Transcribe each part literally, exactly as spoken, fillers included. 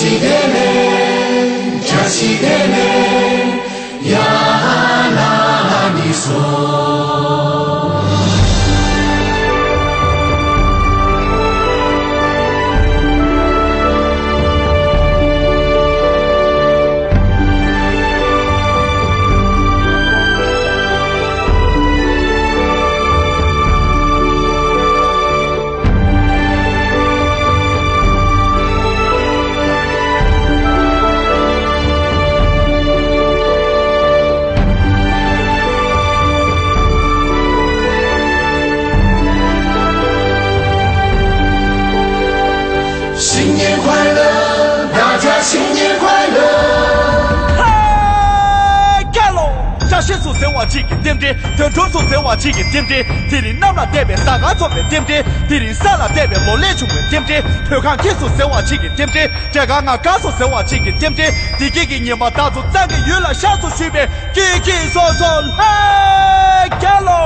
新年快乐，大家新年快乐！嗨，干喽！བཀྲ་ཤིས་སོ་ཟེར་བ་གཅིག་གི་རྟེན་འབྲེལ། དོན་གྲུབ་སོ་ཟེར་བ་གཅིག་གི་རྟེན་འབྲེལ། དེ་རིང་གནམ་ལ་བལྟས་པའི་ཟླ་ག་ཚོར་བའི་རྟེན་འབྲེལ། དེ་རིང་ས་ལ་བལྟས་པའི་ལོ་ལེགས་བྱུང་བའི་རྟེན་འབྲེལ། བོད་ཁང་ཁྱེར་སོ་ཟེར་བ་གཅིག་གི་རྟེན་འབྲེལ། འབྲས་དཀར་ང་དགའ་སོ་ཟེར་བ་གཅིག་གི་རྟེན་འབྲེལ། བདེ་སྐྱིད་ཀྱི་ཉི་མ་ད་ཚོ་གཙང་གི་ཡུལ་ལ་ཤར་སོ་ཞུས་པའི་སྐྱིད་སྐྱིད་སོ་སོ་ལྷ་རྒྱལ་ལོ།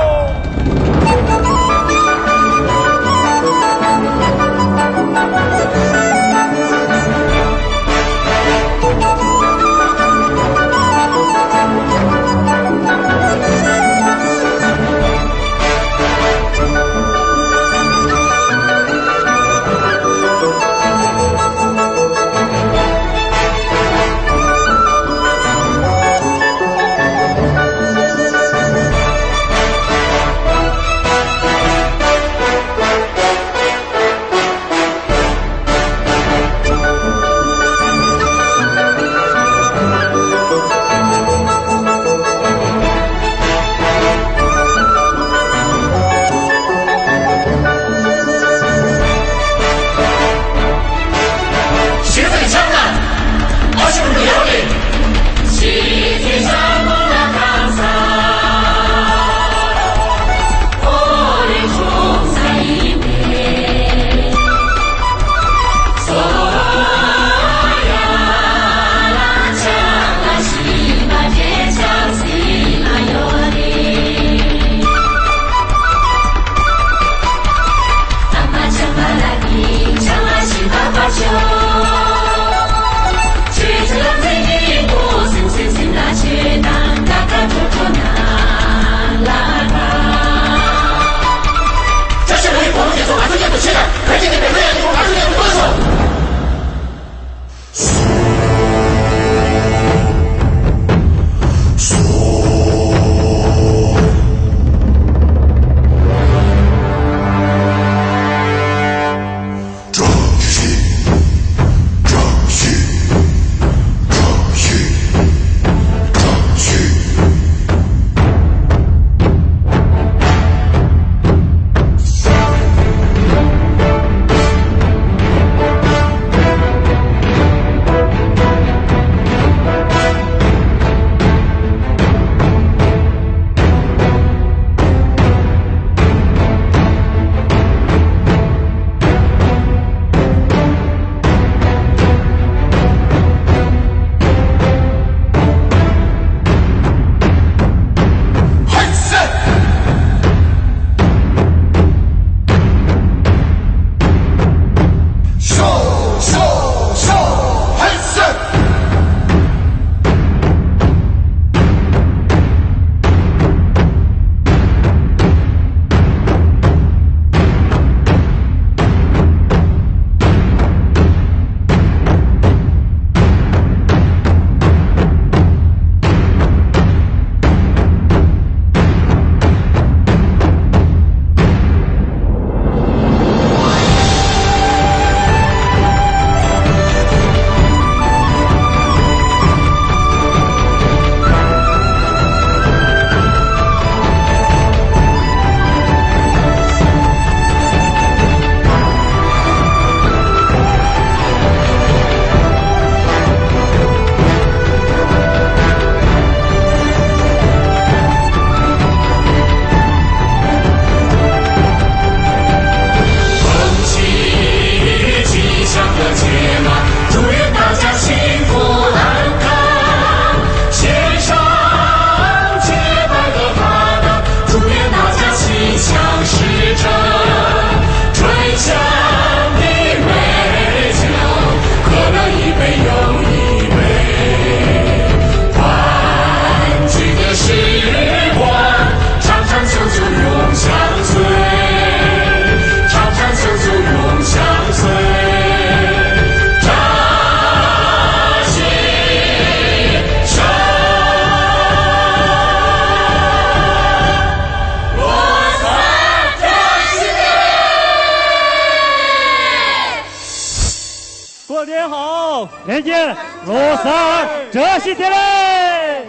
过年好！ ལྷན་རྒྱས་ལོ་གསར་བཀྲ་ཤིས་བདེ་ལེགས།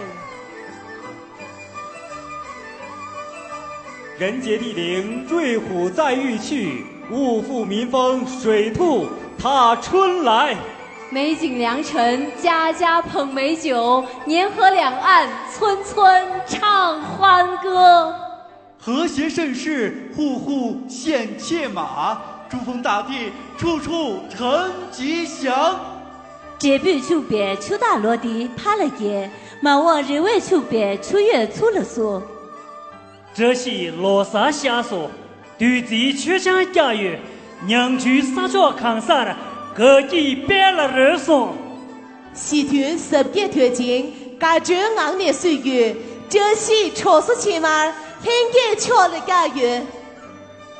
人杰地灵，瑞虎在玉器，物富民丰，水兔踏春来。 美景良辰，家家捧美酒，年河两岸，村村唱欢歌。 和谐盛世，户户献切马，珠峰大地，处处成吉祥。 འབྲས་བུས་ཕྱུག་པའི་ཆུ་སྟག་ལོ་འདི་ཕར་ལ་རྒྱས། མ་འོངས་རེ་བས་ཕྱུག་པའི་ཆུ་ཡོས་ཚུར་ལ་གསོ། བཀྲ་ཤིས་ལོ་གསར་ཤར་སོང་། བདུད་རྩིའི་མཆོད་ཆང་བཀྱག་ཡོད། ཉང་ཆུའི་ས་ཕྱོགས་གང་སར་དགའ་སྐྱིད་དཔལ་ལ་རོལ་སོང་། ཞི་མཐུན་ཟབ་རྒྱས་དོད་ཅིང་དགའ་སྤྲོའི་ངང་ནས་བསུས་ཡོད། བཀྲ་ཤིས་གྲོགས་སུ་ཕྱེ་མར་ལྷན་རྒྱས་ཕྱོགས་ལ་བཀྱག་ཡོད།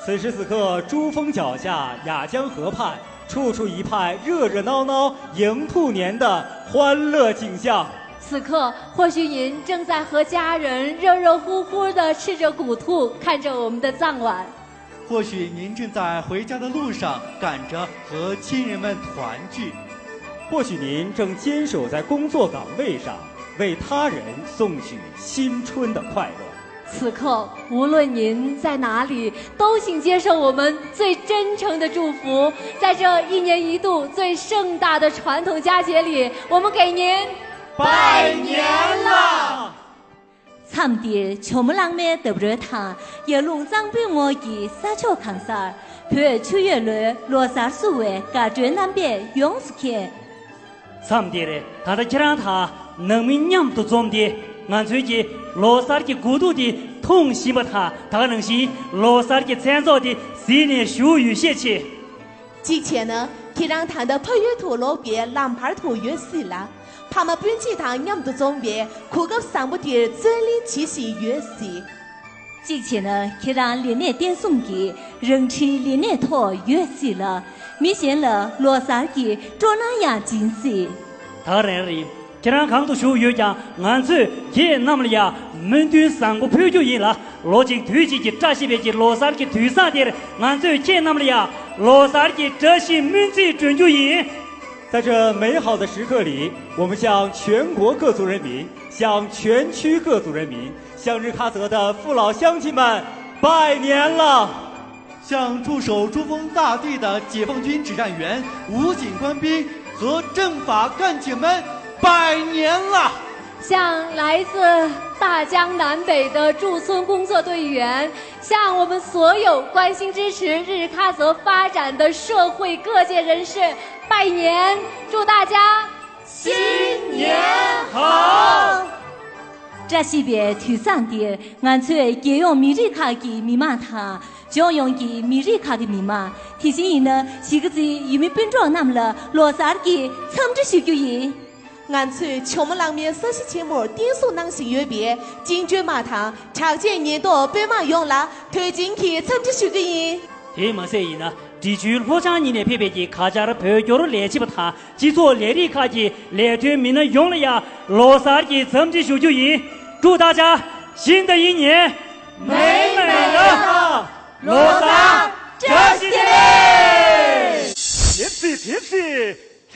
此时此刻，珠峰脚下，雅江河畔，处处一派热热闹闹，迎兔年的欢乐景象。 此刻，或许您正在和家人热热乎乎地吃着谷兔，看着我们的藏碗。 或许您正在回家的路上赶着和亲人们团聚。 或许您正坚守在工作岗位上，为他人送去新春的快乐。 此刻，无论您在哪里，都请接受我们最真诚的祝福，在这一年一度最盛大的传统佳节里，我们给您拜年了！ མཚམས་འདིར་ཇོ་མོ་གླང་མའི་འདབས་རོལ་དང་། ཡར་ཀླུང་གཙང་པོའི་ངོགས་ཀྱི་ས་ཕྱོགས་གང་སར། བོད་ཆུ་ཡོས་ལོའི་ལོ་གསར་བསུ་བའི་དགའ་སྤྲོའི་རྣམ་པས་ཡོངས་སུ་ཁེངས། མཚམས་འདིར་ད་ལྟ་ཁྱེད་རང་དང་ནང་མི་མཉམ་དུ་འཛོམས་ཏེ། ང་ཚོའི་གི་ལོ་གསར་གྱི་དགུ་ཐུག་དེ་འཐུང་བཞིན་པ་དང་། ད་ག་ནང་བཞིན་ལོ་གསར་གྱི་མཚན་ཚོགས་དེ་གཟིགས་ནས་བཞུགས་ཡོད་ཤས་ཆེ། གཅིག་བྱས་ན། ཁྱེད་རང་ད་ལྟ་ཕ་ཡུལ་དུ་ལོག་པའི་ལམ་བར་དུ་ཡོད་སྲིད་ལ། ཕ་མ་སྤུན་མཆེད་དང་མཉམ་དུ་འཛོམས་པའི་གོ་སྐབས་བཟང་པོ་དེར་བརྩོན་ལེན་བྱེད་བཞིན་ཡོད་སྲིད། གཅིག་བྱས་ན། ཁྱེད་རང་ལས་གནས་བརྟན་གསུམ་གྱི་རང་འཁྲིའི་ལས་གནས་ཐོག་ཡོད་སྲིད་ལ། མི་གཞན་ལ་ལོ་གསར་གྱི་སྤྲོ་སྣང་ཡང་སྦྱིན་སྲིད། ད་རེད་རེད། ཁྱེད་རང་གང་དུ་བཞུགས་ཡོད་ཀྱང་། ང་ཚོས་ཁྱེད་རྣམས་ལ་ཡང་སྨོན་འདུན་བཟང་པོ་ཕུལ་རྒྱུ་ཡིན་ལ། ལོ་གཅིག་དུས་གཅིག་གི་བཀྲ་ཤིས་པའི་གི་ལོ་གསར་གྱི་དུས་བཟང་དེར། ང་ཚོས་ཁྱེད་རྣམས་ལ་ཡང་ལོ་གསར་གྱི་བཀྲ་ཤིས་སྨོན་ཚིག་སྒྲོན་རྒྱུ་ཡིན། 在这美好的时刻里，我们向全国各族人民、向全区各族人民、向日喀则的父老乡亲们拜年了。 向驻守珠峰大地的解放军指战员、武警官兵和政法干警们拜年了。 向来自大江南北的驻村工作队员，向我们所有关心支持日喀则发展的社会各界人士拜年，祝大家新年好！ བཀྲ་ཤིས་པའི་དུས་བཟང་འདིར། ང་ཚོས་རྒྱལ་ཡོངས་མི་རིགས་ཁག་གི་མི་མང་དང་། ལྗོངས་ཡོངས་ཀྱི་མི་རིགས་ཁག་གི་མི་མང་། དེ་བཞིན་ཡིན་ན་གཞིས་ཀ་རྩེའི་ཡུལ་མི་སྤུན་གྲོགས་རྣམས་ལ་ལོ་གསར་གྱི་འཚམས་འདྲི་ཞུ་རྒྱུ་ཡིན། ང་ཚོས་ཇོ་མོ་གླང་མའི་ས་གཞི་ཆེན་མོར་བརྟན་བཞུགས་གནང་བཞིན་ཡོད་པའི་གཅེན་གཅུང་མ་དང་། གྲགས་ཅན་ཉེན་རྟོག་དཔོན་དམག་ཡོངས་ལ་དུས་ཆེན་གྱི་འཚམས་འདྲི་ཞུ་རྒྱུ་ཡིན། དེས་མ་ཟད་ཡིན་ན། འབྲི་ཆུའི་ལྷོ་བྱང་གཉིས་ནས་ཕེབས་པའི་གི་ག་ཇར་བོད་སྐྱོར་ལས་བྱེད་པ་དང་། སྤྱི་ཚོགས་ལས་རིགས་ཁག་གི་ལས་དོན་མི་སྣ་ཡོངས་ལ་ཡང་ལོ་གསར་གྱི་འཚམས་འདྲི་ཞུ་རྒྱུ་ཡིན། 祝大家新的一年 ལོ་གསར་བཀྲ་ཤིས་བདེ་ལེགས། དེབ་སི་དེབ་སི།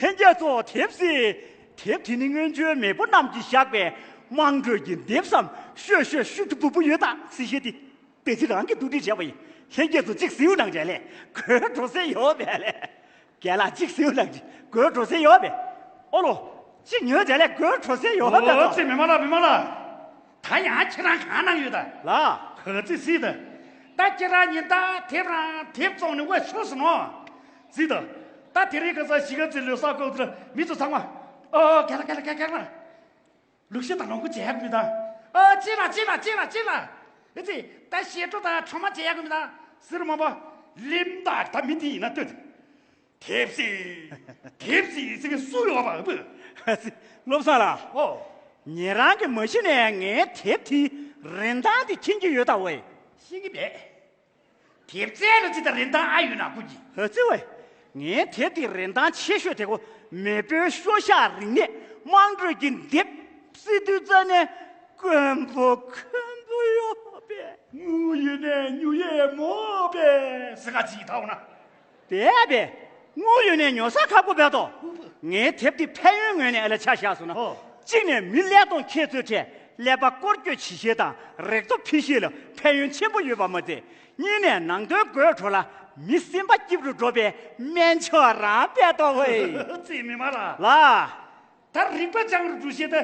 ལྷན་རྒྱས་ཚོ་དེབ་སི། དེབ་དེ་ནི་སྔོན་བྱོན་མེས་པོ་རྣམས་ཀྱིས་བཞག་པའི་དམངས་ཁྲོད་ཀྱི་དེབ་སམ། ཤོད་ཤོད་ཤུ་ཏུ་པུ་པུ་ཡོད་ད་སི་ཤེ་ཏི། དེ་ཚེ་རང་གིས་བསྡུ་སྒྲིག་བྱས་པ་ཡིན། ལྷན་རྒྱས་ཚོ་གཅིག་གཟིགས་གནང་བྱས་ལས། དགོད་བྲོ་སེ་ཡོད་པས་ལས། རྒན་ལགས་གཅིག་གཟིགས་གནང་གཅིག་དགོད་བྲོ་སེ་ཡོད་པས། ཨོ་ལོ། གཅིག་ཉོས་བྱས་ལས་དགོད་བྲོ་སེ་ཡོད་པས། ཨོ་ཙི་མི་མ་ལ་མི་མ་ལ། ད་ཡང་ཁྱེད་རང་གང་གནང་ཡོད་ད། ལ། ག་ཚོད་སྲིད་ད། ད་ཁྱེད་རང་ཉིན་ད་དེབ་རང་དེབ་བཙོང་ནས་དབེ་ཤོར་སོང་ནོ། སྲིད་ད། ད་དེ་རིང་ཁ་སང་གཞིས་ཀ་རྩེ་ལོ་གསར་སྐབས་དེར་མི་ཚོ་ཚང་མ། ཨོ་རྒན་ལགས་རྒན་ལགས་རྒན་ལགས། ལུག་ཤ་དང་ལོངས་སྐུ་བྱེད་ཡག་མི་དང་། ཨ་ཅི་ལ་ཅི་ལ་ཅི་ལ་ཅི་ལ། ཨེ་ཙི། ད་ཞེ་ཁྲོ་དང་ཁྲོ་མ་བྱེད་ཡག་མི་དང་། ཟེར་མ་པ། ལིམ་དང་ད་མི་དེ་ཡིན་ན་ལྟོས། དེབ་སི། དེབ་སི་ཟེར་མཁན་སུ་ཡོད་པ་བུ། ཨ་ཙི། བློ་བཟང་ལགས། ཨོ། ཉེ་རང་གིས་མ་གཞི་ནས་ངའི་དེབ་དེའི་རིན་ཐང་དེ་མཁྱེན་གྱི་ཡོད་ད་ཝེ། ཤེས་ཀྱི་མེད། དེབ་རྩལ་ལ་ཅི་ལྟར་རིན་ཐང་ཨ་ཡོད་ན་སྐུ་གྱིས། ཧ་ཙི་ཝེ། ངའི་དེབ་དེ་རིན་ཐང་ཆེ་ཤོས་དེ་གོ་མེས་པོའི་ཤོ་ཤ་རིག་གནས་དམངས་ཁྲོད་ཀྱི་དེབ་སི་དུས་རྩ་ནས་དཀོན་པོ་མཁན་པོ་ཡོད་པས། དངུལ་ཡོད་ནས་ཉུ་ཡས་མོ་པས་ཟེར་ག་ཅིག་ཐའོ་ན། དེ་པས། དངུལ་ཡོད་ནས་ཉོ་ས་ཁག་པོ་བས་དོ། ངའི་དེབ་འདི་ཕན་ཡོན་ངོས་ནས་ཨ་ལ་ཆ་བཞག་སོང་ན། ཨོ། གཅིག་ནས་མི་ཀླད་སྟོང་ཁྱེད་ཚོའི་གྲས་ཀླད་པ་སྐོར་སྐྱོད་བྱེད་ཤེས་དང་རེག་ཐོ་ཕི་ཤེས་ལ་ཕན་ཡོན་ཆེན་པོ་ཡོད་པ་མ་ཚད། གཉིས་ནས་ནང་དོན་དགོད་བྲོ་ལ་མི་སེམས་པ་སྐྱིད་རུ་འགྲོ་བའི་སྨན་མཆོག་རང་བས་དོ་བས། རྩིས་མི་མ་ལ། ལ། ད་རིག་པ་སྦྱང་རུ་འགྲོ་ཤེས་ད།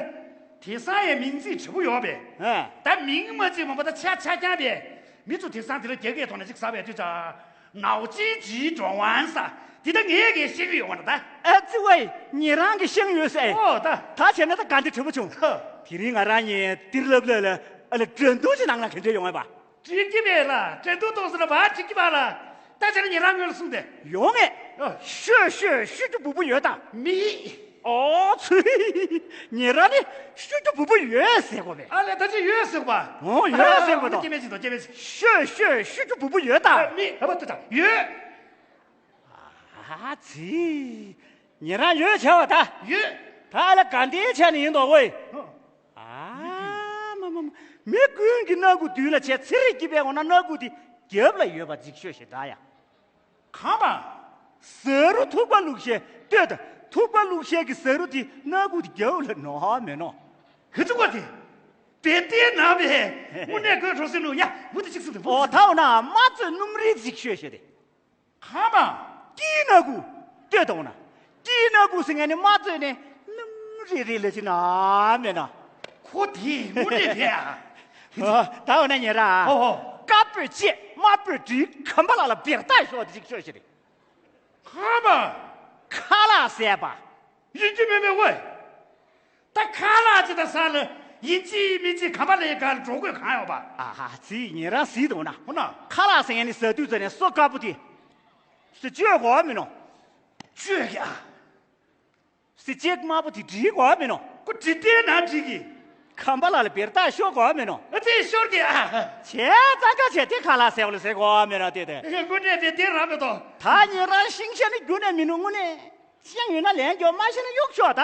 དེང་སང་ཡང་མིང་ཚིག་དྲི་བོ་ཡོད་པས། ཨ། ད་མིང་མ་བརྩིས་མ་པ་ད་ཆ་ཆ་རྐྱང་པས། མི་ཚོ་དེང་སང་དེ་ལ་རྒྱ་སྐད་ཐོག་ནས་ཅིག་ཟ་བའི་དུས་ཙང་། ནའོ་ཅིན་ཇིའི་ཀྲོང་ཝན་ས། དེ་ད་ངས་གས་ཤེས་ཀྱི་ཡོད་མ་རེད་ད། ཨ་ཙི་ཝེ། ཉེ་རང་གི་ཤེས་ཡོད་ཟེར། ཨོ་ད། ད་བྱས་ན་ད་ག་འདི་དྲི་བོ་བྱུང་། ཧ། དེ་རིང་ང་རང་གཉིས་ཏིར་ལབ་ལབ་ལ་ཨ་ལ་འགྲན་བསྡུར་ཅིག་ནང་ལ་ག་འདྲ་ཡོང་བས་པ། འགྲིག་གི་མེད་ལ། འགྲན་བསྡུར་གཏོང་ཟེར་ན་བ་འགྲིག་གི་མ་ལ། ད་བྱས་ན་ཉེ་རང་ངོས་ལ་གསུངས་ཏེ། ཡོང་ངས། ཨ། ཤོད་ཤོད། ཤོད་རྒྱུ་སྦུག་པོ་ཡོད་ད། མི། ཨོ་ཚུ། ཉེ་རང་ནི་ཤོད་རྒྱུ་སྦུག་པོ་ཡོད་ཟེར་གོ་མེད། ཨ་ལས་ད་ཅི་ཡོད་ཟེར་གོ་པ། ཨོ་ཡོད་ཟེར་གོ་ད། སྐྱེ་མེད་ཅིག་དང་སྐྱེ་མེད་ཅིག་ཤོད་ཤོད། ཤོད་རྒྱུ་སྦུག་པོ་ཡོད་ད། ཨ་མི་ཨ་བ་ཏུ་ད་ཡོད། ཨ་ཙི། ཉེ་རང་ཡོད་བྱ་བ་ད། ཡོད། ད་ཨ་ལ་ག་འདིའི་ཆ་ནས་ཡིན་དོ་ཝེ། ཨ། ཨ་མ་མ་མ། མི་ཀུན་གྱི་སྣ་ཁུག་མདུན་ལ་བྱས་ཚེ་རིག་གི་པའི་འོ་ན་སྣ་ཁུག་དེ་རྒྱབ་ལ་ཡོད་པ་ཅིག་ཤོད་ཤེས་ད་ཡ། གང་པ། ཟ་རུ་ཐུག་པ་བླུགས་ཤེས་ལྟོས་དང་། ཐུག་པ་བླུགས་ཤེས་ཀྱི་ཟ་རུ་དེ་སྣ་ཁུག་དེ་རྒྱབ་ལ་ནོ་མེད་ནོ། ཧི་ཙི་ཀོ་དེ། བེ་ཏེ་ན་བེ། དངོས་གནས་དགོད་བྲོ་སེ་ལུ་ཡ་མུ་དེ་ཅིག་སུ་དེ་བུ། ཨོ་ད་འོ་ན་མ་ཚོས་སྣུམ་རིལ་ཅིག་ཤོད་ཤེས་དེ། གང་མ། སྐྱིད་སྣ་ཁུག་ལྟོས་དང་ན། སྐྱིད་སྣ་ཁུག་ཟེར་མཁན་ནི་མ་ཚོས་ནས་སྣུམ་རིལ་རིལ་ལ་ཅི་ན་མེད་ན། ཁོ་དེ་དངོས་གནས་དེ་ཨ། ཨོ། ད་འོ་ན་ཉེ་ར། ཨོ་ཨོ། དཀར་པོས་བཅད་དམར་པོས་འདྲིལ་གམ་པ་ལ་ལ་བེར་ཏ་ཤོག་དེ་ཅིག་ཤོད་ཤེས་རེད། གང་མ། ཁ་ལག་ཟས་པ། ཡིན་གྱི་མེད་མེད་ཝེ། ད་ཁ་ལག་ཅི་ད་ས་ལ་ཡིན་གཅིག་མིན་གཅིག་གམ་པ་ལ་ཡི་ག་ལ་འགྲོ་དགོས་གང་ཡོད་པ། ཨ་ཧ་ཙི་ཉེ་རང་ཟིག་དང་ན། ཧོ་ན། ཁ་ལག་ཟེར་ཡ་ནི་ཟ་དུས་ཙ་ནས་སོ་དཀར་པོ་དེ། སི་བཅོས་གོ་མིན་ནོ། བཅོས་ཀྱི་ཨ། སི་བཅད་དམར་པོ་དེ་འདྲིལ་གོ་མིན་ནོ། ཁོ་འདྲིལ་ཏེ་ན་འདྲིལ་གི། གམ་པ་ལ་ལ་བེར་ཏ་ཤོར་གོ་མིན་ནོ། ཨ་ཙི་ཤོར་གི་ཨ། བྱས་ཙང་ཀ་བྱས་དེ་ཁ་ལག་ཟས་པ་ལ་ཟེར་གོ་མིན་ནོ་དེ་དེ། དངོས་གནས་དེ་དེ་རང་མེད་དོ། ད་ཉེ་རང་ཤིང་ཤ་ནི་རྒྱུ་ནས་མིན་ནོ་དངོས་གནས། ཤེས་ཡོད་ན་ལན་རྒྱོབ། མ་ཤེས་ན་གཡུག་ཤོག་ད།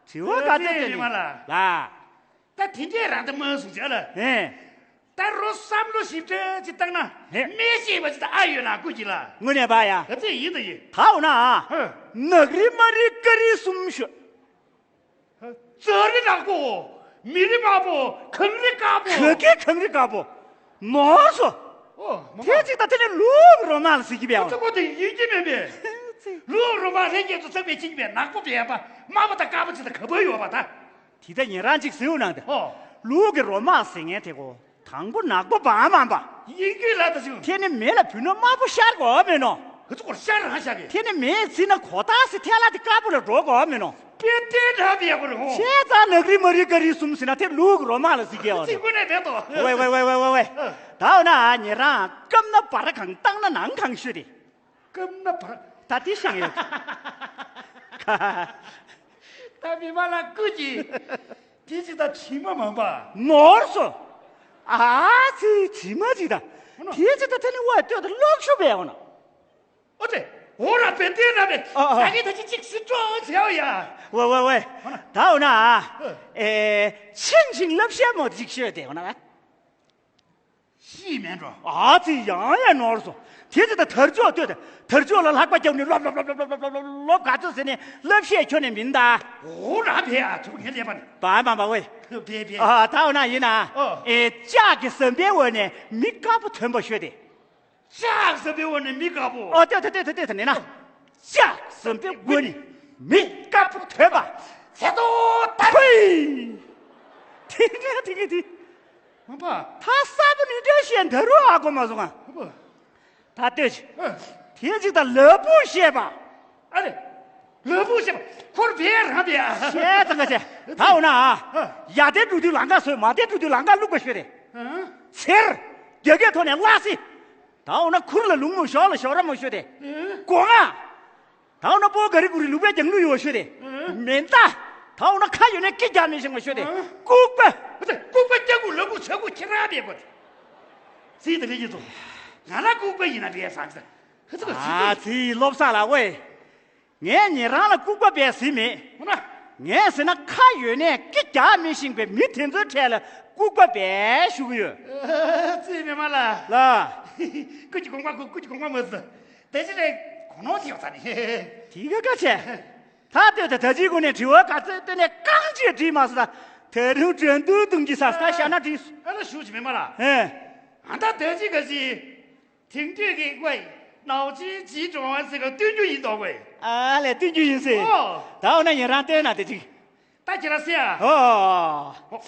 དྲི་བ་ག་ཚོད་ཨ་ཙི་བཏོན་ནི། མ་ལ། ལ། ད་དེ་འདྲས་རང་ད་མ་གསུངས་བྱ་ལ། ཧེ། ད་རོ་བསམ་བློ་ཞིབ་ཕྲ་ཅིག་བཏང་ན། ཧེ། མི་ཤེས་པ་ཅིག་ད་ཨ་ཡོད་ན་སྐུ་གྱི་ལ། དངོས་གནས་པ་ཡ། ཨ་ཙི་ཡིན་ད་ཡིན། ད་འོ་ན། ཧེ། ནག་རིལ་དམར་རིལ་ཀ་རིལ་གསུམ་ཤོད། ཙ་རི་ནག་པོ། མི་རི་དམར་པོ། གངས་རི་དཀར་པོ། ག་གེ་གངས་རི་དཀར་པོ། ནོར་སོ། ཨོ་མ་དེ་གཅིག་ད་དེ་ནི་ལུག་རོ་མ་ལ་ཟེར་གྱི་བས། ཨ་ཙི་ཁོ་དེ་ཡིན་གྱི་མེད་པས། ལུག་རོ་མ་རེ་སྐྱེས་ཚོ་ཚགས་པའི་ཁྱི་པས་ནག་པོ་བས་པ་དམར་པོ་དང་དཀར་པོ་ཅིག་ད་ག་པར་ཡོད་པ་ད། དེ་ད་ཉེ་རང་ཅིག་ཟེར་ནང་དེ། ཨོ། ལུག་གི་རོ་མ་ཟེར་མཁན་དེ་གོ། དང་པོ་ནག་པོ་བ་མ་པ། ཡིན་གྱི་ལ་ད་ཞུ། དེ་ནི་མེ་ལ་བུད་ན་དམར་པོ་ཤར་གོ་མེད་ནོ། ག་ཚོད་སྐོར་ཤར་རང་ཤར་གི། དེ་ནི་མེ་ཚིག་ན་གོ་ད་སི་ཐལ་ལ་དེ་དཀར་པོ་ལ་འགྲོ་གོ་མེད་ནོ། པེ་ཏེ་འདྲ་བའི་གོ་རེ་ཧོ། བྱས་ཙང་ནག་རིལ་དམར་རིལ་ཀ་རིལ་གསུམ་ཟེར་ན་དེ་ལུག་རོ་མ་ལ་ཟེར་གི་ཨོ། ཅི་དངོས་གནས་བས་དོ། ཝེ་ཝེ་ཝེ་ཝེ་ཝེ་ཝེ། ད་འོ་ན་ཉེ་རང་སྐམ་ན་བར་གང་བཏང་ན་ནང་གང་ཤོད་དེ། སྐམ་ན་བར། ད་དེ་ཤེས་ཡོད། ད་མི་མ་ལ་ཀུ་ཅི། དེ་ཅི་ད་དྲི་མ་མང་པ། ནོར་སོ། ཨ་ཙི་དྲི་མ་ཅི་ད། དེ་ཅི་ད་དེ་ནི་ཝེ་ལྟོས་ད་ལོག་ཤུ་བས་འོ་ན། ཨོ་ཏེ། འོ་ར་བེ་ཏེ་ན་བེ། ཨ་ཨ། ད་གི་ད་ཅི་ཅིག་སི་ཏྲོ་བྱེའོ་ཡ། ཝེ་ཝེ་ཝེ། འོ་ན། ད་འོ་ན། ཨ། ཨེ། ཆིན་ཆིན་ལབ་ཤེས་མོ་ཅིག་ཤོད་དེ་འོ་ན། ཤི་མེད་འགྲོ། ཨ་ཙི་ཡང་ཡང་ནོར་སོང་། དེ་ཚེ་ད་དར་ལྕོག་ལྟོས་ད། དར་ལྕོག་ལ་ལྷགས་པ་རྒྱབ་ནས་ལོབ་ལོབ་ལོབ་ལོབ་ལོབ་ལོབ་ག་ཚོད་ཟེར་ནས་ལབ་ཤེས་ཁྱོད་ནས་མིན་ད། འོ་ར་བེ་ཨ་ཐུག་ངས་ལས་པ་ནི། བ་མ་བ་ཝེ། བེ་བེ། ཨ་ད་འོ་ན་ཡིན་ན། ཨོ། ཨེ་ལྕགས་ཀྱི་ཟམ་པའི་འོག་ནས་མི་དཀར་པོ་ཐོན་པ་ཤོད་དེ། ལྕགས་ཟམ་པའི་འོག་ནས་མི་དཀར་པོ། ཨོ་ལྟོས་ད་ལྟོས་ད་ལྟོས་ད་ནི་ན། ལྕགས་ཟམ་པའི་འོག་ནས་མི་དཀར་པོ་ཐོན་པ། ཚེ་ཏོ་ད་ཕུ། དེ་འདྲ་དེ་གི་དེ། མ་པ། ད་ས་པོ་ནི་འདྲ་བཤད་འདི་རུ་ཨ་གོ་མ་སོང་ང་། མ་པ། ད་ལྟོས་ཅིག་ཨ། དེ་ཅིག་ད་ལ་ཕུག་བཤད་པ། ཨ་རེ། ལ་ཕུག་བཤད་པ་ཁོར་བེ་རང་བེ་ཨ། བཤད་ཙང་ག་བྱས་ད་འོ་ན་ཨ། ཨ། ཡ་དེ་འགྲོ་དུས་ལམ་ཁ་བཟོས། མ་དེ་འགྲོ་དུས་ལམ་ཁ་བླུག་པ་ཤོད་དེ། ཨ། ཚེར། རྒྱ་སྐད་ཐོག་ནས་ལ་སི། ད་འོ་ན་ཁུར་ལ་ལུང་མོ་ཞོག་ལ་ཞོག་ར་མོ་ཤོད་དེ། ཨ། སྒོ་ང་། ད་འོ་ན་པོ་ག་རི་གུ་རི་ལུག་པའི་རྒྱང་ལུག་ཡོད་ཤོད་དེ། ཨ། མེ་མདའ། ད་འོ་ན་ཁ་ཡོད་ནས་སྐེ་རྒྱག་མི་ཤེས་མ་ཤོད་དེ། ཨ། ལྐུགས་པ། ལྐུགས་པ་སྐྱ་ཁུག་ལ་ཁུག་ཚ་ཁུག་ཁྱེད་རང་བེ་གོ་དེ། ཚིག་དེ་ལས་ཡིན་ཚོ། ང་ལ་ལྐུགས་པ་ཡིན་ན་བེ་སང་ཅི་ད། ཧི་ཚི་ག་ཚིག་ཨ་ཚིག་སློབ་ས་ལ་ཝེ། ངས་ཉེ་རང་ལ་ལྐུགས་པ་བས་ཟིན་མེད། འོ་ན། ངས་ཟེར་ན་ཁ་ཡོད་ནས་སྐེ་རྒྱག་མི་ཤེས་པའི་མི་དེ་ཚོའི་གྲས་ལ་ལྐུགས་པ་བས་ཞུ་གི་ཡོད། ཨ་ཙི་མི་མ་ལ། ལ། ཀུ་ཅི་གོང་མ་ཀུ་ཀུ་ཅི་གོང་མ་མ་ཟི། དེ་ཅི་རེད། གོ་ནོར་ཐེབས་ཚར་ནི། དེ་ག་ག་བྱས། ད་ལྟོས་ད་ད་ཅིག་གོ་ནས་དྲི་བ་ག་ཚོད་བཏོན་ནས་རྐང་གཅིག་དྲིས་མ་སོང་ད། ད་རུང་དྲན་དུ་གཏོང་གི་ས་ད་ཤ་ན་དྲིས་སོ། ཨ་ལ་ཞུ་ཅི་མེད་མ་ལ། ཨེ། ཨ་ད་ད་ཅིག་ག་ཅིག་དེང་དུས་ཀྱི་ཀོའི་ནའོ་ཅིན་ཇི་ཀྲོང་ཟེར་ག་སྟོན་རྒྱུ་ཡིན་དོ་ཀོའི། ཨ་ལས་སྟོན་རྒྱུ་ཡིན་ཟེར། ཨོ། ད་འོ་ན་ཡིན་རང་སྟོན་ན་དེ་ཅིག་ད་ཁྱེད་རང་ཟེར་ཨ། ཨོ།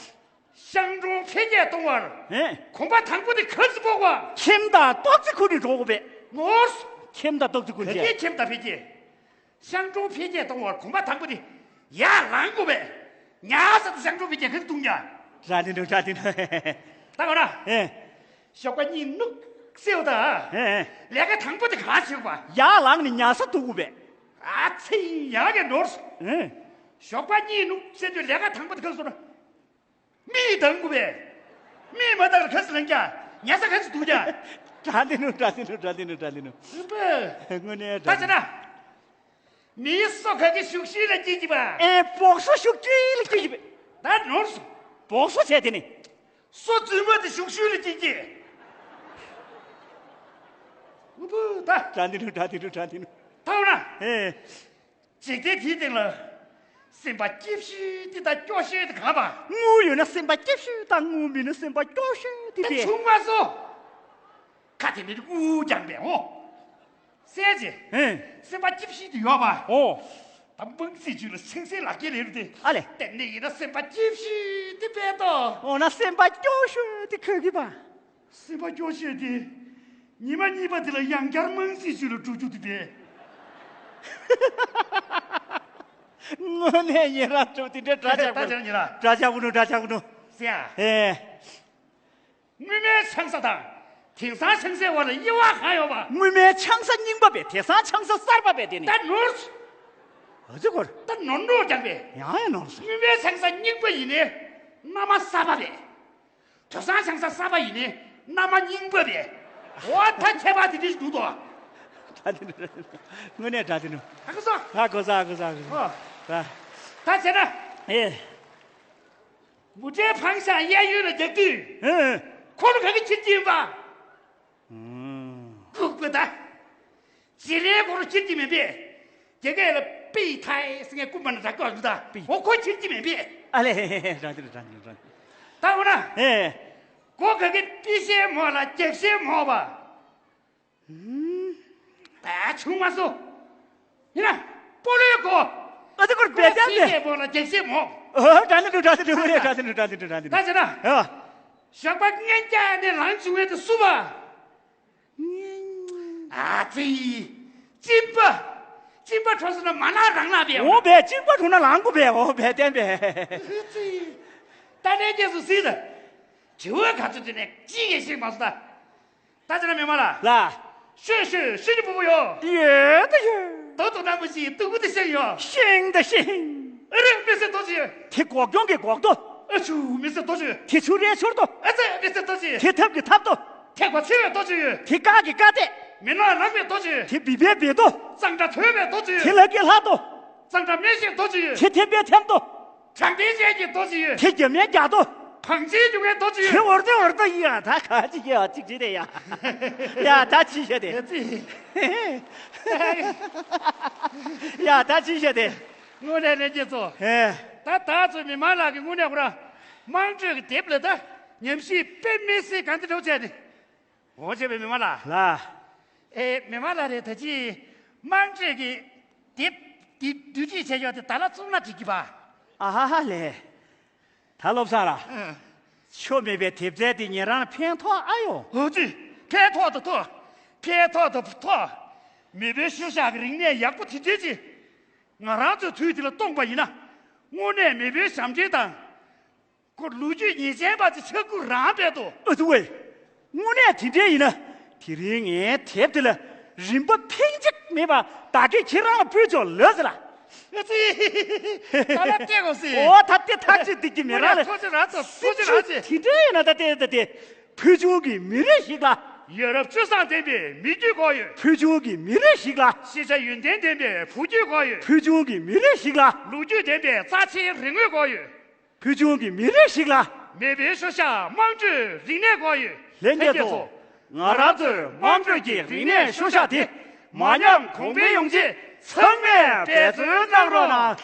ཤང་ཀྲོང་འཕེལ་རྒྱས་གཏོང་བར་ཨེ། གོམ་པ་དང་པོ་དེ་ག་ཚོད་སྤོ་བ། ཁྱིམ་དང་ཏོག་ཙི་ཁུར་ནས་འགྲོ་དགོས་པས། ནོར། ཁྱིམ་དང་ཏོག་ཙི་ཁུར་བ་ནས་ཁྱིམ་དང་འཕེལ་རྒྱས། ཤང་ཀྲོང་འཕེལ་རྒྱས་གཏོང་བར་གོམ་པ་དང་པོ་དེ་ཡར་ལངས་དགོས་པས། ཉལ་ས་དེ་ཤང་ཀྲོང་འཕེལ་རྒྱས་ག་ཚོད་གཏོང་ཀྱང་། ར་དེ་འདུག་ར་དེ་འདུག་ད་ག་ར། ཨེ། ཞོགས་པ་གཉིད་ནུབ་སེའུ་ད། ཨེ། ལས་ཀ་དང་པོ་དེ་ག་བྱེད་པ། ཡར་ལངས་ནས་ཉལ་ས་འདུག་དགོས་པས། ཨ་ཚེ་ཡིན་ཡག་གི་ནོར། ཨེ། ཞོགས་པ་གཉིད་ནུབ་སེ་དུས་ལས་ཀ་དང་པོ་དེ་ག་སོང་ན། མིག་གདངས་དགོས་པས། མིག་མ་གདངས་ལ་ག་ཚོད་ལངས་ཀྱང་ཉལ་ས་ག་ཚོད་འདུག་ཀྱང་། དྲ་འདི་ནུ་དྲ་འདི་ནུ་དྲ་འདི་ནུ་དྲ་འདི་ནུ། དངོས་གནས་ད་དྲ་ཟེར་ན། མིའི་སོ་ག་གི་ཤུག་ཤུག་ལ་སྐྱེས་ཀྱི་པ། ཨེ་སྦོག་སོ་ཤུག་ཤུག་ལ་སྐྱེས་ཀྱི་པ། ད་ནོར་སོང་། སྦོག་སོ་བྱས་དེ་ནི། སོ་རྫུན་མ་དེ་ཤུག་ཤུག་ལ་སྐྱེས་ཀྱི། ཨུ་བུ་ད། དྲ་འདི་ནུ་དྲ་འདི་ནུ་དྲ་འདི་ནུ། ཐའོ་ན། ཨེ། འཇིག་རྟེན་དེའི་སྟེང་ལ། སེམས་པ་སྐྱིད་ཤོས་དེ་དང་སྐྱོ་ཤོས་དེ་གང་བ། དངུལ་ཡོད་ན་སེམས་པ་སྐྱིད་ཤོས་དང་དངུལ་མེད་ན་སེམས་པ་སྐྱོ་ཤོས་དེ་ད་རེད། ཆུང་མ་སོ། ཁ་དེ་ནི་དངུལ་རྐྱང་པས་འོ། སྲས་ཀྱི། ཧེ། སེམས་པ་སྐྱིད་ཤོས་དེ་ཡོད་པ། ཨོ། ད་དམངས་སྲིད་ཅུས་ལ་ཆིང་སའི་ལག་ཁྱེར་ལེན་རུ་དེ། ཨ་ལེ། དེ་ནི་ཡིན་ན་སེམས་པ་སྐྱིད་ཤོས་དེ་པས་ཏོ། འོ་ན་སེམས་པ་སྐྱོ་ཤོས་དེ་ཁོ་གི་པ། སེམས་པ་སྐྱོ་ཤོས་དེ། ཉི་མ་གཉིས་པ་དེ་ལ་ཡང་བསྐྱར་དམངས་སྲིད་ཅུས་ལ་འགྲོ་རྒྱུ་དེ་པས། དངོས་གནས་ཡིན་ར་ཅོ་དེ་འདྲའི་འདྲ་ཆགས་པོ། ད་ཅང་ཉིན་ར། འདྲ་ཆགས་པོ་ནོ་འདྲ་ཆགས་པོ་ནོ། སེ་ཡ། ཨེ། སྔོན་མའི་ཆང་ས་དང་། དེང་སང་ཆང་སའི་བར་ལ་དབྱེ་བ་གང་ཡོད་པ། སྔོན་མའི་ཆང་ས་རྙིང་པ་བས་དེང་སང་ཆང་ས་གསར་པ་བས་དེ་ནི། ད་ནོར། ཨ་ཙི་གོར། ད་ནོར་ནོར་ཀྱང་བས། ཡང་ཡང་ནོར་སོང་། སྔོན་མའི་ཆང་ས་རྙིང་པ་ཡིན་ནའི། མནའ་མ་གསར་པ་བས། དེང་སང་ཆང་ས་གསར་པ་ཡིན་ནའི། མནའ་མ་རྙིང་པ་བས། འོ་ད་ཁྱད་པར་དེ་འདྲ་ཞིག་འདུག་དོ། ད་དེ་ནི། དངོས་གནས་ད་དེ་ནི། ད་གོ་སོང་། ད་གོ་ས་གོ་ས་གོ་ས། ཨོ། ད། ད་བྱས་ན། ཨེ། མུ་ཏྲའི་ཕང་ཤ་གཡས་གཡོན་ལ་རྒྱག་དུས། ཨེ། འཁོར་ལོ་ག་གི་ཁྱེར་གྱི་ཡིན་པ། ཨུམ། ལྐུགས་པ་ད། བྱེད་ལས་འཁོར་ལོ་ཁྱེར་གྱི་མེད་པས། རྒྱ་སྐད་ལ་པི་ཐའི་ཟེར་མཁན་རྐུན་མ་ན་ད་སྐྱོག་འདུག་ད། པི། འོ་ཁོ་ཁྱེར་གྱི་མེད་པས། ཨ་ལེ་རང་དེ་རང་དེ་རང་དེ། ད་འོ་ན། ཨེ། ཁོ་ག་གི་པི་ཤེ་མོ་ལ་རྒྱག་ཤེ་མོ་བ། ད་ཆུང་མ་སོ། ཡིན་ན། སྤོ་ལོའི་སྒོ། ཨ་ཙི་ཁོར་བེ་ཏན་པས། སྲིད་པའི་སྒོ་ལ་རྒྱག་ཤེས་མོ། ཨོ་དྲ་འདི་འདུག་དྲ་འདི་འདུག་དྲ་འདི་འདུག་དྲ་འདི་འདུག་དྲ་འདི་འདུག་ད་ཟེར་ན། ཨ། ཞོགས་པ་སྔན་རྒྱག་ནས་ལངས་བྱུང་བའི་དེ་སུ་བ། ཨ་ཙི། གཅིན་པ། གཅིན་པ་འཕྲོ་སོང་ན་མ་ལངས་རང་ལངས་པས། འོ་བས་གཅིན་པ་འཕྲོ་ན་ལངས་དགོས་པས་འོ་བེ་ཏན་པས། ཨ་ཙི། ད་ནས་རྗེས་སུ་སྲིད་ད། དྲི་བ་ག་ཚོད་དྲིས་ནས་གཅིག་ཡང་ཤེས་མ་སོང་ད། ད་ཅི་ན་མི་མ་ལ། ལ། ཤོད་ཤོད་ཤོད་ཀྱི་པོ་པོ་ཡོད། ཡོད་ད་ཡོད། དོ་དོ་ན་མི་ཤེས་སྡུག་པོ་དེ་ཤེས་ཡོད། ཤེས་ད་ཤེས། ཨ་རེ་མི་སེ་དོ་ཅི་ཡོད། དེ་སྒོག་གྱོང་གི་སྒོག་དོ། ཨ་ཆུ་མི་སེ་དོ་ཅི་ཡོད། དེ་ཆུ་རའི་ཆུར་དོ། ཨ་ཙེ་མི་སེ་དོ་ཅི། དེ་ཐབ་ཀྱི་ཐབ་དོ། ཐེག་པ་ཆེ་བའི་དོ་ཅི་ཡོད། དེ་ཀ་གི་ཀ་ཏེ། མི་ནག་ནག་པའི་དོ་ཅི་ཡོད། དེ་བི་བའི་བི་དོ། གཙང་སྦྲ་ཐོས་པའི་དོ་ཅི་ཡོད། དེ་ལྷ་གི་ལྷ་དོ། གཙང་སྦྲ་མི་ཤེས་དོ་ཅི་ཡོད། དེ་ཐེམ་པའི་ཐེམ་དོ། དྲང་བདེན་ཅན་གྱི་རྡོ་ཅིག་ཡོད། དེ་རྒྱ་མའི་རྒྱ་རྡོ། བང་ཆེན་རྒྱུ་མའི་རྡོ་ཅིག་ཡོད། དེ་འོར་དེ་འོར་དེ་ཡིན་ཡ་ད་ག་ཅི་ཡ་ཅིག་ཅི་དེ་ཡ། ཡ་ད་ཅི་བཤད་དེ། ཡ་ཅི། ཡ་ད་ཅི་བཤད་དེ། དངོས་གནས་ལྷན་རྒྱས་ཚོ། ཧེ། ད་ད་ཚོ་མི་མང་ལག་གི་དངོས་གནས་ཁོ་རང་། དམངས་ཁྲོད་ཀྱི་དེབ་ལ་ད། ཉམས་ཞིབ་དཔེ་མི་སྲིད་གང་དེ་འགྲོ་བྱས་ནས། འོ་བྱས་པའི་མི་མང་ལ། ལ། ཨེ་མི་མང་ལ་རེད་ད་ཅི། དམངས་ཁྲོད་ཀྱི་དེབ་དེ་བསྡུ་སྒྲིག་བྱས་ཡོད་དེ་ད་ལ་བཙུགས་ན་འགྲིག་གི་པ། ཨ་ཧ་ཧ་ལས། ད་བློ་བཟང་ལགས། ཨ། ཆོ་མེད་པའི་དེབ་རྩལ་དེ་ཉན་རང་ལ་ཕན་ཐོགས་ཨ་ཡོད། འོ་ཙི། ཕན་ཐོགས་དང་ཐོགས། ཕན་ཐོགས་དང་ཐོགས། མེས་པོའི་ཤུལ་བཞག་གི་རིག་གནས་ཡག་པོ་དེ་འདྲས་ཅིག་ང་རང་ཚོའི་དུས་དེ་ལ་གཏོང་པ་ཡིན་ན། དངོས་གནས་མེས་པོའི་ཞབས་འདྲེན་དང་། ཁོ་ལོ་རྒྱུས་ཉེས་ཅན་པ་ཅིག་ཆགས་ཀྱི་རང་རྦད་དོ། ཨ་ཙི་ཝེ། དངོས་གནས་དེ་འདྲས་ཡིན་ན། དེ་རིང་ངའི་དེབ་དེ་ལ་རིན་པ་ཕིང་གཅིག་མེད་པ་བདག་གིས་ཁྱེད་རང་ལ་ཕུལ་ཆོག་ལོས་ཟེར་ལ། ཨ་ཙི། ད་ལ་བལྟས་གོ་སྲིད། ཨོ་ད་བལྟས་ཐག་ཆོད་འདུག་གི་མེད་རང་ལ། ཐུགས་རྗེ་རང་ཚོ་ཐུགས་རྗེ་རང་ཆེ། དེ་འདྲས་ཡིན་ན་ད་བལྟས་ད་བལྟས། ཕུལ་བྱུང་གི་མི་རིགས་ཤིག་ལ། ཡ་རབས་སྤྱོད་བཟང་ལྡན་པའི་མི་རྒྱུད་དགོས་ཡོད། ཕུལ་བྱུང་གི་མི་རིགས་ཤིག་ལ། ཤེས་བྱ་ཡོན་ཏན་ལྡན་པའི་བུ་རྒྱུད་དགོས་ཡོད། ཕུལ་བྱུང་གི་མི་རིགས་ཤིག་ལ། ལོ་རྒྱུས་ལྡན་པའི་རྩ་ཆེའི་རིག་དངོས་དགོས་ཡོད། ཕུལ་བྱུང་གི་མི་རིགས་ཤིག་ལ། མེས་པོའི་ཤུལ་བཞག་དམངས་ཁྲོད་རིག་གནས་དགོས་ཡོད། ལྷན་རྒྱས་ཚོ། ང་རང་ཚོའི་དམངས་ཁྲོད་ཀྱི་རིག་གནས་ཤུལ་བཞག་དེ། མ་ཉམས་གོང་འཕེལ་ཡོང་ཆེད་ཚང་མས་འབད་བརྩོན་གནང་རོགས་གནང་།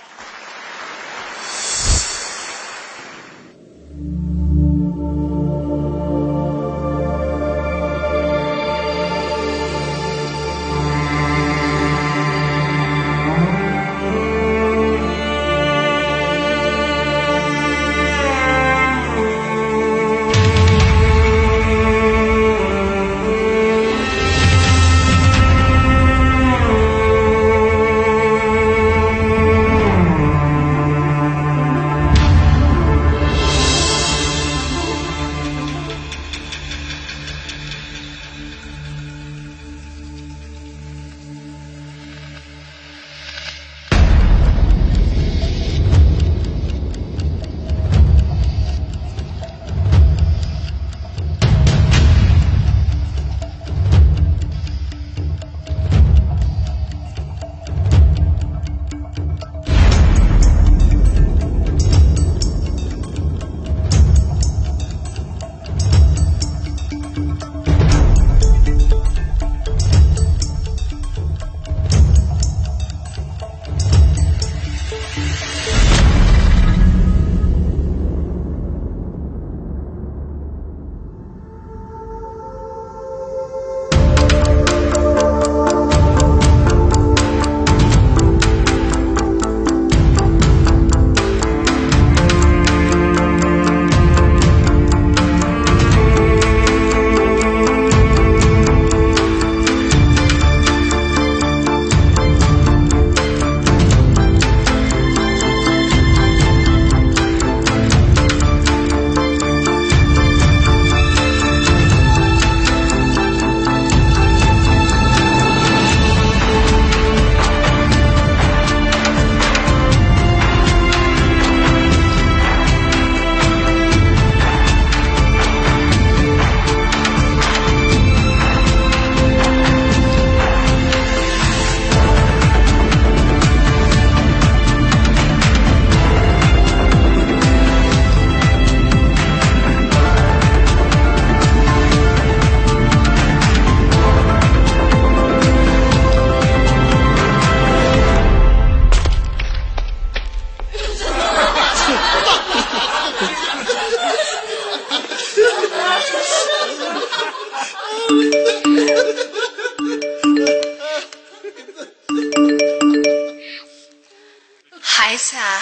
孩子啊，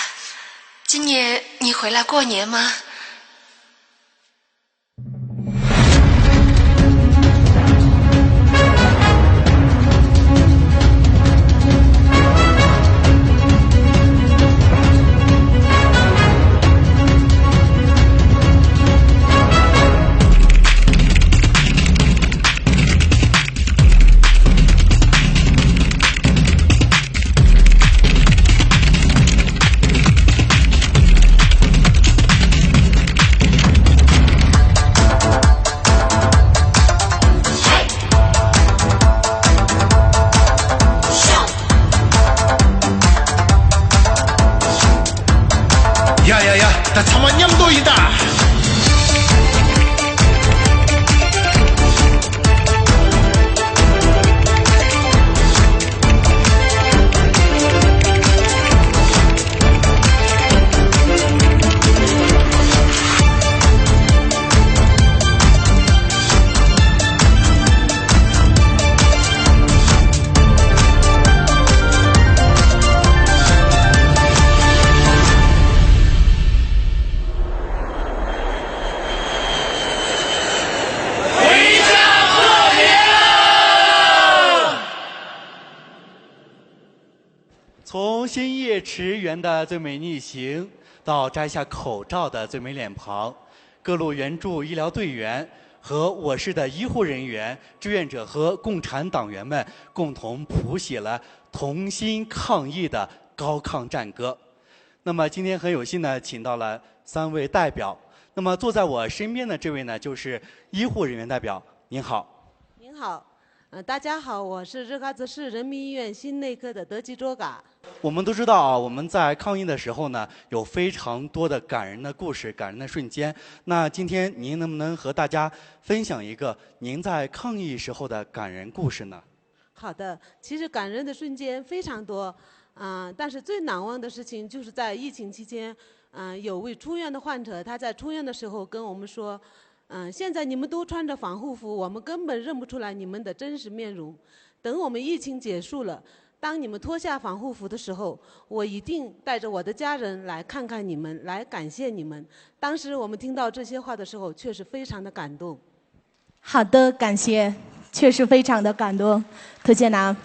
今年你回来过年吗？ཡ་ཡ་ཡ། ད་ཚང་མ་མཉམ་དུ་ཡིན་ད།从深夜迟圆的最美逆行，到摘下口罩的最美脸庞，各路援助医疗队员和我市的医护人员、志愿者和共产党员们共同谱写了同心抗疫的高亢战歌。那么今天很有幸呢，请到了三位代表。那么坐在我身边的这位呢，就是医护人员代表。您好。您好。 呃，大家好，我是日喀则市人民医院心内科的德吉卓嘎。我们都知道啊，我们在抗疫的时候呢，有非常多的感人的故事、感人的瞬间。那今天您能不能和大家分享一个您在抗疫时候的感人故事呢？好的，其实感人的瞬间非常多，啊、但是最难忘的事情就是在疫情期间，啊、有位出院的患者，他在出院的时候跟我们说，嗯、现在你们都穿着防护服，我们根本认不出来你们的真实面容。等我们疫情结束了，当你们脱下防护服的时候，我一定带着我的家人来看看你们，来感谢你们。当时我们听到这些话的时候，确实非常的感动。 好的，感谢，确实非常的感动。ཐུགས་རྗེ་གནང་།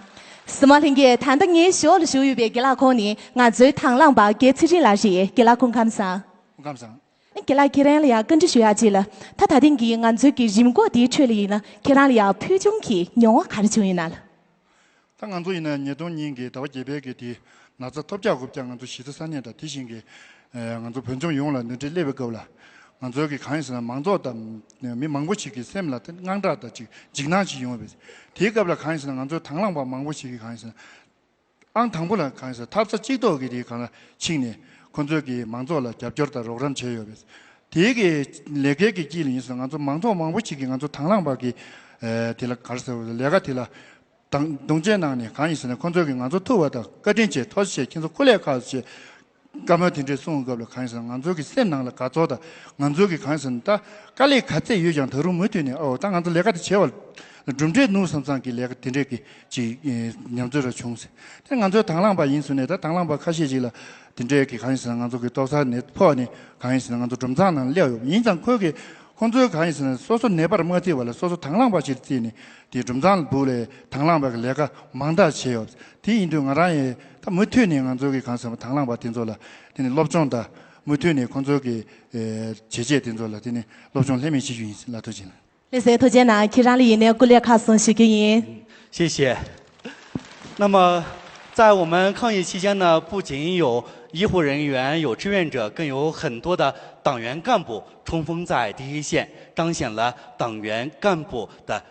གཟིགས་མོ་ལྷན་རྒྱས། ད་ལྟ་ངའི་ཞོར་ལ་བཞུགས་ཡོད་པའི་རྒན་ལགས་ཁོང་ནི་ང་ཚོའི་དང་བླངས་པ་རྒན་ཚེ་རིང་ལགས་རེད། རྒན་ལགས་སྐུ་ཁམས་བཟང་། སྐུ་ཁམས་བཟང་། ཨ། རྒན་ལགས་ཁྱེད་རང་ལ་ཡང་བཀའ་འདྲི་ཞུ་ཡག་ཅིག་ལ། ད་ད་ཐེངས་ཀྱི་ང་ཚོའི་གི་རིམས་འགོག་འདིའི་ཁྲོད་ལ་ཡིན་ན་ཁྱེད་རང་ལ་ཡང་ཕུལ་བྱུང་གི་མྱོང་བ་ག་རེ་བྱུང་ཡིན་ན་ལགས། ད་ང་ཚོ་ཡིན་ན་ཉིས་སྟོང་ཉིན་གྱི་ཟླ་བ་བརྒྱད་པའི་གི་དེ་ན་ཚ་ཐོལ་རྒྱག་རྐུབ་བཀྱག་ང་ཚོ་གཞིས་རྩེ་ས་གནས་དང་དེ་བཞིན་གྱི་ཨ་ང་ཚོ་བོད་ལྗོངས་ཡོངས་ལ་འདི་འདྲའི་སླེབས་པའི་སྐབས་ལ། ང་ཚོའི་གི་གང་ཡིན་ཟེར་ན་མང་ཚོགས་དང་མི་མང་པོ་ཞིག་གི་སེམས་ལ་དེ་དངངས་སྐྲག་དང་ཅིག་འཇིགས་སྣང་ཞིག་ཡོང་བས། དེའི་སྐབས་ལ་གང་ཡིན་ཟེར་ན་ང་ཚོའི་དང་བླངས་པ་མང་པོ་ཞིག་གིས་གང་ཡིན་ཟེར་ན། ཨང་དང་པོ་ལ་གང་ཡིན་ཟེར་ན་འཐབ་ས་གཅིག་ཐོག་གི་དེའི་སྒང་ལ་ཕྱིན་ནས་ཁོང་ཚོའི་གི་མང་ཚོགས་ལ་རྒྱབ་སྐྱོར་དང་རོགས་རམ་བྱས་ཡོད་པས། དེའི་གི་ལས་ཀའི་གི་དཀྱིལ་ལ་ཡིན་ཟེར་ན་ང་ཚོ་མང་ཚོགས་མང་པོ་ཞིག་གིས་ང་ཚོ་དང་བླངས་པ་གི་ཨ་དེ་ལ་ག་རེ་ཟེར་བ་ལས་ཀ་དེ་ལ་དང་གདོང་གཅོད་གནང་ནས་གང་ཡིན་ཟེར་ན་ཁོང་ཚོ་གིས་ང་ཚོ་ཐུག་པ་དང་བཀའ་དྲིན་ཆེ། ཐུགས་རྗེ་ཆེ། ཁྱེད་ཚོ་སྐུ་ལས་ཁག་ཆེ། བཀའ་མོལ་དེ་འདྲས་གསུངས་སྐབས་ལ་གང་ཡིན་ཟེར་ན་ང་ཚོ་གི་སེམས་ནང་ལ་དགའ་ཚོར་དང་ང་ཚོ་གི་གང་ཡིན་ཟེར་ན་ད་དཀའ་ལས་ག་ཚད་ཡོད་ཀྱང་ད་རུང་མུ་མཐུད་ནས་ཨོ་ད་ང་ཚོ་ལས་ཀ་དེ་བྱས་པ་ལ་གྲུབ་འབྲས་སྣུར་བསམ་བསམ་གི་ལས་ཀ་དེ་འདྲས་ཀྱི་ཅིག་ཨེ་ཉམས་ཚོད་ར་བྱུང་ཟེར། དེ་ང་ཚོའི་དང་བླངས་པ་ཡིན་ཟེར་ནས་ད་དང་བླངས་པ་ཁ་ཤས་ཅིག་ལ་དེ་འདྲས་ཀྱི་གང་ཡིན་ཟེར་ན་ང་ཚོ་གི་ཏོག་གསར་ནས་ཕོག་ནས་གང་ཡིན་ཟེར་ན་ང་ཚོ་སྒྲུབ་ཚང་ནང་སླེབས་ཡོད། ཡིན་ཙང་ཁོས་གི་ཁོང་ཚོའི་གང་ཡིན་ཟེར་ན་སོ་སོ་ནད་པར་མ་བརྩི་བ་ལ་སོ་སོ་དང་བླངས་པ་ཞིག་བརྩིས་ནས་དེ་སྒྲུབ་ཚང་ལ་འབུལ་ལས་དང་བླངས་པ་གི་ལས་ཀ་མང་དག་བྱས་ཡོད། དེ་ཡིན་དུས་ང་རང་ཡང་ད་མུ་མཐུད་ནས་ང་ཚོ་གི་གང་ཟེར་བ་དང་བླངས་པ་དེ་ཚོ་ལ་དེ་ནི་སློབ་སྦྱོང་དང་མུ་མཐུད་ནས་ཁོང་ཚོ་གི་ཨེ་བྱས་རྗེས་དེ་ཚོ་ལ་དེ་ནི་སློབ་སྦྱོང་ལྷད་མེད་བྱེད་རྒྱུ་ཡིན་ལ་ཐུགས་རྗེ་གནང་། ལགས་སོ། ཐུགས་རྗེ་གནང་། ཁྱེད་རང་ལ་ཡིན་ནའི་སྐུ་ལས་ཁག་སོང་ཞུ་རྒྱུ་ཡིན། 谢谢。那么，在我们抗疫期间呢，不仅有医护人员、有志愿者，更有很多的党员干部冲锋在第一线，彰显了党员干部的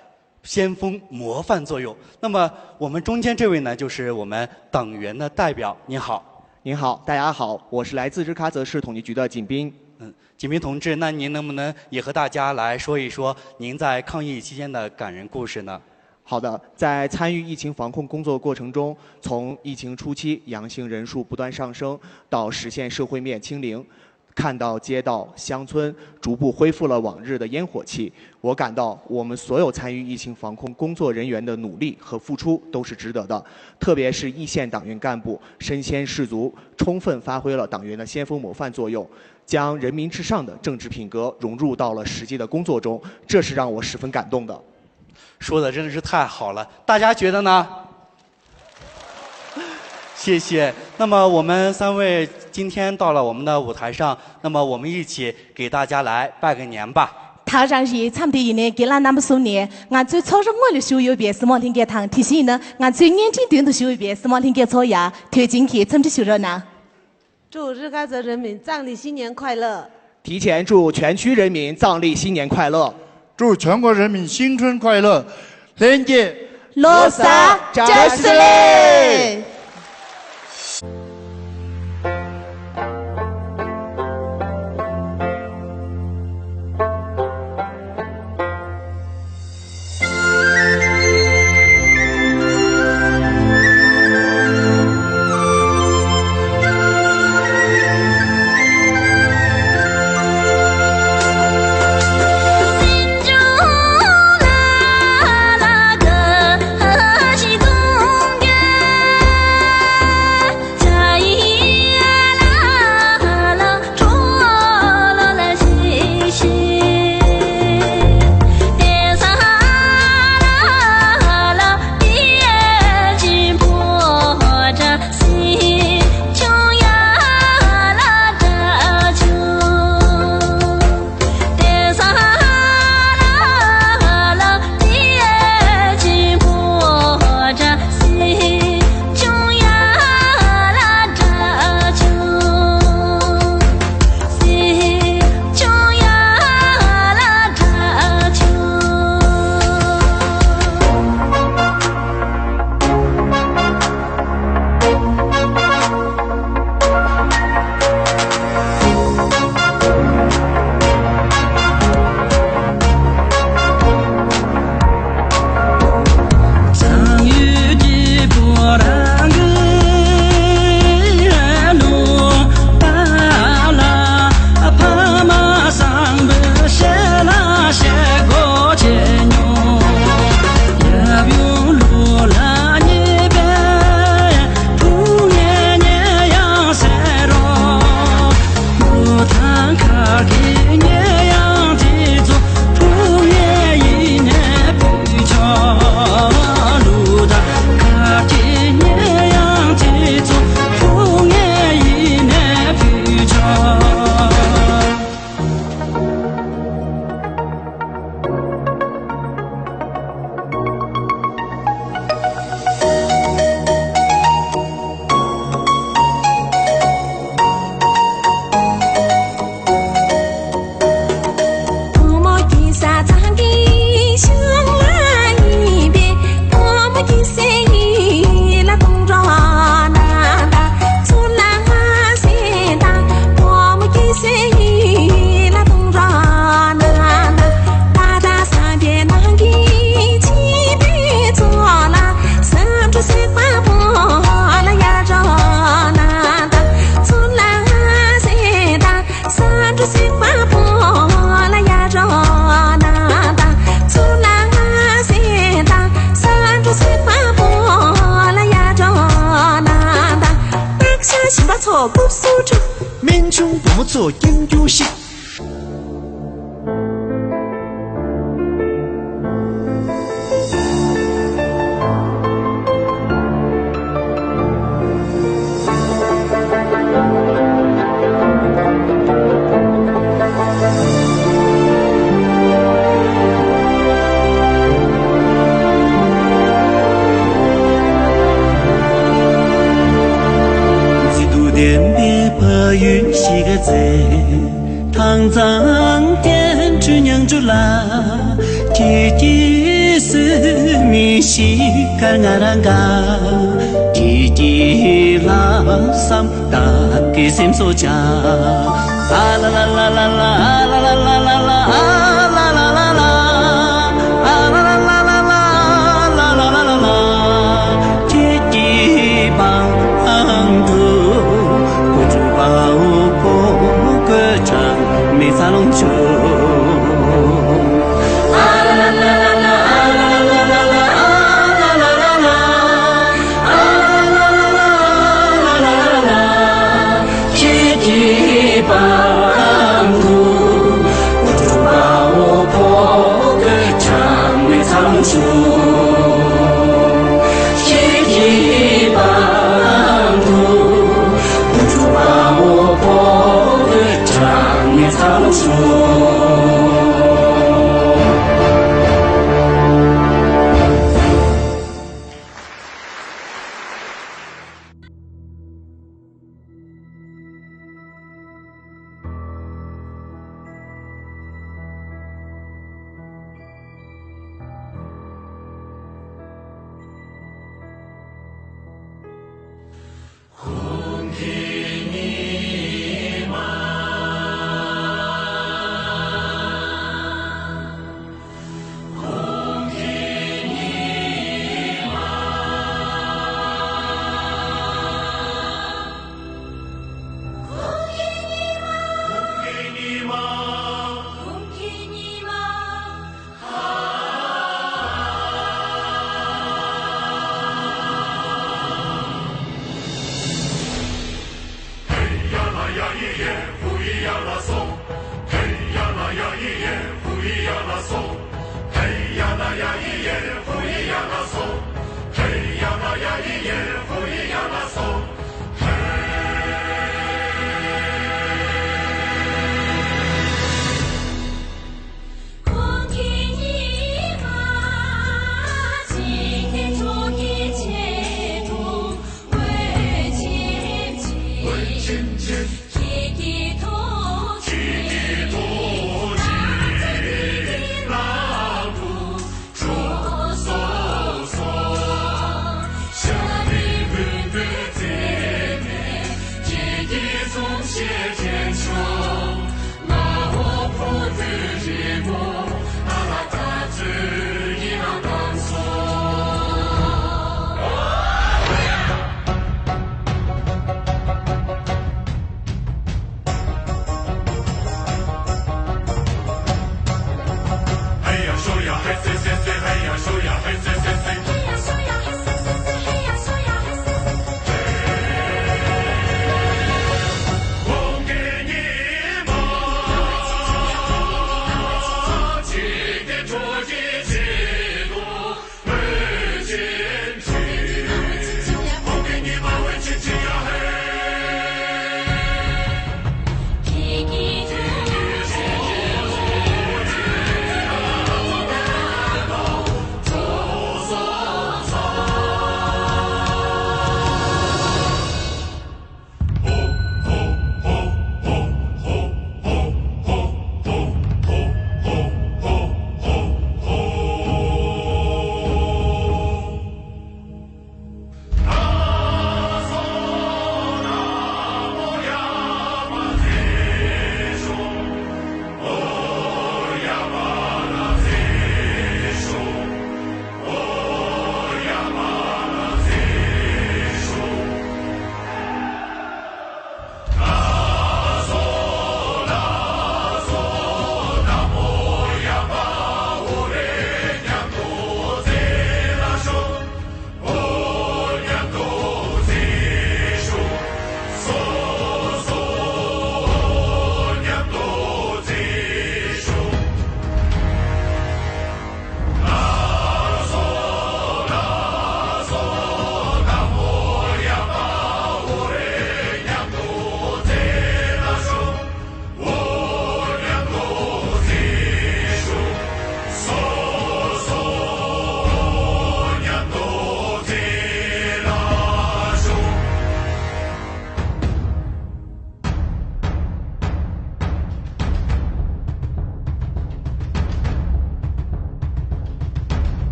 先锋模范作用。那么，我们中间这位呢，就是我们党员的代表。您好。您好，大家好，我是来自日喀则市统计局的景斌。嗯，景斌同志，那您能不能也和大家来说一说您在抗疫期间的感人故事呢？好的，在参与疫情防控工作过程中，从疫情初期阳性人数不断上升，到实现社会面清零，看到街道、乡村逐步恢复了往日的烟火气，我感到我们所有参与疫情防控工作人员的努力和付出都是值得的。特别是一线党员干部身先士卒，充分发挥了党员的先锋模范作用，将人民至上的政治品格融入到了实际的工作中，这是让我十分感动的。说的真的是太好了，大家觉得呢？谢谢。那么我们三位今天到了我们的舞台上，那么我们一起给大家来拜个年吧。 ད་རང་རེད། མཚམས་འདི་ཡིན་ནའི་རྒན་ལགས་རྣམ་པ་གསུམ་ནས་ང་ཚོའི་ཚོགས་ར་དངོས་ལ་བཞུགས་ཡོད་པའི་གཟིགས་མོ་ལྷན་རྒྱས་དང་དེ་བཞིན་ཡིན་ན་ང་ཚོའི་བརྙན་འཕྲིན་མདུན་དུ་བཞུགས་ཡོད་པའི་གཟིགས་མོ་ལྷན་རྒྱས་ཚོར་ཡང་དུས་རྒྱུན་གྱི་འཚམས་འདྲི་ཞུ་རོགས་གནང་། 祝日喀则人民藏历新年快乐！提前祝全区人民藏历新年快乐！祝全国人民新春快乐！ལྷན་རྒྱས་ལོ་གསར་བཀྲ་ཤིས་བདེ་ལེགས། སྨན་ཆུང་བུ་མོ་ཚོ་སྐྱིད་རྒྱུ་ཞིག་མཛེས་སྡུག་ལྡན་པའི་ཕ་ཡུལ་གཞིས་ཀ་རྩེ། དྭངས་གཙང་དེར་འཁྲུངས་མྱང་ཆུ་ལ། ཁྱེད་ཀྱི་སེམས་ནི་གཞིས་ཀར་ང་རང་དགའ། ཁྱེད་ཀྱི་ལྷག་བསམ་བདག་གི་སེམས་སུ་འཇགས། ཨ་ལ་ལ། ཁྱེད་ཀྱི་པང་དུ་བུ་ཕྲུག་དཔའ་བོ་ཕོ་རྒོད་གྲངས་མེད་འཚར་ལོངས་བྱུང་། ཁྱེད་ཀྱི་པང་དུ་བུ་ཕྲུག་དཔའ་བོ་ཕོ་རྒོད་གྲངས་མེད་འཚར་ལོངས་བྱུང་། ཁྱེད་ཀྱི་པང་དུ་བུ་ཕྲུག་དཔའ་བོ་ཕོ་རྒོད་གྲངས་མེད་འཚར་ལོངས་བྱུང་།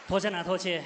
ཐུགས་རྗེ་གནང་། ཐུགས་རྗེ་ཆེ།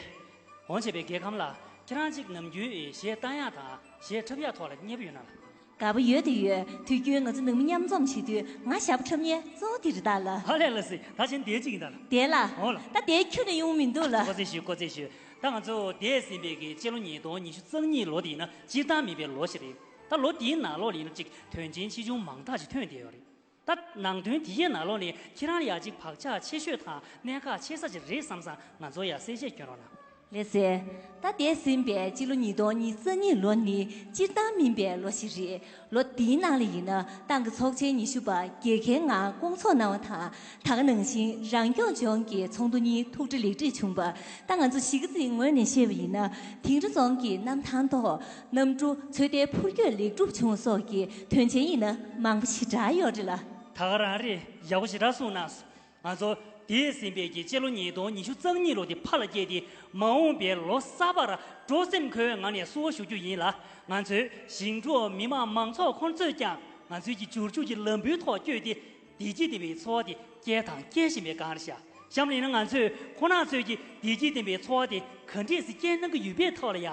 འོང་བྱས་པའི་རྒྱལ་ཁམས་ལགས། ཁྱེད་རང་གཅིག་ནམ་རྒྱུན་གཞས་བཏང་ཡག་དང་གཞས་འཁྲབ་ཡག་ཐོག་ལ་མཉེས་པོ་ཡོད་ན་ལགས། དགའ་པོ་ཡོད་དེ་ཡོད། དུས་རྒྱུན་ང་ཚོ་ནང་མི་མཉམ་འཛོམས་བྱེད་དུས་ང་ཞབས་བྲོ་འཁྲབ་མཁན་གཙོ་བོ་དེ་རེད་ད་ལགས། ཧ་ལས་ལགས་སེ། ད་ཕྱིན་དེ་གཅིག་ཡིན་ད་ལགས། དེ་ལགས། འོ་ལགས། ད་དེ་ཁྱོན་ནས་ཡོང་མི་འདུག་ལགས། བཀའ་དྲིན་ཆེ་ཞུ། བཀའ་དྲིན་ཆེ་ཞུ། ད་ང་ཚོ་འདས་ཟིན་པའི་གི་སྤྱི་ལོ་ཉིས་སྟོང་ཉི་ཤུ་རྩ་གཉིས་ལོ་དེ་ཡིན་ན་སྤྱིར་བཏང་མིན་པའི་ལོ་ཞིག་རེད། ད་ལོ་དེའི་ནང་ལོགས་ལ་ཡིན་ན་གཅིག་དོན་རྐྱེན་ཆེ་ཆུང་མང་དག་ཅིག་ཐོན་བསྡད་ཡོད་རེད། ད་ནང་དོན་དེ་ཡི་ནང་ལོགས་ནས་ཁྱེད་རང་ལ་ཡ་གཅིག་བག་ཆགས་ཆེ་ཤོས་དང་གནད་འགག་ཆེ་ས་ཅིག་རེད་བསམ་བསམ་ང་ཚོ་ཡ་གསལ་བཤད་སྐྱོན་རོགས་གནང་། ལགས་སེ། ད་འདས་ཟིན་པའི་སྤྱི་ལོ་ཉིས་སྟོང་ཉི་ཤུ་རྩ་གཉིས་ལོ་ནི་སྤྱིར་བཏང་མིན་པའི་ལོ་ཞིག་རེད། ལོ་འདིའི་ནང་ལ་ཡིན་ན་ཏང་གི་ཚོགས་ཆེན་ཉི་ཤུ་པ་རྒྱལ་ཁའི་ངང་སྐོང་ཚོགས་གནང་བ་དང་། ད་ག་ནང་བཞིན་རང་སྐྱོང་ལྗོངས་ཀྱི་ཚོགས་འདུ་གཉིས་ཐུགས་གྲ་ལེགས་གྲས་བྱུང་བ། ད་ང་ཚོ་གཞིས་ཀ་རྩེའི་ངོས་ནས་བཤད་པ་ཡིན་ན་དིང་རི་རྫོང་གི་གནམ་ཐང་ཐོག་གནམ་གྲུ་ཚོད་ལྟའི་འཕུར་སྐྱོད་ལེགས་གྲུབ་བྱུང་སོགས་ཀྱི་དོན་ཆེན་ཡིན་ན་མང་པོ་ཞེ་དྲག་ཡོད་རེད་ལ། ད་ག་རང་རེད། ཡག་པོ་ཞེ་དྲག་གསུངས་གནང་སོང་། ང་ཚོ་འདས་ཟིན་པའི་གི་སྤྱི་ལོ་ཉིས་སྟོང་ཉི་ཤུ་རྩ་གཉིས་ལོ་དེ་ཕར་ལ་བསྐྱལ་ཏེ་མ་འོངས་པའི་ལོ་གསར་པར་འགྲོ་སེམས་འཁོལ་བའི་ངང་ནས་བསུ་བ་ཞུ་རྒྱུ་ཡིན་ལ། ང་ཚོའི་ཞིང་འབྲོག་མི་དམངས་མང་ཚོགས་ཁོང་ཚོས་ཀྱང་ང་ཚོའི་གི་འབྱོར་ཕྱུག་གི་ལམ་བུའི་ཐོག་བསྐྱོད་དེ་བདེ་སྐྱིད་ལྡན་པའི་འཚོ་བ་དེ་སྐྱེལ་དང་སྐྱེལ་བཞིན་པའི་སྒང་རེད་ཤག་གཤམ་ལ་ཡིན་ན་ང་ཚོས་ཁོང་རྣམ་ཚོའི་གི་བདེ་སྐྱིད་ལྡན་པའི་འཚོ་བ་དེ་ག་འདྲས་སེ་སྐྱེལ་གནང་གི་ཡོད་པའི་ཐོག་ལ་ཡ་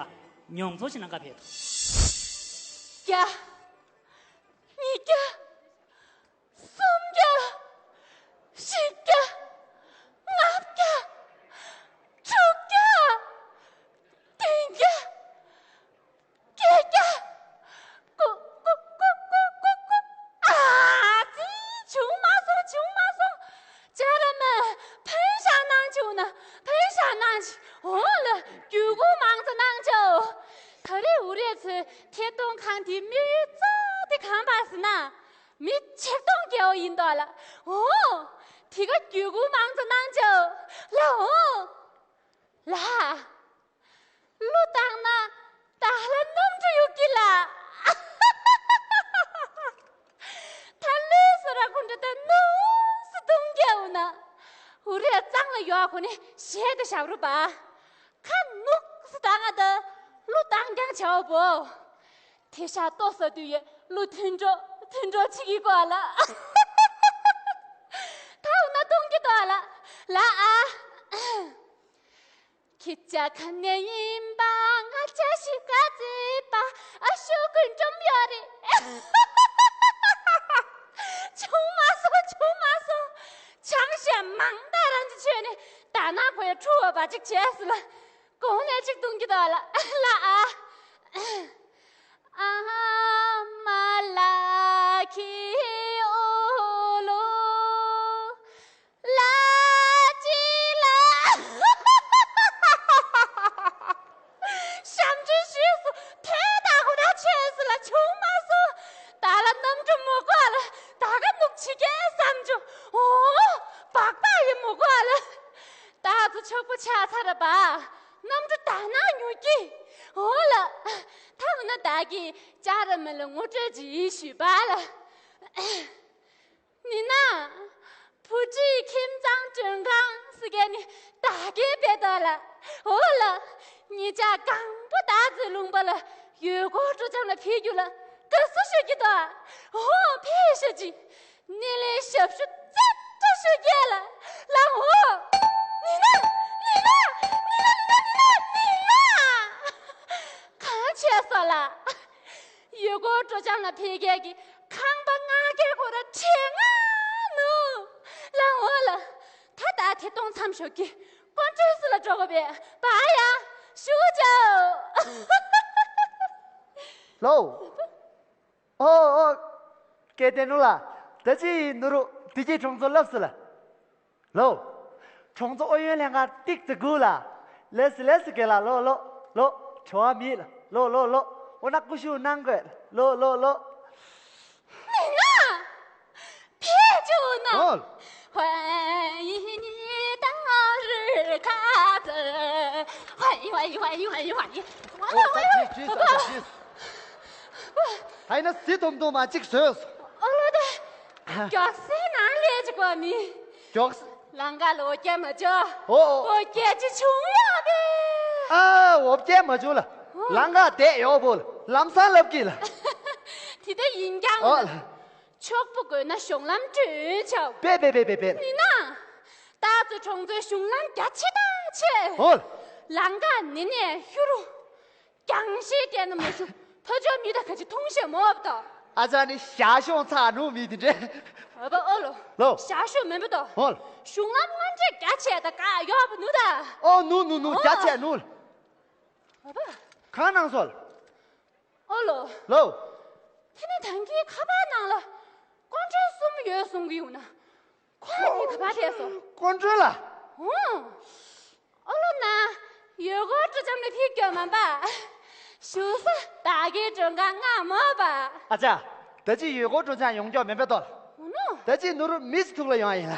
མྱོང་ཚོར་ཞིག་གནང་ག་ཕེབས་དང་། བརྒྱ། ཉིས་བརྒྱ། སུམ་བརྒྱ། བཞི་བརྒྱ། ལྔ་བརྒྱ། དྲུག་བརྒྱ། བདུན་བརྒྱ། བརྒྱད་བརྒྱ། ཀུ་ཀུ། ཨ་ཙི། བྱུང་མ་སོང་། བྱུང་མ་སོང་། བྱ་ར་མ། ཕན་ཤག་གནང་བྱུང་ན་ཕན་ཤག་གནང་ཞིག་འོང་ལ་རྒྱུ་གུ་མང་ཙམ་གནང་ཆོག་ད་རེས་འུ་རས་ཚོའི་ཐད་གཏོང་ཁང་དེའི་དམིགས་ཡུལ་གཙོ་བོ་དེ་གང་པ་ཟེར་ན། མི་ཆིག་སྟོང་བརྒལ་བ་ཡིན་མདོག་ལ། འོ། དེ་ག་རྒྱུ་གུ་མང་ཙམ་གནང་ཆོག་ལ་འོ། ལ། གླུ་བཏང་ན་བདག་ལ་གནམ་གྲུ་གཡུག་གི་ལ། ད་གླུ་བཟོ་ར་ཁོ་འདྲ་ད་ནུ་སུ་གཏོང་རྒྱའུ་ན། འུ་རས་གཙང་ལ་ཡོག་ཁོ་ནི་གཞས་དེ་ཞབས་རུ་པ། ཁ་ནུག་སུ་བཏང་ང་ད་གླུ་བཏང་རྐྱང་བྱའོ་བོ། དེ་ཤ་ལྟོ་ཟ་དུས་ཡེ་གླུ་མཐུན་གྲོགས་མཐུན་གྲོགས་ཆི་གི་གོ་ལ། ད་འུ་ན་གཏོང་གི་དོ་ལ། ལ་ཨ། ཁྱེད་ཅག་ག་ནས་ཡིན་པ། ང་ཅག་གཞིས་ཀ་རྩེ་པ། ཨ་ཤོ་ཀུན་འགྲོམ་ཡོད་རེད། བྱུང་མ་སོང་། བྱུང་མ་སོང་། ཆང་ཞལ་མང་དག་རང་གི་ཆོས་ནི་ད་ན་ཁོའི་ཁྲུ་བ་བ་ཅིག་བྱས་སི་ལ། གོང་ནས་ཅིག་གཏོང་གི་དོ་ལ་ལ་ཨ། ཨ་མ་ལ་ཁི་ཨོ་ལོ། ལ་ཅི་ལ། ཞབས་འདྲེན་ཞུས་སོ། ཐོས་དང་ཁོ་ན་ཆོས་སུ་ལ་བྱུང་མ་སོང་། ད་ལ་གནམ་གྲུ་མོ་གོ་ལ་ད་ག་ནུབ་ཕྱི་གའི་བསམ་བྱུང་། འོ། སྦག་སྦག་ཡི་མོ་གོ་ལ། ད་ཚོ་ཆོག་པོ་ཆགས་ཚར་བ། གནམ་གྲུ་ད་ན་ཉོ་གི། འོ་ལ། ད་འོ་ན་ད་གི་ཅ་ར་མི་ལ་ངོ་སྤྲོད་ཅིག་ཞུས་པ་ལ། ནི་ན། བུ་ཁྲིད་ཁྱིམ་ཚང་མགྲོན་ཁང་སི་གེ་ནི་ད་གེ་བེ་དོ་ལ། འོ་ལ། ཉི་ཅག་གང་པོ་ད་ཚོའི་ལུང་པ་ལ་ཡོད་གོ་སྤྲོ་འཆམ་ལ་ཕེབས་རྒྱུ་ལ་དགའ་བསུ་ཞུ་གི་དོ། འོ་ཕེབས་ཤོག་ཅིག་ནི་ལས་ཞབས་ཞུ་རྩེ་བཀྲ་ཤོག་རྒྱལ་ལ་ལ་འོ། ནི་ན། ནི་ན། ནི་ན། ནི་ན། ནི་ན། ནི་ན། གང་བྱས་སོ་ལ། ཡུལ་སྐོར་སྤྲོ་འཆམ་ལ་ཕེབས་མཁན་གྱི་ཁང་པ་ལྔ་བརྒྱ་ཁོ་ར་ཁྲི་ལྔ་ནུ། ལ་འོ་ལ། ད་ད་དེ་གཏོང་མཚམས་ཞོག་གི་ཀོན་ཀྲེས་ལ་འགྲོ་དགོས་པས་པ་ཡ་ཞུ་ཅའོ། ལོ། ཨོ་ཨོ། སྐལ་ལྡན་ནུ་ལ། ད་ཅི་ནུ་རུ་བདེ་སྐྱིད་གྲོང་ཚོ་ལབ་སི་ལ། ལོ། གྲོང་ཚོ་ཨུ་ཡོན་ལྷན་ཁང་ཏིག་ཙི་དགུ་ལ། ལེ་སི་ལེ་སི་གེ་ལ་ལོ་ལོ་ལོ། བྲོ་བ་མེད་ལ་ལོ་ལོ་ལོ། འོ་ན་ཀུ་ཤུ་གནང་དགོས་ལོ་ལོ་ལོ། མི་ང་། ཕེ་ཅུ་ན། ཨོ། ཧོན་ཡི་ནི་ཏང་རུ་ཁ་ཙི། ཧོན་ཡི་ཧོན་ཡི་ཧོན་ཡི་ཧོན་ཡི་ཧོན་ཡི། ཨོ་ད་ཅི་ཅི་ས་ད་ཅི། ཧའི་ན་སི་དོམ་དོམ་མ་གཅིག་བཟོས། ཨོ་ལོ་ད། མགྱོགས་སེ་ནང་ལས་ཅིག་གོ་མི། མགྱོགས་སེ། ལང་ཀ་ལ་འོ་བརྒྱལ་མ་འཇོག་ཨོ་ཨོ། འོ་བརྒྱལ་ཅི་བྱུང་ཡོད་པས། ཨ་འོ་བརྒྱལ་མ་འཇོག་ལ། ཨོ། ལང་ཀ་བསྡད་ཡོག་པོ་ལ་ལམ་སང་ལབ་ཀྱི་ལ། དེ་ལྟ་ཡིན་ཀྱང་ཨོ་ལ། ལ། ཆོག་པོ་དགོས་ན་གཞུང་ལམ་བསྐྲུན་ཆོག་པེ་པེ་པེ་པེ་པེ། ནི་ན། ད་ཚོ་གྲོང་ཚོའི་གཞུང་ལམ་རྒྱ་ཆེ་དང་ ཆེ། ཧོལ། ལང་ཀ་ནི་ནས་ཤུ་རུ། རྒྱང་ཤེལ་བསྟན་ན་མ་ཤུ། ཐོ་ཅོ་མི་ད་ག་ཅི་མཐོང་ཤེས་མོ་བ་དོ། ཨ་ཅག་ནི་ཞག་ཤོང་ཚ་ནུ་མི་དེ་འདྲས། ཨ་བ་ཨོ་ལོ། ལོ། ཞག་ཤོ་མེན་པ་དོ། ཧོལ། གཞུང་ལམ་དངོས་འབྲེལ་རྒྱ་ཆེ་ད་ག་ཡོག་པ་ནུ་ད། ཨོ་ནུ་ནུ་ནུ་ཨོ། རྒྱ་ཆེ་ནུ། ཨ་བ། གང་གནང་སོལ། ཨོ་ལོ། ལོ། དེ་ནི་ད་གིན་ཁ་པར་ནང་ལ་ཀོན་ཀྲོལ་གསུམ་ཡོད་གསུང་གི་ཡོད་ན། ཁོ་གཉིས་ག་པར་ཕེབས་སོང་། ཀོན་ཀྲོལ་ལ། ཧུང་། ཨོ་ལོ་ན། ཡོད་གོ་ཀྲུ་ཅམ་ལ་ཕེབས་སྐྱོ་མ་པ། ཞུ་ས་ད་གའི་ཀྲུང་ག་ང་མོ་པ། ཨ་ཅག་ད་ཅི་ཡོད་གོ་ཀྲུང་ཅམ་ཡོང་སྐྱོ་མེད་པ་དོ། ཨོ་ནོ། ད་ཅི་ནུ་རུ་མིས་ཐུག་ལ་ཡོང་ཡིན་ལ།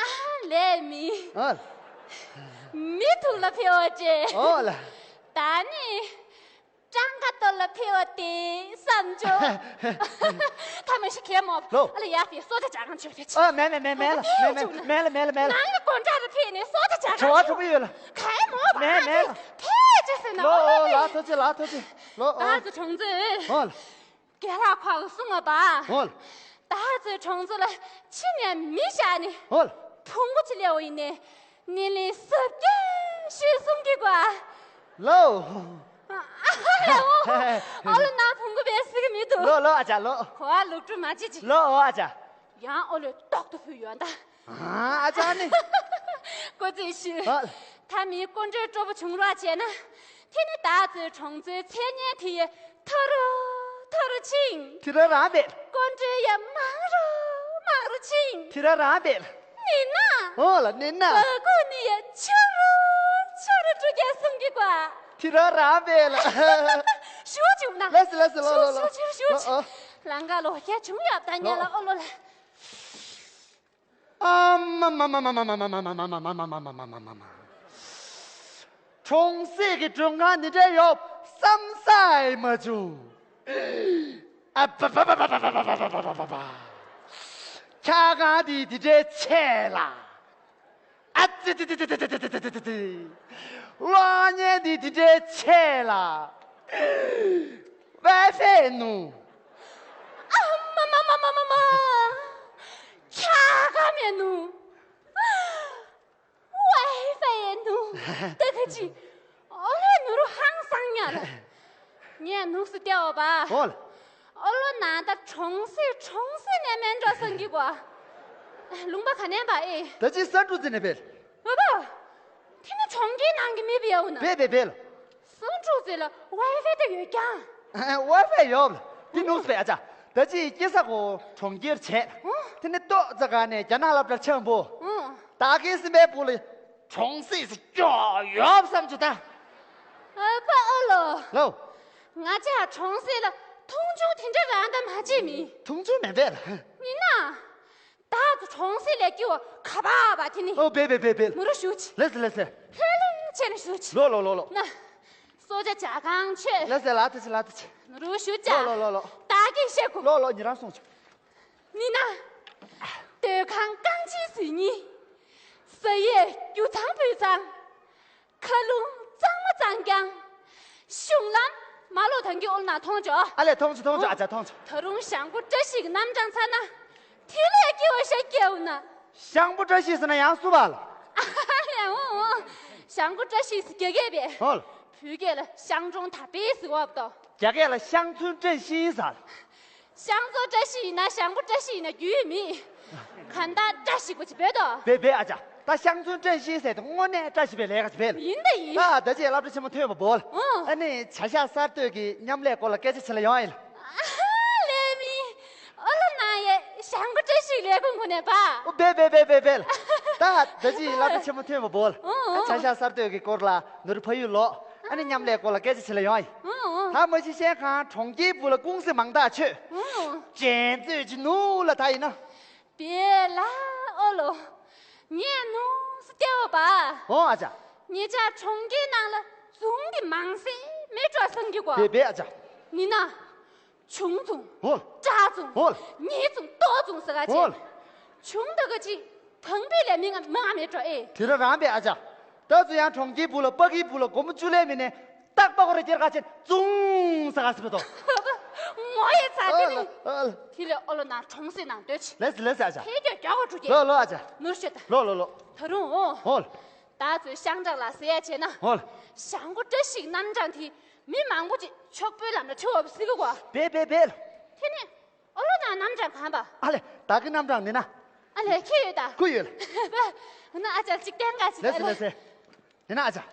ཨ་ལས་མི། ཨ། མི་ཐུག་ལ་ཕེབས་འོ་ཅེ། ཨོ་ལ། ད་ནི། ཀྲང་ཀ་ཏོ་ལ་ཕེབས་འོ་དེ་བསམ་བྱོ། ཐ་མ་ཤི་ཁེ་མོ། ལོ། ཨ་ལ་ཡ་ཕེ་སོ་ད་ཅག་གང་ཆོད་ཕེ་ཆི། ཨ་མེ་མེ་མེ་མེ་ལ་མེ་མེ་མེ་ལ་མེ་ལ་མེ་ལ། ནང་ལ་དགོན་གྲྭ་ལ་ཕེབས་ནས་སོ་ད་ཅག་གང་ཆོད་ཕེ་ཡོད་ལ། ག་ཡ་མོ་བ། མེ་མེ་ལ། ཕེ་ཅི་ཟེར་ན། ལོ་ཨོ་ལ་ཐོ་ཅི་ལ་ཐོ་ཅི། ལོ་ཨོ། ད་ཚོ་གྲོང་ཚོ། ཨོ་ལ། རྒན་ལགས་ཁོ་གསུང་བ་པ། ཧོལ། ད་ཚོའི་གྲོང་ཚོ་ལ་ཕྱི་ནས་མི་བཞག་ནས། ཧོལ། ཕུང་པོ་ཅི་ལེའོ་ཡིན་ནས་ནི་ལི་སུབ་ཀྱི་ཤོད་གསུང་གི་གོ། ལོ། ཨ་ཨ་ལེའོ། ཨ་ལོ་ན་ཕུང་པོ་བས་སི་གི་མི་འདུག་ལོ་ལོ་ཨ་ཅག་ལོ། གོ་ཨ་ལུག་ཀྲུ་མ་ཅི་ཅི། ལོ་ཨོ་ཨ་ཅག་ཡང་ཨོ་ལོས་ཏོག་ཏུ་ཕུལ་ཡོད་ད། ཨ་ཨ་ཅག་ནི། ཀོ་ཙི་ཤི། ཨ། ད་མི་ཀོན་ཀྲོལ་སྤྲོ་པོ་བྱུང་རོགས་བྱས་ན། དེ་ནི་ད་ཚོའི་གྲོང་ཚོའི་མཚན་སྙན་དེ་ཡི་མཐོ་རུ་མཐོ་རུ་ཕྱིན། དེ་ར་རང་བས། ཀོན་ཀྲོལ་ཡ་མང་རུ་མང་རུ་ཕྱིན། དེ་ར་རང་བས། ནི་ན། ཨོ་ལ་ནི་ན། བ་ཀུ་ནི་ཡ་ཆུ་རུ་ཆུ་རུ་ཀྲུ་རྒྱ་གསུང་གི་གོ། དེ་ར་རང་བས་ལ། ཞུ་བྱུང་ན། ལས་ལས་ལོ་ལོ་ལོ། ཞུ་ཞུ་ཞུ། ལོ་ཨོ། ལང་ཀ་ལོ་ཡ་བྱུང་ཡོད་ད་ཉལ་ལ་ཨོ་ལོ་ལ། ཨ་མ་མ་མ། གྲོང་གསེབ་ཀྱི་མགྲོན་ཁང་འདི་འདྲ་ཡོད་བསམ་ས་ཡི་མ་བྱུང་། ཨ་པ་པ། ཆ་གང་འདི་འདི་འདྲའི་ཆེ་ལ། ཨ་ཙི་ཙི་ཙི། གློག་བརྙན་འདི་འདི་འདྲའི་ཆེ་ལ། ཝའི་ཧྥེ་ནུ། ཨ་མ་མ། ཆ་ག་མེ་ནུ། ཝའི་ཧྥེ་ནུ། ད་ག་ཅི། ཨོ་ལེ་ནུ་རུ་ཧང་སང་ཉ་ལ། ངས་ནུག་སུ་ཏེ་འོ་བ། ཨོ་ལ། ཨོ་ལོ་ན་ད་གྲོང་གསེབ་གྲོང་གསེབ་ནས་མེན་འགྲོ་སང་གི་གོ། ལུང་པ་ག་ནས་པ་ཨེ། ད་ཅི་ས་འབྲུ་ཙི་ནས་བེལ། འོ་བ། དེ་ནི་གྲོང་ཁྱེར་ནང་གི་མི་བེའུ་ན། བེ་བེ་བེལ། སུ་འབྲུ་ཙི་ལ་ཝའི་ཧྥེ་ད་ཡོད་ཀྱང་། ཝའི་ཧྥེ་ཡོད་ལ། དེ་ནུག་སུ་བེ་ཨ་ཅག་ད་ཅི་སྐྱེ་ས་གོ་གྲོང་ཁྱེར་བྱས། ཨོ། དེ་ནི་ཏོག་ཙ་ག་ནས་རྒྱ་ནག་སློབ་གྲྭ་ཆེན་པོ། ཨོ། ད་གིན་སི་མེ་པུ་ལ། གྲོང་གསེབ་སུ་སྐྱོ་ཡོད་བསམ་གྱི་ད། ཨ་ཕ་ཨ་ལོ། ལོ། ང་ཅག་གྲོང་གསེབ་ལ་མཐོང་ཆུང་དེ་འདྲ་རང་ད་མ་བྱེད་མི། མཐོང་ཆུང་མེད་པས་ལ། ཡིན་ན། ད་ཚོ་གྲོང་གསེབ་ལས་སྐྱིད་བ་ག་པ་བ་དེ་ནི། ཨོ་བེ་བེ་བེ་བེ། མུ་རུ་ཞུ་ཆི། ལེ་སེ་ལེ་སེ། ལྷེ་ལིང་ཆེ་ནི་ཞུ་ཆི། ལོ་ལོ་ལོ་ལོ། ན། སོ་ཇ་ཇ་གང་ཆེ། ལེ་སེ་ལ་ཏི་ཆི་ལ་ཏི་ཆི། མུ་རུ་ཞུ་ཅ། ལོ་ལོ་ལོ་ལོ། ད་གིན་ཤེ་གུ། ལོ་ལོ་ཉི་རང་སོང་ཆི། ནི་ན། སྡོད་ཁང་རྐང་ཆེན་ཟིན་ནི། ས་ཡས་རྒྱུ་ཚང་སྤུས་གཙང་། མཁའ་རླུང་གཙང་མ་གཙང་རྐྱང་། གཞུང་ལམ་མ་ལོ་ཐང་གི་ཨོལ་ན་མཐོང་ཆོག་ཨ་ལས་མཐོང་ཆོག་མཐོང་ཆོག་ཨ་ཅག་མཐོང་ཆོག་ད་རུང་ཞང་པོ་བཀྲ་ཤིས་ཀྱི་རྣམ་གྲངས་ཚར་ན། དེ་ལས་སྐྱེ་བ་ཤ་སྐྱེའུ་ན། ཞང་པོ་བཀྲ་ཤིས་ཟེར་ན་ཡང་སུ་བ་ལ། ཨ་ལས་འོ་འོ། ཞང་པོ་བཀྲ་ཤིས་ཟེར་རྒྱ་སྐད་པས། ཧོལ། བོད་སྐད་ལ་ཞང་ཀྲོང་ད་པེ་ཟེར་བ་དོ། རྒྱ་སྐད་ལ་ཤང་ཚུན་བཀྲ་ཤིས་ཟེར། ཤང་ཚོ་བཀྲ་ཤིས་ཡིན་ན་ཞང་པོ་བཀྲ་ཤིས་ཡིན་ན་རྒྱུས་མེད། ག་ད་བཀྲ་ཤིས་པོ་ཅི་བོད་དོ། བེ་བེ་ཨ་ཅག་ད་ཤང་ཚུན་བཀྲ་ཤིས་ཟེར་དེ་དངོས་གནས་བཀྲ་ཤིས་པའི་ལས་ཀ་ཅི་བེ་ལ། ཡིན་ད་ཡིན། ད་ད་ཅི་སློབ་གྲྭ་ཆེན་མོ་ཐོན་པ་བོ་ལ། ཨོ། ཨ་ནི་བྱ་གཞག་གསར་གཏོད་ཀྱི་མཉམ་ལས་སྐོར་ལ་སྐད་ཆ་བྱེད་ལ་ཡོང་ཡིན་ལ། ཨ་ལས་མི། ཨོ་ལོ་ན་ཡ་ཞང་པོ་བཀྲ་ཤིས་ལས་ཁུངས་ཁོ་ནས་པ། ཨོ་བེ་བེ་བེ་བེ་བེ་ལ། ད་ད་ཅི་སློབ་གྲྭ་ཆེན་མོ་ཐོན་པ་བོ་ལ། ཨོ་ཨོ། བྱ་གཞག་གསར་གཏོད་ཀྱི་སྐོར་ལ་ནུ་རི་ཕ་ཡུལ་ལོག་ཨ་ནི་མཉམ་ལས་སྐོར་ལ་སྐད་ཆ་བྱེད་ལ་ཡོང་ཡིན། ཨོ་ཨོ། ད་མ་གཞི་ཤན་ཁང་གྲོང་ཁྱེར་བུ་ལ་ཀུང་སི་མང་ཐག་ཆོད། ཨོ། ཅན་ཙོས་ཀྱི་ནུ་ལ་ད་ཡིན་ན། དེ་ལ་ཨོ་ལོ། ངས་ནུ་སུ་སྟེ་འོ་པ། ཨོ་ཨ་ཅག་ངེད་ཅག་གྲོང་ཁྱེར་ནང་ལ་རྫོང་གི་མང་སེ་མེད་འགྲོ་བསམ་གྱི་གོ། དེ་བས་ཨ་ཅག་ནི་ན། ཆུང་རྫོང་། ཧོལ། བྲག་རྫོང་། ཧོལ། ཉེ་རྫོང་ལྟོ་རྫོང་ཟེར་ག་ཅེ། ཧོལ། ཆུང་ད་ག་ཅི། དང་པོའི་ལས་མི་ང་མ་མེད་འགྲོ་ཨེ། དེ་ར་རང་པའི་ཨ་ཅག་ད་ཚོ་ཡང་གྲོང་ཁྱེར་བུ་ལ་པ་ཀིའི་བུ་ལ་སྒོར་མོ་བཅུ་ལས་མི་ནས་རྟག་པ་ཁོ་ར་སྐྱེར་ཁ་ཆེན་ཙུང་ཟེར་ག་ཟེར་བ་དོ། ངོ་ཡི་ཚ་དེ་ནི། ཨ་ལ། དེ་ལས་ཨོ་ལོ་ན་གྲོང་གསེབ་ནང་སྡོད་ཆི། ལེ་སི་ལེ་སི་ཨ་ཅག་ཕེ་རྒྱ་རྒྱ་བ་འགྲོ་གི། ལོ་ལོ་ཨ་ཅག་ནོར་ཤོད་ད། ལོ་ལོ་ལོ། ད་རུང་ཨོ། ཧོལ། བདག་ཚོས་ཤང་ཀྲང་ལ་ཟེར་ཡ་བྱས་ན། ཧོལ། ཞང་པོ་བཀྲ་ཤིས་རྣམ་གྲངས་དེ་མི་མང་པོ་ཅིག་ཕྱུག་པོའི་ལམ་ལ་ཁྲིད་འོབ་སྲིད་གི་གོ། བེ་བེ་བེ། དེ་ནས་ཨོ་ལོ་དང་རྣམ་གྲངས་གང་པ། ཨ་ལེ། བདག་གི་རྣམ་གྲངས་ནི་ན། ཨ་ལེ་ཁྱེད་ཡོད་ད། ཁུ་ཡོད། ཧུ་ན་ཨ་ཅག་གཅིག་བསྟན་ག་ཅིག་ལེ་སི་ལེ་སི། ནི་ན་ཨ་ཅག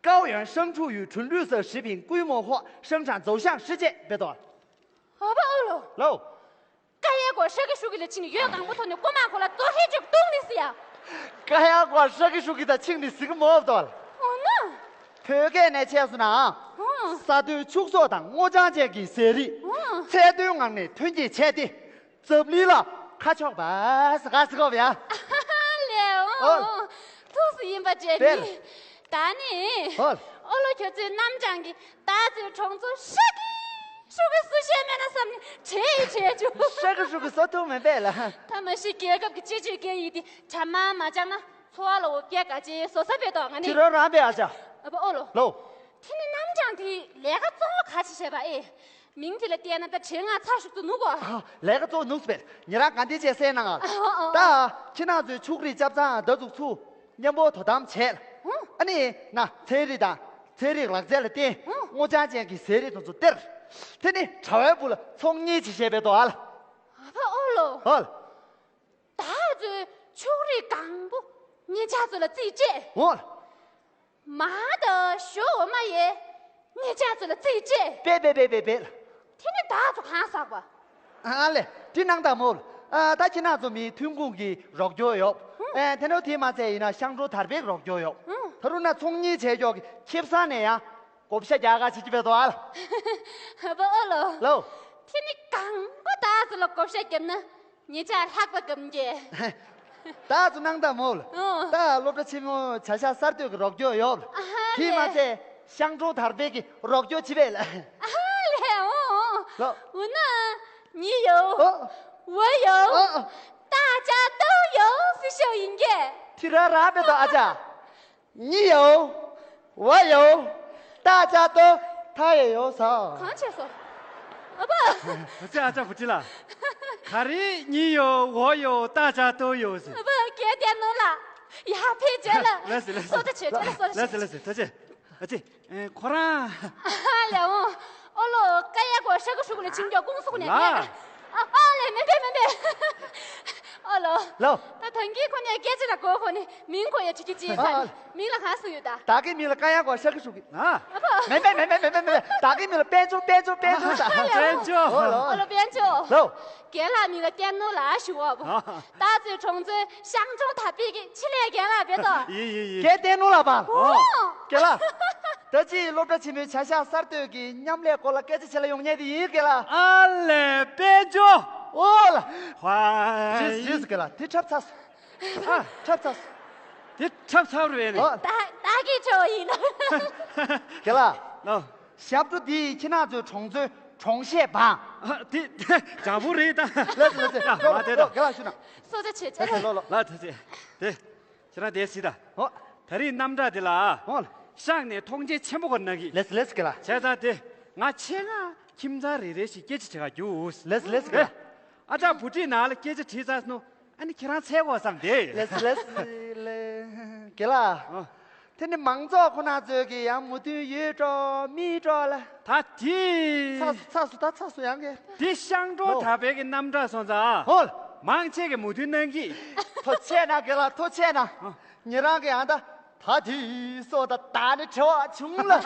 高原生处于纯绿色食品规模化生产走向世界 བེ་དོ། ཨ་བ་ཨོ་ལོ། ལོ། ཀ་ཡ་གོ་ཧྲ་གི་ཧྲུ་གི་ལ་ཕྱིན་ནས་ཡོད་གང་པོ་ཐོག་ནས་ཀོ་མ་གོ་ལ་ཙོ་ཧེ་ཅོག་ཏུང་ནི་སི་ཡ། ཀ་ཡ་གོ་ཧྲ་གི་ཧྲུ་གི་ད་ཕྱིན་ནི་སི་གི་མོ་བ་དོ། ཨོ་ན། བོད་སྐད་ནས་བྱས་སོ་ན། ཨོ། ས་མཐོའི་ཕྱུགས་ཟོག་དང་སྔོ་ལྗང་ཅན་གྱི་ཟས་རིགས། ཨོ། ཚད་མཐོའི་ངང་ནས་ཐོན་སྐྱེད་བྱས་ཏེ། འཛམ་གླིང་ལ་ཁ་ཕྱོགས་པ་ཟ་ག་ཟ་གོ་བ་ཡ། ལེ་ཨོ། ཨོ། ཐུགས་སུ་ཡིན་པ་བྱས་ཏེ། ད་ནི། ཨོ། ཨོ་ལོ་ཁྱོད་ཚོའི་རྣམ་གྲངས་ཀྱིས་ད་ཚོའི་གྲོང་ཚོ་ཧྲ་གི་ཧྲུ་གི་སུ་ཤེས་མེད་ན་བསམ་ནས་དྲན་ཡི་དྲན་བྱུང་། ཧྲ་གི་ཧྲུ་གི་བཟོ་ཐུབ་མེད་པས་ལ། ད་མ་གཞི་རྒྱལ་ཁབ་ཀྱི་སྤྱི་སྤྱོད་སྐད་ཡིག་དེ་གྲ་མ་མ་སྦྱངས་ན་འཚོ་བ་ལ་འོ་བརྒྱལ་ག་ཅེས་བཟོ་ས་བས་དོ་ང་ནི། ཁྱི་རོ་རང་པས་ཨ་ཅག་ཨ་ཕ་ཨོ་ལོ། ལོ། དེ་ནི་རྣམ་གྲངས་དེ་ལས་ཀ་གཙོ་བོ་ག་ཅི་བྱས་པ་ཨེ། མིང་དེ་ལ་བལྟས་ན་ད་དྲན་ང་ཚ་ཤུགས་ཏུ་ནུག་གོ། ཨ། ལས་ཀ་གཙོ་བོ་ནུག་སྤེལ། ཉེ་རང་ག་འདི་བྱས་སེ་ན་ང་། ཨ་ཨ། ད་ཁྱི་ནང་ཚོའི་ཕྱུགས་རིགས་ཆབ་ཚང་ད་ཚུགས་ཚུ་མཉམ་པོ་དོ་དམ་བྱས། ཨ་ནི་ན་ཚན་རིག་དང་ཚན་རིག་ལག་རྩལ་ལ་བརྟེན་སྔོ་ལྗང་ཅན་གྱི་ཟས་རིགས་དང་ཚུ་སྟེར། དེ་ནི་གྲྭ་བའི་བུ་ལ་ཚོང་གཉིས་ཅིག་བྱས་པའི་དོ་ཨ་ལ། ཨ་ཕ་ཨོ་ལོ། ཨོ་ལ། ད་ཚོའི་ཕྱུགས་རིགས་གང་པོ་ངེད་ཅག་ཚོ་ལ་རྩིས་བཅད། ཨོ་ལ། མ་ད་ཞོ་འོ་མ་ཡེ་ངེད་ཅག་ཚོ་ལ་རྩིས་བཅད། པེ་པེ་པེ་པེ་པེ་ལ། དེ་ནི་ད་ཚོ་གང་ཟག་པ། ཨ་ལེ། དེ་གནང་དང་མོ་ལ། ཨ་ད་ཁྱི་ནང་ཚོ་མིའི་ཐོན་ཁུངས་ཀྱི་རོགས་སྐྱོར་ཡོད། ཨེ་དེ་ནོ་དེ་མ་ཚད་ཡིན་ན་ཤང་ཀྲོ་དར་པེག་རོགས་སྐྱོར་ཡོད། ད་རུང་ན་ཚོང་གཉིས་བྱས་ཀྱོག་གི་ཁེབ་ས་ནས་ཡང་བགོ་བཤའ་རྒྱག་ག་བྱེད་ཀྱི་བས་དོ་ཨ་ལ། ཨ་ཕ་ཨོ་ལོ། ལོ། དེ་ནི་གང་པོ་ད་ཚོ་ལ་བགོ་བཤའ་བརྒྱབ་ན། ཉེ་ཆར་ལྷག་པ་གམ་གྱི། ད་ཚོ་གནང་དང་མོ་ལ། ཨོ། ད་སློབ་གྲྭ་ཆེན་མོ་བྱ་གཞག་གསར་གཏོད་ཀྱི་རོགས་སྐྱོར་ཡོད། ཨ་ཧ་དེས་མ་ལེ། ཚད་ཤང་ཀྲོ་དར་པེ་གི་རོགས་སྐྱོར་བྱེད་པས་ལ། ཨ་ཧ་ལེ་ཨོ་ཨོ། ལོ། འོ་ན། ཉི་ཡོ། ཨོ། འོ་ཡོ། ཨོ། ད་ཅག་ཏོ་ཡོ་སི་ཤོ་ཡིན་གྱི། ཐི་ར་ར་པེ་ཏོ་ཨ་ཅག 你有，我有，大家都，他也有手。 གང་བྱས་སོ། ཨ་ཕ། ཨ་ཙི་ཨ་ཙི་བུ་ཁྲིད་ལ། ག་རེ་你有，我有，大家都有 ཟེར། ཨ་ཕ་རྒྱལ་བསྟན་ནོ་ལ། ཡ་ཕེ་རྒྱལ་ལ། ལགས་སེ་ལགས་སེ། སོ་ད་བྱེད་བྱེད་ལ་སོ་ད་ལགས་སེ་ལགས་སེ་ཐུགས་རྗེ་ཆེ། ཨ་ཙི། ཨེ་ཁོ་རང་། ཨ་ལེ་འོ། ཨོ་ལོ་ཀ་ཡ་གོ་ཧྲ་གི་ཧྲུ་གི་ལ་ཆིང་ཀྱོ་ཀུང་སུ་གུ་ནས་ལ། ཀྱེ་ག་ཨ་ཨ་ལེ་མེ་པེ་མེ་པེ། ཨོ་ལོ། ལོ། ད་ཐང་གི་ཁོ་ནས་སྐད་ཆ་ལ་གོ་ཁོ་ནས་མིང་གོ་ཡ་ཅི་ཅི་ཅི་ས་ཨ། མིང་ལ་གང་སུ་ཡོད་ད། ད་གི་མིང་ལ་ཀ་ཡ་གོ་ཧྲ་གི་ཧྲུ་གི་ཨ། ཨ་ཕ། མེ་པེ་མེ་པེ་མེ་པེ་མེ་པེ། ད་གི་མིང་ལ་པན་ཅོ་པན་ཅོ་པན་ཅོ་ས། པན་ཅོ། ཨོ་ལོ། ཨོ་ལོ་པན་ཅོ། ལོ། རྒན་ལགས་མིང་ལ་བསྟན་ནོ་ལ་ཞུ་བ་བོ། ད་ཚོའི་གྲོང་ཚོའི་ཤང་གྲོང་ཐ་པི་གི་ཆི་ལས་རྒན་ལགས་བེ་ཏོ། ཡིན་ཡིན་ཡིན། རྒན་བསྟན་ནོ་ལ་བ། ཨོ། རྒན་ལགས། ད་ཅི་སློབ་གྲྭ་ཆེན་མོའི་བྱ་གཞག་གསར་གཏོད་ཀྱི་མཉམ་ལས་སྐོར་ལ་སྐད་ཆ་བྱེད་ལ་ཡོང་ཉེ་དེ་ཡིན་རྒན་ལགས། ཨ་ལེ་པན་ཅོ། ཨོ་ལ། ཧ། རྗེས་རྗེས་རྒན་ལགས་དེ་འཁྲབ་ཚར་སོང་། ཨ། འཁྲབ་ཚར་སོང་། དེ་འཁྲབ་ཚར་བས་ནི། ཨོ། ད་ད་གི་ཆོ་ཡིན་ནོ། རྒན་ལགས། ལོ། ཞབས་བྲོ་འདི་ཁྱེད་རང་ཚོའི་གྲོང་ཚོའི་གྲོང་གཞས་བང་། ཨ་དེ་དེ་ཇ་བུ་རེད་ད། ལགས་སོ་ལགས་སོ། ཡ་ལོ་མ་ལོ་དེ་ལོ་ད། རྒན་ལགས་ཞུ་ན། སོ་ད་ཆེ་ཆེ། ལགས་སོ་ལོ་ལོ། ལ་ད་ཆེ་དེ། ཁྱེད་རང་དེ་སྲིད་ད། ཨོ། ད་རིང་རྣམ་གྲངས་དེ་ལ། ཨོ། ཤག་ནས་མཐོང་མཆན་ཆེན་པོ་ཁོ་ན་གི། ལགས་སོ་ལགས་སོ་རྒན་ལགས། བྱས་ཙང་དེ། ང་ཆེད་མངགས་ཁྱིམ་ཚང་རེ་རེ་ཞིག་སྐད་ཆ་བྱེད་ག་རྒྱུགས། ལགས་སོ་ལགས་སོ་རྒན་ལགས། ཨ་ཅག་བུ་ཁྲིད་ནང་ལ་སྐད་ཆ་དྲིས་ཚར་སོང་། ཨ་ནི་ཁྱེད་རང་འཚལ་དགོས་བསམ་དེ། ལགས་སོ་ལགས་སོ་ལགས། རྒན་ལགས། ཨ། དེ་ནི་མང་ཚོགས་ཁོ་ན་ཚོས་ཀྱི་ཡང་མོས་མཐུན་ཡོད་འགྲོ་མེད་འགྲོ་ལ། ད་དེ། ཚ་ཚ་སུ་ད་ཚ་སུ་ཡང་གི། དེ་ཤང་གྲོང་ཐ་པའི་གི་རྣམ་གྲངས་སོང་ཙང་། ཧོལ། མང་ཆེ་གི་མོས་མཐུན་གནང་གི། ཐོ་ཆེ་ན་རྒན་ལགས་ཐོ་ཆེ་ན། ཨ། ཉེ་རང་གི་ཡང་ད། ད་དེ་སོ་ད་ད་ནི་བྲེལ་བ་བྱུང་ལ། ཨ།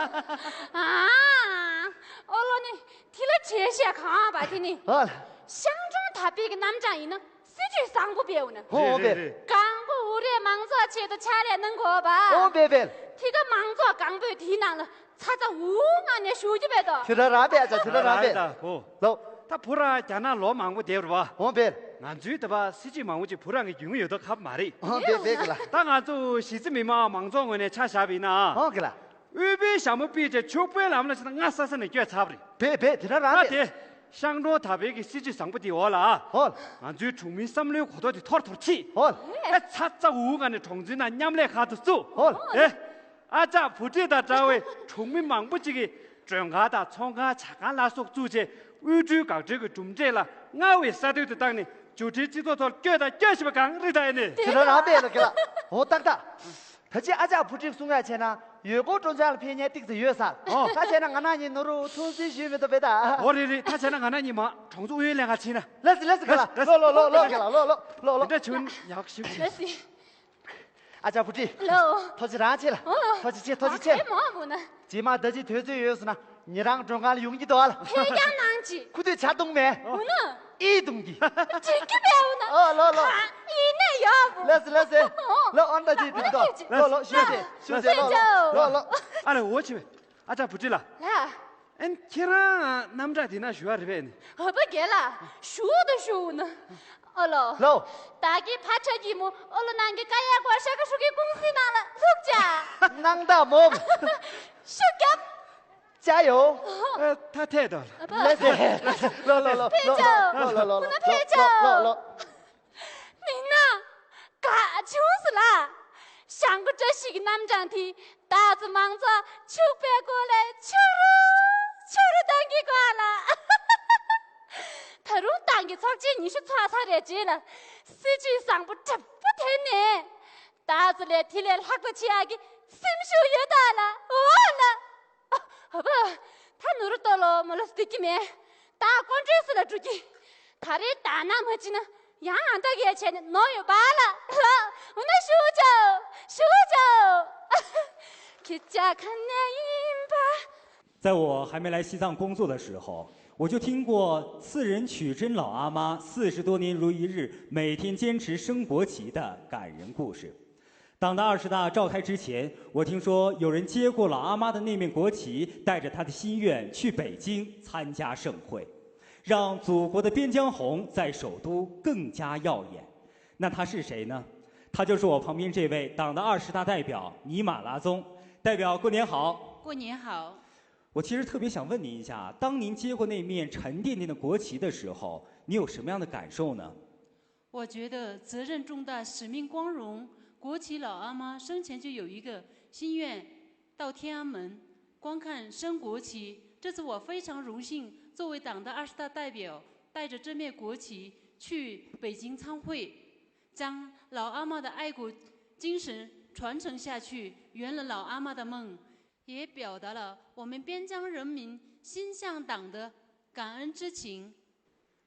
ཨོ་ལོ་ནི་དེ་ལ་བྱས་བཤད་གང་བ་དེ་ནི། ཨ། ཤང་གྲོང་ཐ་པའི་གི་རྣམ་གྲངས་ཡིན་ན། སྲིད་ཇུས་བཟང་པོ་སྤེལ་ནས། ཧོ་ཧོ་སྤེལ། རེད་རེད། གང་པོ་འུ་རའི་མང་ཚོགས་ཆེད་དུ་ཕྱག་ལས་གནང་དགོས་པ། ཧོ་སྤེལ་སྤེལ། དེ་ག་མང་ཚོགས་གང་པོས་དེའི་ནང་ལ་ཚ་ཚ་འུར་འུར་ངང་ནས་ཞུ་རྒྱུ་མེད་དོ། ཐི་ར་ར་སྤེལ་ཨ་ཅག་ཐི་ར་ར་སྤེལ། ད་ཧོ། ལོ། ད་བུ་ར་རྒྱ་ནག་ལོ་མང་པོ་བསྡད་རུ་བ། ཧོ་སྤེལ། ང་ཚོའི་ད་པ་སྲིད་ཇུས་མང་པོ་ཅིག་བུ་ར་ངས་རྒྱུས་མངའ་ཡོད་དོ་ཁབ་མ་རེད། ཧོ་སྤེལ་སྤེལ་གི་ལ། ད་ང་ཚོ་གཞིས་རྩེ་མི་མང་མང་ཚོགས་ངོས་ནས་ཆ་བཞག་པ་ཡིན་ན། ཧོ་གི་ལ། དབུལ་པོའི་ཞྭ་མོ་པི་ཅེ་ཕྱུག་པོའི་ལམ་ལ་ཕྱིན་ན་ང་ས་ས་ནས་བསྐྱོད་ཚར་བ་རེད། བེ་བེ་དེ་འདྲ་རང་ད་རེད། དེ་ཤང་གྲོང་ཐ་པའི་གི་སྲིད་ཇུས་བཟང་པོ་དེའི་འོག་ལ། ཧོལ། ང་ཚོའི་གྲོང་མིའི་བསམ་བློའི་གོ་རྟོགས་དེ་མཐོར་མཐོར་ཕྱིན། ཧོལ། ཨེ་ཚ་ཚ་འུར་འུར་ངང་ནས་གྲོང་ཚོའི་ནང་མཉམ་ལས་ཁག་ཏུ་བཙུགས། ཧོལ། ཨེ། ཨ་ཅག་བུ་ཁྲིད་དང་འདྲ་བའི་གྲོང་མི་མང་པོ་ཅིག་གིས་མགྲོན་ཁང་དང་ཚོང་ཁང་ཇ་ཁང་ལ་སོགས་བཙུགས་རྗེས་དབུལ་སྒྲོལ་འགག་སྒྲོལ་གྱི་གྲུབ་འབྲས་ལ་སྔར་བས་ས་དོད་དུ་བཏང་ནས་འབྱོར་འབྲིང་སྤྱི་ཚོགས་ཐོག་བསྐྱོད་དང་བསྐྱོད་བཞིན་པ་གང་རེད་ད་ཡིན་ནི། དེ་འདྲ་རང་པས་ལ་གི་ལ། འོ་ཏག་ཏག་ད་ཅི་ཨ་ཅག་བུ་ཁྲིད་གསུང་ཡ་བྱས་ན་ཡོད་སྐོར་སྤྲོ་འཆམ་ལ་ཕེབས་མཁན་ཏིག་ཙམ་ཡོད་ས། ཨོ། ད་བྱས་ན་ང་རང་གཉིས་ནོར་བུ་ཐུགས་སྲས་ཞུས་མི་ཐུབ་པས་ད། འོ་རེད་རེད། ད་བྱས་ན་ང་རང་གཉིས་མ་གྲོང་ཚོ་ཨུ་ཡོན་ལྷན་ཁང་ཕྱིན་ན། ལགས་སེ་ལགས་སེ་ག་ལ། ལགས་ལོ་ལོ་ལོ་ལོ་ག་ལ་ལོ་ལོ་ལོ་ལོ། དེ་འདྲ་བྱུང་ཡག་ཞིག་ལགས་སེ། ཨ་ཅག་བུ་ཁྲིད། ལོ། ཐུགས་རྗེ་རང་ཆེ་ལ། ཨོ། ཐུགས་རྗེ་ཆེ་ཐུགས་རྗེ་ཆེ། ཨ་ཁའི་མ་བུ་ན། རྗེས་མ་ད་ཅི་དུས་ཚོད་ཡོད་སོང་ན་ཉེ་རང་མགྲོན་ཁང་ལ་ཡོང་གི་འདུག་ཨ་ལ། ཕེབས་རྒྱང་གནང་ཅིག་ཁུ་དུས་ཇ་བཏུང་མེད། འོ་ན། ཨི་བཏུང་གི་འགྲིག་གི་མེད་འོ་ན། ཨོ་ལོ་ལོ། ཨ་ཡིན་ན་ཡོད་བུ། ལགས་སེ་ལགས་སེ། ཨོ། ལོ་ཨོ་ན་ད་ཅི་འགྲིག་འདུག་ལོ་ལོ་ཞུ་ཅེ་ཞུ་ཅེ་ལོ་ལོ་ལོ་ལོ། ཨ་ལེ་འོ་ཆེ་བས། ཨ་ཅག་བུ་ཁྲིད་ལ། ལ། ཨན་ཁྱེད་རང་རྣམ་གྲངས་འདི་ན་ཞུ་བ་རེད་པས་ནི། ཨ་ཕ་རྒན་ལགས། ཞུ་དང་ཞུ་ན། ཨོ་ལོ། ལོ། ད་གི་ཕ་ཆ་གི་མོ་ཨོ་ལོ་ནང་གི་ཀ་ཡ་ཀོ་ཤ་ཀ་ཧྲུ་གི་ཀུང་སི་ནང་ལ་ལྷུག་ཅག་ནང་ད་མོ། ཤུགས་རྒྱབ། ཅ་ཡོ། ཨ་ཐ་ཐད་དོ། ཨ་ཕ། ལེ་སེ། ལོ་ལོ་ལོ། ཕེ་ཅོ། ལོ་ལོ་ལོ་ལོ། ཕེ་ཅོ། ལོ་ལོ་ལོ། མིན་ན། ག་བྱུང་སོང་ལ། ཞང་གི་བཀྲ་ཤིས་ཀྱི་རྣམ་གྲངས་དེ་ད་ཚོ་མང་ཚོགས་ཕྱུག་པའི་སྒོ་ལས་ཕྱུག་རུ་ཕྱུག་རུ་གཏོང་གི་གོ་ལ། ད་རུང་ཏང་གི་ཚོགས་ཆེན་ཉི་ཤུ་ཚོགས་ཚར་རེ་རྗེས་ལ་སྲིད་ཇུས་བཟང་པོ་གྲུབ་པོ་དེ་ནས་ད་ཚོ་ལས་དེ་ལས་ལྷག་པ་བྱེད་ཡག་གི་སེམས་ཤུགས་ཡོད་ད་ལ་འོ་ལ། ཨ་ཕ། ད་ནོར་ལྟོ་ལོ་མོ་ལ་སྡིག་གི་མེད། ད་ཀོན་ཀྲེས་ལ་འགྲོ་གི་ད་རེས་ད་ན་མ་ཅི་ན་ཡང་ཨ་འདྲ་གས་བྱས་ནས་ནོར་ཡོད་པ་ལ། འོ་ན་ཞུ་ཅོ། ཞུ་ཅོ། ཁྱེད་ཅག་ག་ནས་ཡིན་པ། 在我还没来西藏工作的时候，我就听过四人曲珍老阿妈四十多年如一日，每天坚持升国旗的感人故事。 党的二十大召开之前，我听说有人接过老阿妈的那面国旗，带着她的心愿去北京参加盛会，让祖国的边疆红在首都更加耀眼。那她是谁呢？她就是我旁边这位党的二十大代表尼玛拉宗。代表，过年好。过年好。我其实特别想问您一下，当您接过那面沉甸甸的国旗的时候，你有什么样的感受呢？ 我觉得责任重大，使命光荣。国旗老阿妈生前就有一个心愿，到天安门观看升国旗。这次我非常荣幸，作为党的二十大代表，带着这面国旗去北京参会，将老阿妈的爱国精神传承下去，圆了老阿妈的梦，也表达了我们边疆人民心向党的感恩之情。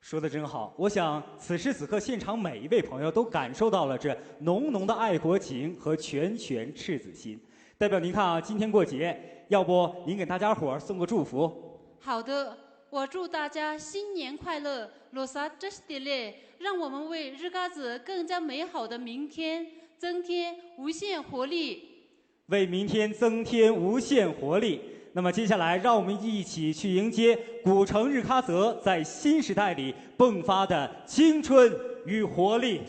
说得真好，我想此时此刻现场每一位朋友都感受到了这浓浓的爱国情和拳拳赤子心。代表您看啊，今天过节，要不您给大家伙儿送个祝福？好的，我祝大家新年快乐，Losar Tshitshitele，让我们为日喀则更加美好的明天增添无限活力。 为明天增添无限活力。那么接下来，让我们一起去迎接古城日喀则在新时代里迸发的青春与活力。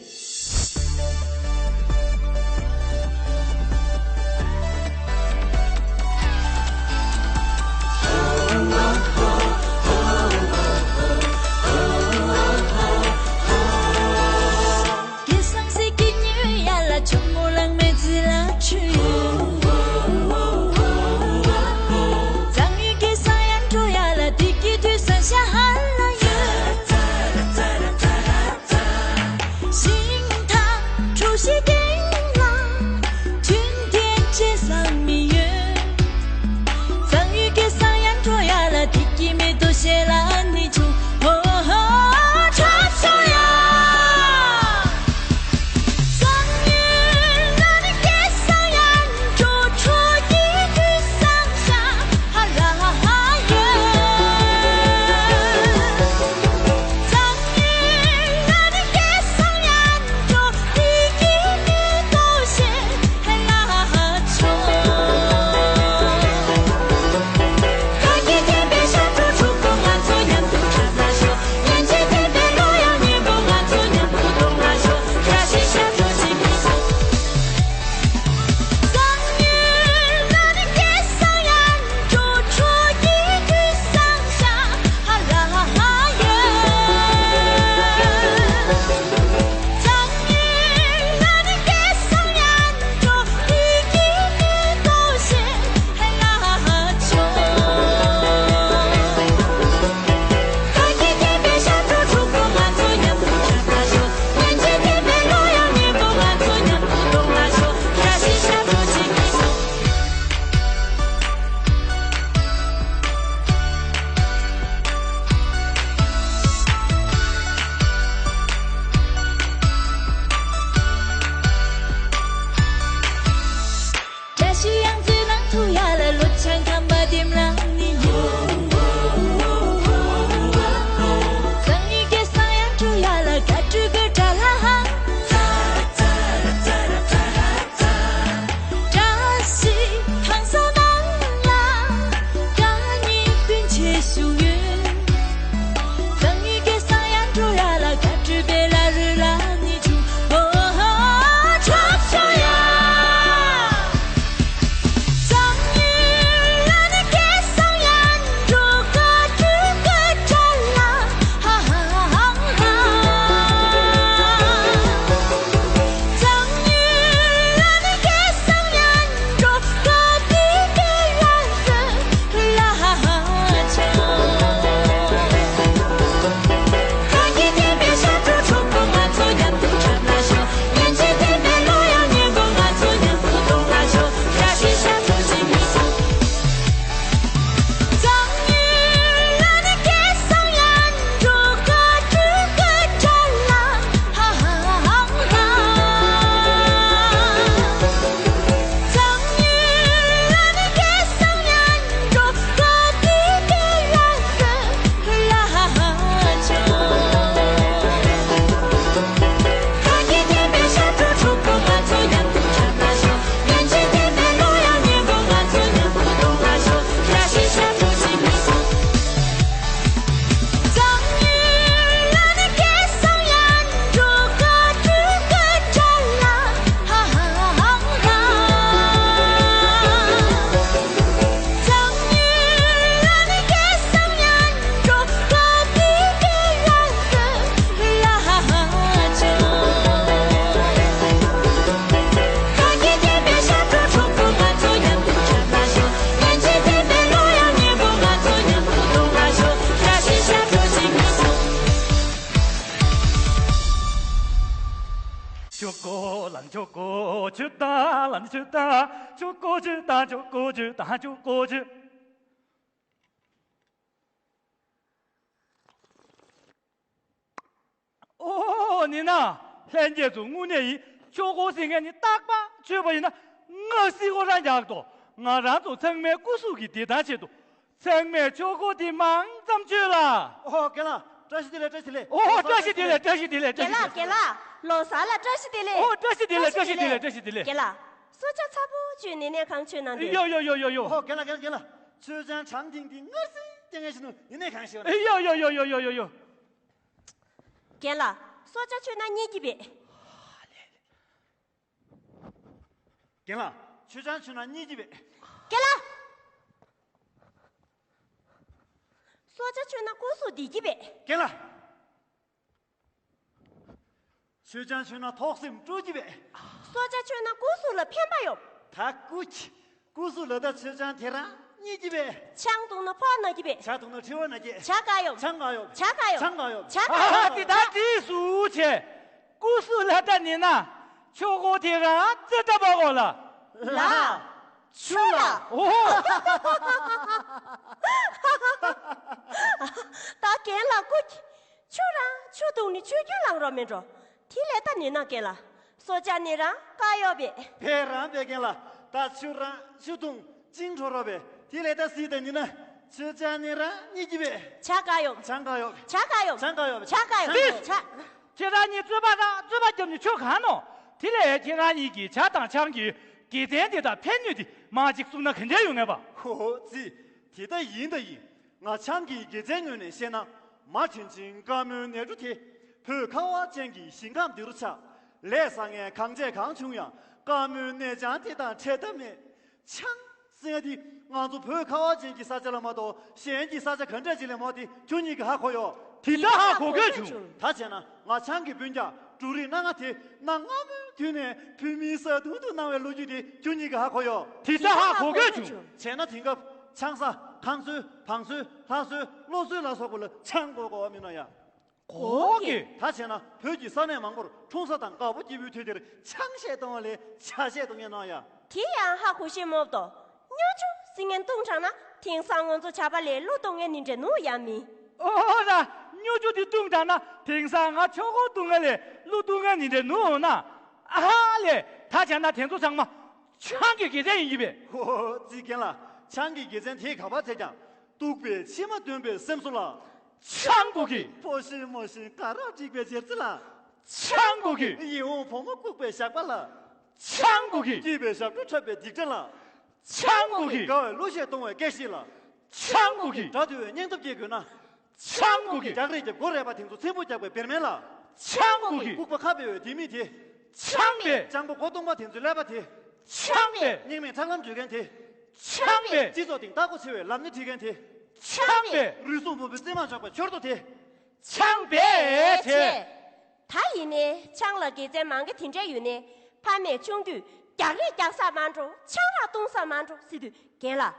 ཆུ་དང་ལ་ནི་ཆུ་དང་ཆུ་ཀོ་ཆུ་དང་ཆུ་ཀོ་ཆུ་དང་ཆུ་ཀོ་ཆུ། ཨོ་ནི་ན། ལྷན་རྒྱས་ཚོ་དངོས་གནས་ཡིན། ཆོས་སྐོར་ཟེར་མཁན་ནི་རྟག་པར་ཆོས་པ་ཡིན་ན་ང་སྲིད་གོ་ར་འཇག་ཏོ། ང་རང་ཚོ་ཚང་མའི་སྐུ་གཟུགས་ཀྱི་བདེ་ཐང་ཆེད་དུ། ཚང་མས་ཆོས་སྐོར་དེ་མང་ཙམ་བཅོས་ལ། ཨོ་རྒན་ལགས་བཀྲ་ཤིས་བདེ་ལེགས། བཀྲ་ཤིས་བདེ་ལེགས། ཨོ་བཀྲ་ཤིས་བདེ་ལེགས། བཀྲ་ཤིས་བདེ་ལེགས། བཀྲ་ཤིས་བདེ་ལེགས། རྒན་ལགས་རྒན་ལགས་ལོ་གསར་ལ་བཀྲ་ཤིས་བདེ་ལེགས། ཨོ་བཀྲ་ཤིས་བདེ་ལེགས། བཀྲ་ཤིས་བདེ་ལེགས། བཀྲ་ཤིས་བདེ་ལེགས། རྒན་ལགས་སྲོག་ཆགས་ཚ་པོ་བཅོས་ནས་ནས་གང་བཅོས་གནང་དུས། ཡོ་ཡོ་ཡོ་ཡོ་ཡོ། ཨོ་རྒན་ལགས་རྒན་ལགས་རྒན་ལགས། མཆོད་ཆང་གྲང་ཐིང་ཐིང་མངར་སིལ་སིལ་ངས་ཤི་ནུ་ཡིན་ནས་གང་ཤི་བ་ན། ཡོ་ཡོ་ཡོ་ཡོ་ཡོ་ཡོ། རྒན་ལགས་སྲོག་ཆགས་མཆོད་ན་རྙེད་ཀྱི་བས། རྒན་ལགས་མཆོད་ཆང་མཆོད་ན་རྙེད་ཀྱི་བས། རྒན་ལགས། སྲོག་ཆགས་མཆོད་ན་སྐུ་གཟུགས་བདེ་གི་བས། རྒན་ལགས། མཆོད་ཆང་མཆོད་ན་ཐོག་སེམས་སྤྲོ་གི་བས། སྲོག་ཆགས་མཆོད་ན་སྐུ་གཟུགས་ལ་ཕན་པ་ཡོད། ད་སྐུ་ཁྱི། སྐུ་གཟུགས་ལ་ད་མཆོད་ཆང་དེ་རང་རྙེད་ཀྱི་བས། ཆང་བཏུང་ན་ཕོག་ན་གི་བས། ཇ་བཏུང་ན་མཁྲིས་པ་ན་གི། ཇ་དཀར་ཡོད། ཆང་དཀར་ཡོད། ཇ་དཀར་ཡོད། ཆང་དཀར་ཡོད། ཇ་དཀར་ཡོད། ཨ་དེ་ད་དེ་སུ་བྱས། སྐུ་གཟུགས་ལ་ད་ནི་ན། ཆོག་གོ་དེ་རང་རྩེ་ད་པ་གོ་ལ། ལ། ཆུ་ལ། ཨོ། ད་རྒན་ལགས་སྐུ། ཆུ་རང་ཆུ་བཏུང་ནི་ཆུ་རྒྱུན་ལངས་རོགས་མིན་འགྲོ། དེ་ལས་ད་ནི་ན་རྒན་ལགས་སྲོག་ཆགས་ནི་རང་དཀར་ཡོད་པས། བས་རང་བས་རྒན་ལགས་ད་ཆུ་རང་ཆུ་བཏུང་ཅིང་འཕྲོ་རོགས་པས། དེ་ལས་ད་སྲིད་ད་ནི་ན། མཆོད་ཆང་ནི་རང་རྙེད་ཀྱི་བས། ཇ་དཀར་ཡོད། ཆང་དཀར་ཡོད། ཇ་དཀར་ཡོད། ཆང་དཀར་ཡོད། ཇ་དཀར་ཡོད། ཇ། ཁྱེད་རང་གཉིས་རྩོད་པ་ར་རྩོད་པ་རྒྱབ་ནས་ཆོག་གང་ནོ། དེ་ལས་ཁྱེད་རང་གཉིས་ཀྱིས་ཇ་དང་ཆང་གི་དགེ་མཚན་དེ་དག་ཕན་གནོད་དེ་མ་གཅིག་གསུང་ན་ག་འདྲ་ཡོང་ངེས་པ། ཧོ་ཧོ་ཙི། དེ་ལྟ་ཡིན་ད་ཡིན། ང་ཆང་གི་དགེ་མཚན་ངོས་ནས་བཤད་ན། མ་དྲིན་ཆེན་དཀར་མོའི་ནས་འབྲུ་དེ། བོད་ཁ་བ་ཅན་གྱི་ཞིང་ཁམས་འདི་རུ་ཆགས། ལས་བཟང་ངན་གང་བྱས་གང་བྱུང་ཡང་། དཀར་མོའི་ནས་ཆང་དེ་དང་འཕྲད་ཐབས་མེད། ཆང་ཟེར་ཡ་དེ་ང་ཚོ་བོད་ཁ་བ་ཅན་གྱི་ས་ཆ་ལ་མ་གཏོགས་གཞན་གྱི་ས་ཆ་ག་འདྲ་ཅིག་ལ་མ་དེ་ཁྱོད་གཉིས་ཀྱིས་ཧ་གོ་ཡོད། དེ་ལྟར་ཧ་གོ་དགོས་བྱུང་། ད་བྱས་ན་ང་ཆང་གི་སྤུན་ཀྱག་འབྲུ་རིགས་སྣ་ལྔ་དེ་གནའ་སྔ་མོའི་དུས་ནས་བོད་མིའི་བཟའ་བཏུང་དུ་གནང་བའི་ལོ་རྒྱུས་དེ་ཁྱོད་གཉིས་ཀྱིས་ཧ་གོ་ཡོད། དེ་ལྟར་ཧ་གོ་དགོས་བྱུང་། བྱས་ན་དེང་སྐབས་ཆང་ས་ཁང་སོལ་བང་སོལ་ལྷ་སོལ་གློ་སོལ་ལ་སོགས་པ་ལ་ཆང་དགོས་དགོས་པ་མིན་ནོ་ཡ། གོ་གི། ད་བྱས་ན་བོད་ཀྱི་ས་གནས་མང་པོར་འཁྲུངས་ས་དང་དགའ་པོ་སྐྱིད་པོའི་དུས་དེར་ཆང་བཞེས་གཏོང་བ་ལས་ཇ་བཞེས་གཏོང་ངེས་ནོ་ཡ། དེ་ཡང་ཧ་གོ་ཤེས་མོབ་དོ། སྨྱོ་ཆུ་ཟིང་ངན་བཏུང་དྲགས་ན་དེང་སང་ང་ཚོ་ཇ་པ་ལས་གླུ་གཏོང་ངེས་ནི་འདྲ་ནུ་ཡ་མི། ཨོ་ར། སྨྱོ་ཆུ་དེ་བཏུང་དྲགས་ན་དེང་སང་ང་ཆོག་གོ་བཏུང་ངེས་ལས་གླུ་བཏུང་ངེས་ནི་འདྲ་ནུ་འོ་ན། ཨ་ཧ་ལས། ད་བྱས་ན་དེ་ཚོ་ཚང་མ་ཆང་གི་དགེ་མཚན་ཡིན་གྱི་བས། ཧོ་ཧོ་ཙི་རྒན་ལགས་ཆང་གི་དགེ་མཚན་དེ་ག་པར་བྱས་ཀྱང་། གཏུགས་པའི་མཆི་མ་འདོན་པའི་སེམས་གསོ་ལ། ཆང་དགོས་ཀྱི། ཕོ་ཤི་མོ་ཤི་དགའ་རབ་འགྲིག་པའི་རྗེར་རྩི་ལ། ཆང་དགོས་ཀྱི། ཡིད་འོང་བུ་མོ་བཀུག་པའི་ཞགས་པ་ལ། ཆང་དགོས་ཀྱི། སྐྱིད་པའི་ཞབས་བྲོ་འཁྲབ་པའི་སྡིག་སྒྲ་ལ། ཆང་དགོས་ཀྱི། དགའ་བའི་གླུ་གཞས་གཏོང་བའི་སྐད་ཤེད་ལ། ཆང་དགོས་ཀྱི། དགྲ་འདུལ་བའི་སྙིང་སྟོབས་སྐྱེ་དགོས་ན། ཆང་དགོས་ཀྱི། རྒྱག་རེས་རྒྱབ་སྒོ་རེད་པ་དེ་ཚོ་ཚེམ་བུ་རྒྱག་པའི་བེར་མེད་ལ། ཆང་དགོས་ཀྱི། ལྐུགས་པ་ཁ་འབལ་བའི་ལྡེ་མིག་དེ། ཆང་པས། སྤྱང་པོ་མགོ་སྟོང་པ་དེ་ཚོའི་ཀླད་པ་དེ། ཆང་པས། སྙིང་མེད་ཁྲག་ལམ་འཇུ་མཁན་དེ། ཆང་པས། སྤྱི་ཚོགས་སྟེང་ལྟ་སྒོ་ཆེ་བའི་ལམ་སྣེ་ཁྲིད་མཁན་དེ། ཆང་པས། རུལ་སུངས་འབུམ་པའི་རྩེ་མང་འཇོག་པའི་ཆོར་རྡོ་དེ། ཆང་པས་བྱས། ད་ཡིན་ནའི་ཆང་ལ་དགེ་མཚན་མང་གི་དེ་འདྲ་ཡོད་ནའི་ཕ་མས་ཆུང་དུས་རྒྱག་རེས་རྒྱག་ས་མ་འགྲོ་ཆང་རག་བཏུང་ས་མ་འགྲོ་ཟེར་དུས་རྒན་ལགས།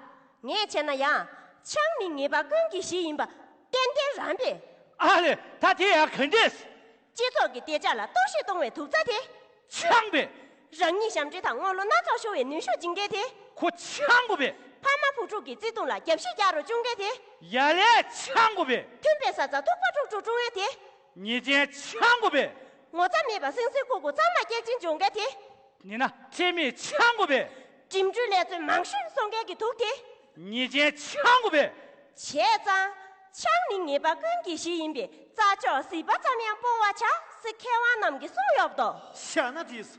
ངས་བྱས་ན་ཡང་ཆང་ནི་ཉེས་པ་ཀུན་གྱི་གཞི་ཡིན་པ་ཏན་ཏན་རང་པས། ཨ་ལས་ད་དེ་ཡང་ག་འདྲས། སྤྱི་ཚོགས་ཀྱི་བདེ་འཇགས་ལ་གཏོར་བཤིག་གཏོང་བའི་དུག་རྩྭ་དེ། ཆང་པས། རང་ཉིད་ཞབས་འདྲེན་དང་དངུལ་ལོ་སྣ་ཚོགས་ཤོར་བའི་ནུས་ཤུགས་སྦྱིན་མཁན་དེ། ཁོ་ཆང་དགོས་པས། ཕ་མ་བུ་ཕྲུག་གི་བརྩེ་དུང་ལ་རྒྱབ་བཤིག་རྒྱག་རོགས་བཅུག་མཁན་དེ། ཡ་ལས་ཆང་དགོས་པས། མཐུན་པའི་ས་ཚ་ཐུག་པ་དཀྲུག་དཀྲུག་དཀྲུག་མཁན་དེ། ཉེས་ཅན་ཆང་དགོས་པས། ངོ་ཚ་མེད་པ་སིང་སིང་ཁུག་ཁུག་གཙང་མ་སྐྱག་ཅིང་འཇོག་མཁན་དེ། ནི་ན་ཁྲེལ་མེད་ཆང་དགོས་པས། འགྲིམ་འགྲུལ་ལས་བརྩོན་མང་ཤོས་སོང་མཁན་གྱི་དུག་དེ། ཉེས་ཅན་ཆང་དགོས་པས། བྱས་ཙང་། ཆང་ནི་ཉེས་པ་ཀུན་གྱི་གཞི་ཡིན་པས་རྩྭ་མཆོག་ཟིལ་པ་ཙམ་ཡང་སྤོང་བར་བྱ་ཟེར་མཁས་དབང་རྣམས་ཀྱིས་གསུངས་ཡོད་དོ། བཞག་ན་དེས།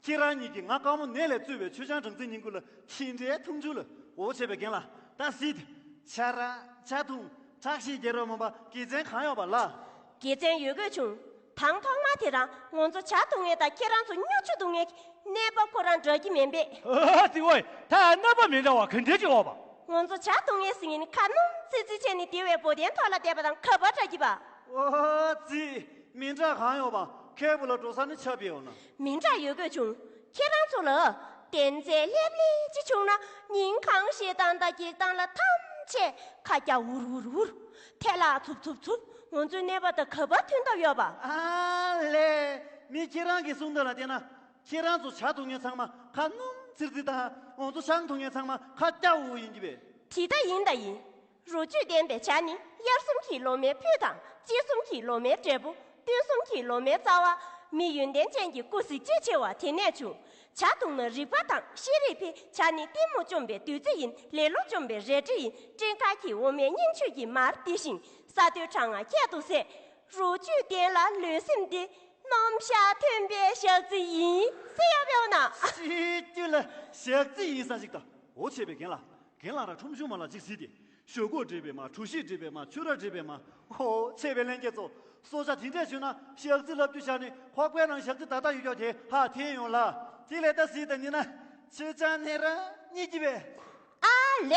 ཁྱེད་རང་གཉིས་ཀྱིས་ང་དཀར་མོ་ནད་ལས་གཙོས་པའི་མཆོད་ཆང་སྦྲང་རྩི་ཉིན་དགུ་ལ་དེ་འདྲའི་འཐུང་ཆུ་ལ་འོ་བྱས་པའི་རྒན་ལགས་ད་སྲིད། ཆ་ར་ཆ་འཐུང་ཁྲག་ཤེད་རྒྱས་རོགས་མ་པ་དགེ་མཚན་གང་ཡོད་པ་ལ། དགེ་མཚན་ཡོད་དགོས་བྱུང་། དང་ཐོག་མ་དེ་རང་ང་ཚོ་ཇ་འཐུང་མཁན་དང་ཁྱེད་རང་ཚོ་སྨྱོ་ཆུ་འཐུང་མཁན་གྱི་གནས་བབ་ཁོ་རང་འདྲ་གི་མིན་པས། ཨ་ཙི་ཝའི་ད་གནས་བབ་མི་འདྲ་བ་ག་འདྲ་ཅིག་ཡོད་པ། ང་ཚོ་ཇ་འཐུང་མཁན་ཟེར་མཁན་ནི་ཁ་སྣུམ་ཙི་ཙི་བྱས་ནས་དེ་བས་བོ་དན་ཐོག་ལ་བསྡད་པ་དང་ཁ་བ་འདྲ་གི་པ། ཨོ་ཙི། མི་འདྲ་གང་ཡོད་པ་ཁེ་བུ་ལ་འགྲོ་ས་ནི་ཆ་པི་ཡོད་ན། མི་འདྲ་ཡོད་དགོས་བྱུང་། ཁྱེད་རང་ཚོ་ལ་དན་རྩྭ་ལྷེབ་ལྷེབ་ཅིག་བྱུང་ན་ཉིན་གང་བཞེས་སྟངས་དང་འགྱེལ་སྟངས་ལ་ཐམས་ཅད་ཁ་རྒྱ་འུར་འུར་འུར། ཐལ་ལག་འཚུབ་འཚུབ་འཚུབ། ང་ཚོའི་གནས་བབ་དང་ག་པར་མཐུན་ཐབས་ཡོད་པ། ཨ་ལས། མི་ཁྱེད་རང་གི་གསུང་སྟངས་ལ་བལྟས་ན། ཁྱེད་རང་ཚོ་ཇ་འཐུང་མཁན་ཚང་མ་ཁ་སྣུམ་ཚིར་ཚིར་དང་། འོ་ཚོ་ཆང་འཐུང་མཁན་ཚང་མ་ཁ་སྐྱ་འུར་འུར་ཡིན་གྱི་པས། དེ་ལྟ་ཡིན་ད་ཡིན། རོ་བཅུད་ལྡན་པའི་ཇ་ནི་དབྱར་གསུམ་གྱི་ལོ་མའི་ཕུད་དང་དཔྱིད་གསུམ་གྱི་ལོ་མའི་འབྲས་བུ། སྟོན་གསུམ་གྱི་ལོ་མའི་རྩ་བ། མི་ཡོན་ཏན་ཅན་གྱི་སྐུ་གཟི་བརྗིད་ཆེ་བ་དེ་ནས་བྱུང་། ཇ་འཐུང་ན་རིག་པ་དང་ཤེས་རིག་འཕེལ། ཇ་ནི་གཏི་མུག་བཅོམ་པའི་བདུད་རྩི་ཡིན། ལེ་ལོ་བཅོམ་པའི་རལ་གྲི་ཡིན། སྤྲིན་དཀར་གྱི་འོ་མས་སྙིང་བཅུད་ཀྱི་མར་འདི་བཞིན། ས་རྡོའི་གྲང་ངར་ཁྱད་དུ་བསད། རོ་བཅུད་ལྡན་ལ་ལུས་སེམས་བདེ། སྣུམ་ཞག་ཐོན་པའི་ཞག་རྩི་ཡིན་ཟེར་ཡ་བེའོ་ན། སྲིད་རྒྱུ་ལ་ཞག་རྩི་ཡིན་ས་ཞིག་ད། འོ་ཆེ་བའི་རྒན་ལགས། རྒན་ལགས་ར་ཁྲོམ་གཞུང་མ་ལ་ཅིག་གཟིགས་ཏེ། ཞོག་ཁོག་འདྲེས་པའི་མ། གྲོ་ཞིབ་འདྲེས་པའི་མ། ཆུ་ར་འདྲེས་པའི་མ། ཧོ་ཆེ་བའི་ལྷན་རྒྱས་ཚོ། སྲོག་ཆགས་དེ་འདྲས་བྱུང་ན་ཞག་རྩི་ལབ་རྒྱུ་བཞག་ནས་ཁོག་པའི་ནང་ཞག་རྩི་ད་ད་ཡོད་ཀྱོག་དེ་ཧ་འཐེན་ཡོང་ལ། དེ་ལས་ད་གཟིགས་དང་ཉིན་ན། ཆུ་ཆང་ནི་ར་གཉིད་ཀྱི་བས། ཨ་ལས།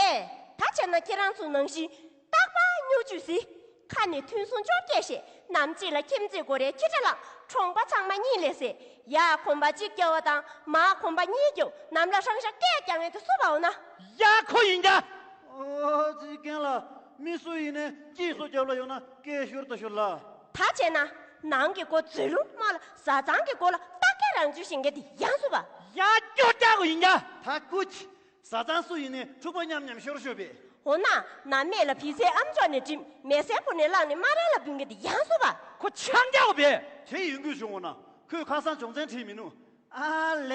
ད་བྱས་ན་ཁྱེད་རང་ཚོ་ནང་བཞིན་རྟག་པར་སྨྱོ་ཆུ་ཟི། ཁ་ནས་ཐུན་སུང་ཅོག་སྐད་བཤད། ནམ་གཅིག་ལ་ཁྱིམ་མཚེས་སྒོ་རའི་ཁྱི་ཁྲ་ལངས། གྲོང་པ་ཚང་མ་གཉིད་ལས་སད། ཡ་གོམ་པ་གཅིག་རྒྱབ་པ་དང་མ་གོམ་པ་གཉིས་རྒྱབ། ནམ་ལ་ཧྲང་ཤ་སྐད་རྒྱག་མཁན་དེ་སུ་བའོ་ན། ཡ་ཁོ་ཡིན་ཀྱང་། ཨོ་ཙི་རྒན་ལགས། མི་སུ་ཡིན་ནའི་སྐྱིད་སོ་རྒྱབ་ལ་ཡོང་ན་སྐད་ཤོར་ད་ཤོར་ལ། ད་བྱས་ན། ནང་གི་སྒོ་འཛུལ་རུང་མ་ལ་བཟའ་ཚང་གི་སྒོ་ལ་སྟག་སྐད་རང་བྱོས་བཞིན་གྱི་དེ་ཡང་སུ་བ། ཡ་སྐྱོ་རྒྱག་གོ་ཡིན་ཀྱང་། ད་སྐུ་མཁྱེན། བཟའ་ཚང་སུ་ཡིན་ནའི་འཁྲུག་པ་མཉམ་མཉམ་ཤོར་ཤོར་བས། འོ་ན། ནམ་སྨད་ལ་བི་སའི་ཨམ་ཅོག་ནས་འགྲིམ། མེ་སའི་བུ་ནས་བླངས་ནས་སྨ་ར་ལ་འབུལ་མཁན་དེ་ཡང་སུ་བ། ཁོ་ཆང་རྒྱག་གོ་བས། དེ་ཡིན་དགོས་བྱུང་བ་ན་ཁོས་ཁ་སང་སྦྱོང་ཚན་ཁྲིད་མི་ནུས། ཨ་ལས།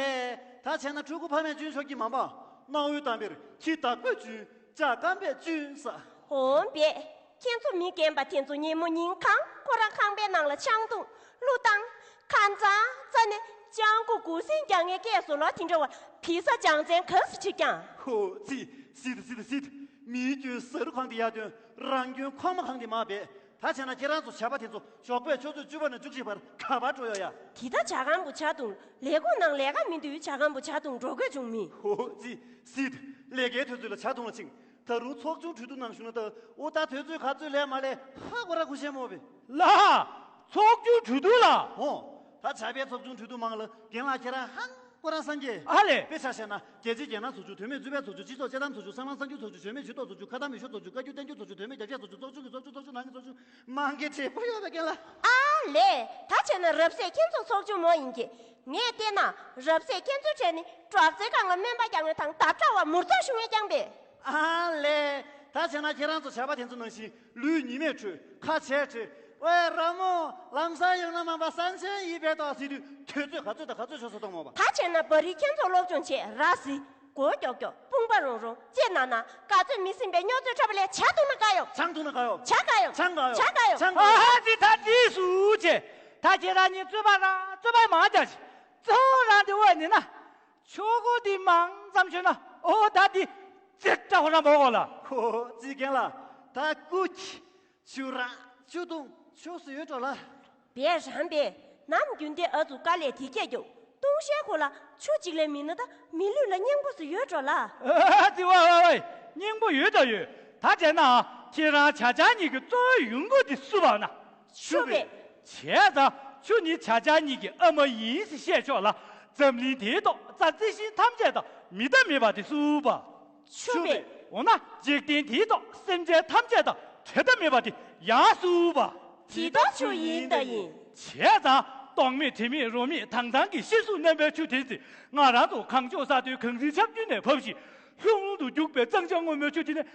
ད་བྱས་ན་ཕྲུ་གུ་ཕ་མས་གཅུན་ཆོག་གི་མ་པ། གནའ་བོའི་གཏམ་དཔེར་ཁྱི་བདག་པོས་གཅུན། ཇ་སྐམ་པས་གཅུན་ས། འོང་བས། ཁྱེད་ཚོ་མི་རྒན་པ་དེ་ཚོ་ཉིན་མོ་ཉིན་གང་ཁོ་རང་ཁང་པའི་ནང་ལ་ཆང་འཐུང་། གླུ་བཏང་། ཁ་མཚར་རྩ་ནས་སྤྱང་ཀི་མགོ་སེང་རྒྱག་མཁན་སྐད་བཟོ་ལོ་དེ་འདྲ་བ། བི་ས་སྦྱང་ཚན་གང་སུ་ཁྲིད་ཀྱང་། ཧོ་ཙི། སྲིད་སྲིད་སྲིད། མིའི་སྐྱོན་ཟ་རུ་གང་དེ་ཡར་བཏོན། རང་སྐྱོན་ཁོག་མ་གང་དེ་མར་སྦས། ད་བྱས་ན་ཁྱེད་རང་ཚོ་ཇ་པ་དེ་ཚོ་ཞོགས་པའི་ཆུ་ཚོད་བཅུ་པ་ནས་བཅུ་གཅིག་བར་ག་པར་འགྲོ་ཡོད་ཡ། དེ་ད་ཇ་ཁང་པོ་ཇ་འཐུང་། ལས་ཁུངས་ནང་ལས་ཀ་མི་འདུག་ཇ་ཁང་པོ་ཇ་འཐུང་འགྲོ་དགོས་བྱུང་མི། ཧོ་ཙི། སྲིད། ལས་ཀའི་དུས་ཚོད་ལ་ཇ་འཐུང་ལ་ཕྱིན། ད་རུང་ཚོགས་ཆུང་གྲོས་བསྡུར་ནང་ཞུགས་ན་ད། འོ་ད་དུས་ཚོད་ག་ཚོད་ལས་མ་ལས་ཧ་གོ་ར་གུ་ཤེས་མོ་བས། ལ། ཚོགས་ཆུང་གྲོས་བསྡུར་ལ། ཧོ། ད་ཇ་པའི་ཚོགས་ཆུང་གྲོས་བསྡུར་མང་ལ་རྒན་ལགས་ཁྱེད་རང་ཧང་གོ་ར་སངས་རྒྱས། ཨ་ལས། དཔེ་ཆ་བཤད་ན་རྒྱལ་སྤྱིའི་རྒྱལ་ནང་ཚོགས་ཆུང་། དོན་མེད་རྩོད་པའི་ཚོགས་ཆུང་། སྤྱི་ཚོགས་དཔྱད་གཏམ་ཚོགས་ཆུང་། སྲང་ལམ་གསར་འགྱུར་ཚོགས་ཆུང་། གཞོན་མི་ཇུས་གཏོགས་ཚོགས་ཆུང་། ཁ་བཏང་མི་ཤོར་ཚོགས་ཆུང་། བཀའ་བཀྱོན་བསྟན་འགྱུར་ཚོགས་ཆུང་། བཀའ་བཀྱོན་བསྟན་འགྱུར་ཚོགས་ཆུང་། ཚོགས་ཆུང་གི་ཚོགས་ཆུང་། ཚོགས་ཆུང་ནང་གི་ཚོགས་ཆུང་། མང་གི་གྲས་པོ་ཡོད་པ་རྒན་ལགས། ཨ་ལས། ད་བྱས་ན་རབ་གསལ་ཁྱེད་ཚོ་ཚོགས་ཆུང་མོ་ཡིན་གྱི། ངས་བལྟས་ན་རབ་གསལ་ཁྱེད་ཚོའི་གྲས་ནི་སྒྲོག་ཙེ་སྒང་ལ་སྨན་པ་རྒྱག་མཁན་དང་ལྡབ་ཕྲ་བ་མུར་ཙོག་ཞུ་མཁན་རྐྱང་པས། ཨ་ལས། ད་བྱས་ན་ཁྱེད་རང་ཚོ་ཇ་པ་དེ་ཚོ་ནང་བཞིན་ལུས་ཉི་མས་ཁྲོས། ཁ་བྱས་ཁྲོས། ཝེ་ར་མོ། ལམ་སང་ཡོང་ན་མ་པ་སང་ཆེན་ཡིན་པས་དོགས་སྲིད་དུས་དུས་ཚོད་ག་ཚོད་དང་ག་ཚོད་ཆོག་སོ་གཏོང་མོ་པ། ད་བྱས་ན་བ་རི་ཁྱེད་ཚོ་སློབ་སྦྱོང་བྱས་ར་སི། མགོ་ཀྱོག་ཀྱོག་དཔུང་པ་རོང་རོང་། ལྕེ་ན་ན། ག་ཚོད་མི་སྲིན་པའི་སྨྱོ་རྫས་འཁྲབ་པ་ལས་ཇ་འཐུང་ན་དགའ་ཡོད། ཆང་འཐུང་ན་དགའ་ཡོད། ཇ་དགའ་ཡོད། ཆང་དགའ་ཡོད། ཇ་དགའ་ཡོད། ཆང་དགའ་ཡོད། ཨ་ཧ་ཙི་ད་ཙི་སུ་ཆེ། ད་ཁྱེད་རང་གཉིས་རྩོད་པ་རང་རྩོད་པ་མང་ཅག་ཅིག་གཙོ་བོ་རང་དེ་འོ་ནི་ན། ཆོ་གོ་དེ་མང་ཙམ་ཆོད་ན་ཨོ་ད་དེ་ཙི་ཏྲ་ཧོ་ར་མོ་གོ་ལ། ཧོ་ཙི་རྒན་ལགས། ད་སྐུ་ཁྱི། ཆུ་ར། ཆུ་དུང་ཆོ་སུ་ཡོད་འགྲོ་ལ། བས་རང་པས། ནམ་རྒྱུན་དེ་ཨ་ཚུ་དཀའ་ལས་དེ་སྐྱེད་རྒྱུ། ལྟུང་བཤལ་ཁོ་ལ་ཆུ་གཅིག་ལས་མིན་ན་ད་མི་ལུས་ལ་སྙིང་པོ་སུ་ཡོད་འགྲོ་ལ། ཨ་ཙི་ཝའི་ཝའི་ཝའི། སྙིང་པོ་ཡོད་ད་ཡོད། ད་བྱས་ན་ཁྱེད་རང་ཇ་ཆང་གཉིས་ཀྱི་གཙོ་བོའི་ཡོང་སྒོ་དེ་སུ་བ་ན། ཆུ་བས། བྱས་ཙང་ཆུ་ནི་ཇ་ཆང་གཉིས་ཀྱི་ཨ་མ་ཡིན་ཟེར་བཤད་ཆོག་ལ། འཛམ་གླིང་དེའི་ཐོག་རྩྭ་རྩི་ཤིང་ཐམས་ཅད་དང་མི་འདྲ་མེད་པ་དེ་སུ་བ། ཆུ་བས། འོ་ན་འཇིག་རྟེན་དེའི་ཐོག་སེམས་ཅན་ཐམས་ཅད་དང་བྲལ་ཐབས་མེད་པ་དེ་ཡང་སུ་བ། དེ་ལྟར་ཆུ་ཡིན་ད་ཡིན། བྱས་ཙང་ལྟོགས་མེད་དྲི་མེད་རོ་མེད་དྭངས་གཙང་གི་ཤེལ་གཟུགས་མནན་པའི་ཆུ་དེ་ཚེ་ང་རང་ཚོ་གངས་ལྗོངས་ས་མཐོའི་གངས་རིའི་ཆབ་རྒྱུན་ནས་བབས་ཤིང་ལྷུང་ལྷུང་དུ་རྒྱུག་པའི་གཙང་ཆབ་སྔོན་མོའི་ཆུ་དེ་ནས།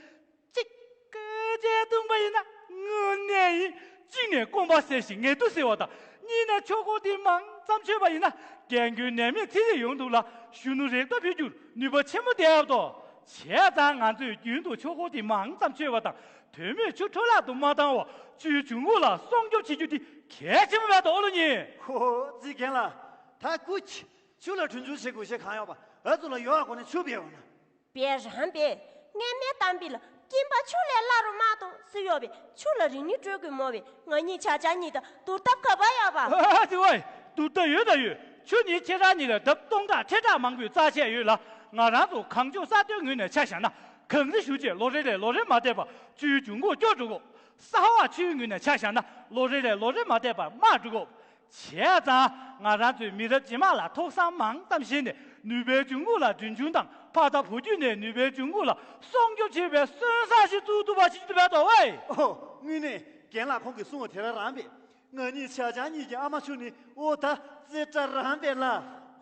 གཅིག་གི་ཅེས་བཏུང་པ་ཡིན་ན་དངོས་གནས་ཡིན། གཅིག་ནས་སྐོམ་པ་སེལ་ཞིང་ངལ་དུ་སེལ་བ་དང་། གཉིས་ནས་ཆོ་གོ་དེ་མང་ཙམ་མཆོད་པ་ཡིན་ན་རྒན་རྒོན་ནད་མེད་ཚེ་རིང་ཡོང་འདུག་ལ། གཞོན་ནུ་རེག་ཐོག་འཕེལ་རྒྱུར་ནུས་པ་ཆེན་པོ་ལྡན་ཡོད་དོ། བྱས་ཙང་ང་ཚོས་རྒྱུན་དུ་ཆོ་གོ་དེ་མང་ཙམ་མཆོད་པ་དང་། དོན་མེད་ཆུ་འཕྲོ་བརླག་ཏུ་མ་བཏང་བར་བཅུའི་འབྱུང་ཁུངས་ལ་སྲུང་སྐྱོབ་བྱེད་རྒྱུ་དེ་གལ་ཆེན་པོ་མེད་དོ་ཨོ་ལོ་ཉིན། ཧོ་ཙི་རྒན་ལགས། ད་སྐུ་མཁྱེན། ཆུ་ལ་གྲོན་ཆུང་བྱེད་དགོས་ཞེས་གང་ཡོད་པ་ཨ་ཚོ་ལ་ཡོད་ཨ་གོ་ནས་ཆུ་བེའོ་ན། བས་རང་པས། སྔས་མའི་གཏམ་དཔེ་ལ་སྐྱིན་པ་ཆུ་ལས་སླ་རུ་མ་གཏོང་ཟེར་ཡོད་པས། ཆུ་ལ་རིག་ནི་སྤྲོད་དགོས་མོ་བས། ང་གཉིས་ཆ་ཆ་གཉིས་དང་བསྡུར་ཐབས་ག་པ་ཡོད་པ། ཨ་ཙི་ཝའི། བསྡུར་ཐབས་ཡོད་ད་ཡོད། ཆུ་ནི་ཁྱེད་རང་གཉིས་ལས་ལྡབ་སྟོང་ཕྲག་ཁྲི་ཕྲག་མང་པོས་རྩ་ཆད་ཡོད་ལ། ང་རང་ཚོ་གངས་ལྗོངས་ས་མཐོའི་ངོས་ནས་ཆ་བཞག་ན་གངས་རི་ཞུ་རྗེས་ལོ་རེ་ལས་ལོ་རེ་མ་བདེ་བར་བཅུའི་འབྱུང་ཁུངས་སྐྱོ་འགྲོ་གོ། ས་ཧ་བ་ཆུའི་ངོས་ནས་ཆ་བཞག་ན་ལོ་རེ་ལས་ལོ་རེ་མ་བདེ་བར་དམའ་འགྲོ་གོ། བྱས་ཙང་ང་རང་ཚོའི་མི་རབས་རྗེས་མ་ལ་ཐོག་བསམ་མང་ཙམ་བཞེས་ནས་ནུས་པའི་འབྱུང་ཁུངས་ལ་གྲོན་ཆུང་དང་། ཕ་དང་བུ་བརྒྱུད་ནས་ནུས་པའི་འབྱུང་ཁུངས་ལ་སྲུང་སྐྱོབ་བྱེད་པའི་སོན་བཟང་ཞིག་བཙུགས་ཐུབ་པ་ཞིག་ཏུ་བས་དོ་ཝེ། ཨོ། དངོས་གནས་རྒན་ལགས་ཁོང་གིས་གསུངས་པ་དེ་རང་རང་པས། ང་གཉིས་ཆ་ཆང་གཉིས་ཀྱི་ཨ་མ་ཆུ་ནི་ཨོ་ད་རྩེ་བཀྲ་རང་པས་ལ།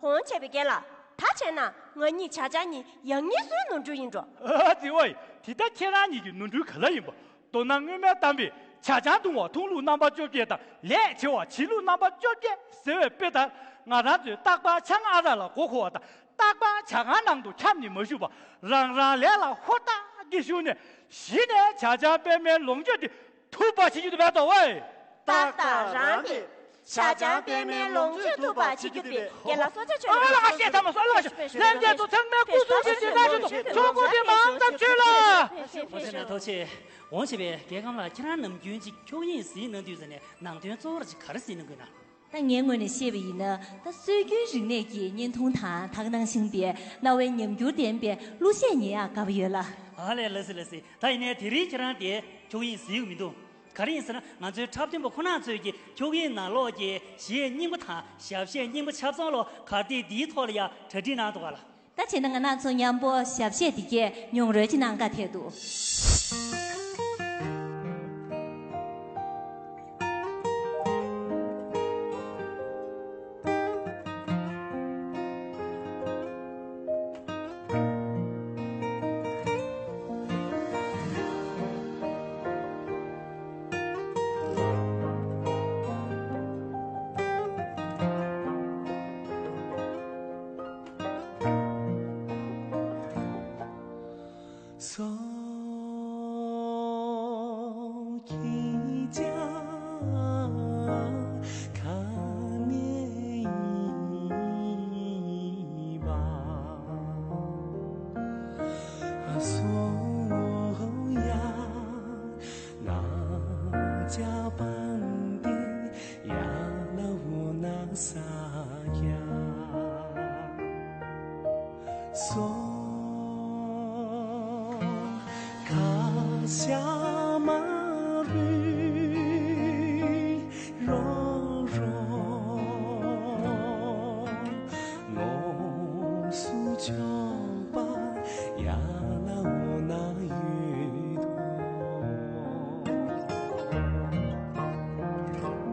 ཧོང་བྱས་པའི་རྐྱེན་ལ། ད་བྱས་ན་ང་གཉིས་ཇ་ཆང་གཉིས་ཡང་སྙིང་སུའི་ནོར་འཁྲུལ་ཡིན་འགྲོ། ཨ་ཙི་ཝེ། དེ་ལྟར་ཁྱེད་རང་གཉིས་ཀྱི་ནོར་འཁྲུལ་ག་ལ་ཡིན་པ། མདོར་ན་སྔོན་མའི་གཏམ་དཔེ་ཇ་ཆང་བཏུང་བ་འཐུང་ལུགས་རྣམ་པ་བཅོ་བརྒྱད་དང་ལས་བྱེད་པ་བྱེད་ལུགས་རྣམ་པ་བཅོ་བརྒྱད་ཟེར་བའི་དཔེ་ལྟར། ང་རང་ཚོས་རྟག་པར་ཆང་ཨ་རག་ལ་མགོ་འཁོར་བ་དང་། རྟག་པར་ཇ་ཁང་ནང་དུ་འཁྱམས་ནས་མ་བཞུགས་པར་རང་རང་ལས་ལ་ཧུར་ཐག་གིས་ཞུགས་ནས་གཞི་ནས་ཇ་ཆང་པད་མའི་ལོངས་སྤྱོད་དེ་ཐུབ་པ་བྱེད་རྒྱུ་དེ་མེད་དོ་ཝེ། ཏག་ཏག་རང་རེད། ཇ་ཆང་པད་མའི་ལོངས་སྤྱོད་ཐུབ་པ་བྱེད་རྒྱུ་དེ་རྒན་ལགས་སོ་ཆ་ཆོས་ཨ་ལ་ཁ་ཤས་ཐ་མ་སོ་ཨ་ལ་ཁ་ཤས་ལྷན་རྒྱས་ཚོ་ཚང་མས་སྐུ་གཟུགས་ཀྱི་དེ་ན་ཆུ་ཚོ་ཆོག་གོ་དེ་མང་ཙམ་ཆོས་ལ། ཐུགས་རྗེ་ཆེ། འོང་ཞེས་པའི་རྒན་ཁམས་ལགས། ཁྱེད་རང་ནམ་རྒྱུན་ཅིག་ཁྱུག་དབྱིངས་གཟིགས་གནང་དུས་ཙམ་ནས་ནང་དོན་གཙོ་བོར་ཅིག་ག་རེ་གཟིགས་གནང་དགོས་ན། ད་ངའི་ངོས་ནས་བཤད་པ་ཡིན་ན། ད་སྲོལ་རྒྱུན་རིག་གནས་ཀྱི་བརྙན་ཐུང་དང་ད་ག་ནང་བཞིན་པའི་རྣ་བའི་ཉམས་འགྱུར་ལྡན་པའི་གླུ་གཞས་ཉན་ཡག་དགའ་པོ་ཡོད་ལ། ཨ་ལས། ལགས་སེ་ལགས་སེ། ད་ཡིན་ནའི་དེ་རིང་ཁྱེད་རང་དེ་ཁྱུག་དབྱིངས་གཟིགས་ཀྱི་མི་འདུག་ག་རེ་ཡིན་ཟེར་ན། ང་ཚོའི་འཁྲབ་སྟོན་པ་ཁོ་རང་ཚོས་ཀྱི་ཁྱུག་དབྱིངས་ནང་ལོགས་ཀྱི་གཞས་རྙིང་པ་དང་ཞབས་གཞས་རྙིང་པ་ཆ་ཚང་ལོ་གར་སྟེགས་འདིའི་ཐོག་ལ་ཡ་གྲ་སྒྲིག་གནང་འདུག་ག་ལ། ད་བྱས་ན་ང་རང་ཚོ་མཉམ་པོ་ཞབས་གཞས་འདི་གས་མྱོང་རོལ་ཅིག་གནང་ག་འཐད་འདུག་སོ་ཁྱེད་ཅག་ག་ནས་ཡིན་པ། སོ་ཡ་ན་ཅ་པན་དེ་ཡ་ན་འོ་ན་ས་ཡ། སོ་ཁ་ཤ་མ་རུ་རོ་རོ། ནོར་སུ་ཆོག་པ་ཡ་ན་འོ་ན་ཡོད་དོ།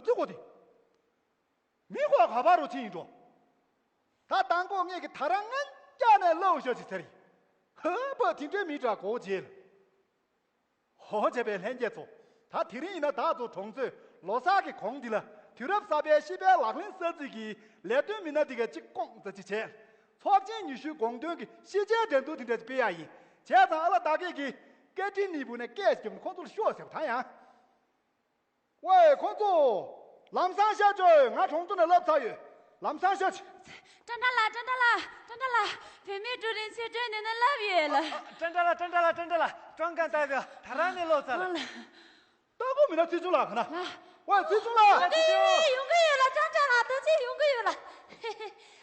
ཙི་གོ་དེ། མི་ཁོ་ག་པ་རུ་ཕྱིན་ཡིན་འགྲོ། ད་དང་པོ་ངེད་ཀྱི་ད་རང་ངན་སྐྱག་ནས་ལོག་ཤོག་ཅིག་ཟེར། ཧ་པ་དེ་འདྲའི་མི་དྲག་གོ་བྱེད། ཧོ་བྱས་པའི་ལྷན་རྒྱས་ཚོ། ད་དེ་རིང་ཡིན་ན་བདག་ཚོ་གྲོང་ཚོའི་ལོ་གསར་གྱི་གོང་འདི་ལ། དུས་རབས་གསར་པའི་སྤྱི་པའི་ལག་ལེན་ས་ཚིགས་ཀྱི་ལས་དོན་མི་སྣ་འདི་ག་གཅིག་ཀོང་ཙ་ཅིག་བྱས། ཚོགས་ཆེན་ཉི་ཤུའི་དགོངས་དོན་གྱི་ཤེས་བྱའི་འགྲན་བསྡུར་དེ་འདྲ་ཅིག་སྤེལ་ཡ་ཡིན། བྱས་ཙང་ཨ་ལ་བདག་གིས་ཀྱི་སྐད་འཕྲིན་ནི་བུ་ནས་སྐད་ཞིག་བརྒྱབ་ནས་ཁོང་ཚོ་ལ་ཤོག་ཟེར་བ་ད་ཡང་། ཝེ་ཁོང་ཚོ། ལམ་སང་ཤོག་ཅོ། ང་གྲོང་ཚོ་ནས་ལབ་ཚར་ཡོད། ལམ་སང་ཤོག་ཅིག་ཀྲན་ཀྲ་ལགས། ཀྲན་ཀྲ་ལགས། ཀྲན་ཀྲ་ལགས། བུད་མེད་ཀྲུའུ་རིན་ཆེ་བྲོས་ནས་ན་ལབ་ཡོད་ལ། ཀྲན་ཀྲ་ལགས། ཀྲན་ཀྲ་ལགས། ཀྲན་ཀྲ་ལགས། ཀྲོང་ཀན་ཏའེ་པེ་ད་རང་ནས་ལོག་ཚར་ལ། ལྟ་སྐོར་མི་སྣ་ཚེ་ཆུང་ལགས་ག་ན། ཝེ་ཚེ་ཆུང་ལགས། ཡོང་གི་ཡོད་ལ། ཀྲན་ཀྲ་ལགས། ད་ཅི་ཡོང་གི་ཡོད་ལ།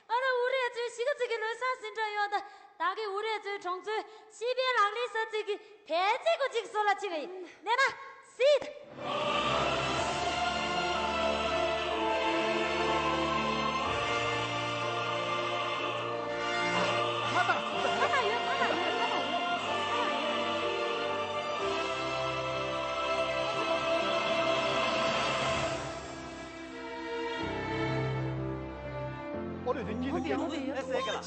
ང་རང་འུ་རེ་ཚོའི་གཞིས་ཀ་རྩེ་གི་ལོ་གསར་ཟིན་འགྲོ་ཡོང་ད། བདག་གི་འུ་རེ་ཚོའི་གྲོང་ཚོའི་སྤྱི་པའི་ལག་ལེན་ས་ཚིགས་ཀྱི་དེ་ཚིག་གོ་གཅིག་བཟོ་ལ་ཕྱིན་པ་ཡིན། ནས་ན་སྲིད། ཨོ་ལེ་དེ་གཉིས་དེ་སྐད་ཨོ་ལེ་ཟེར་ག་ལ།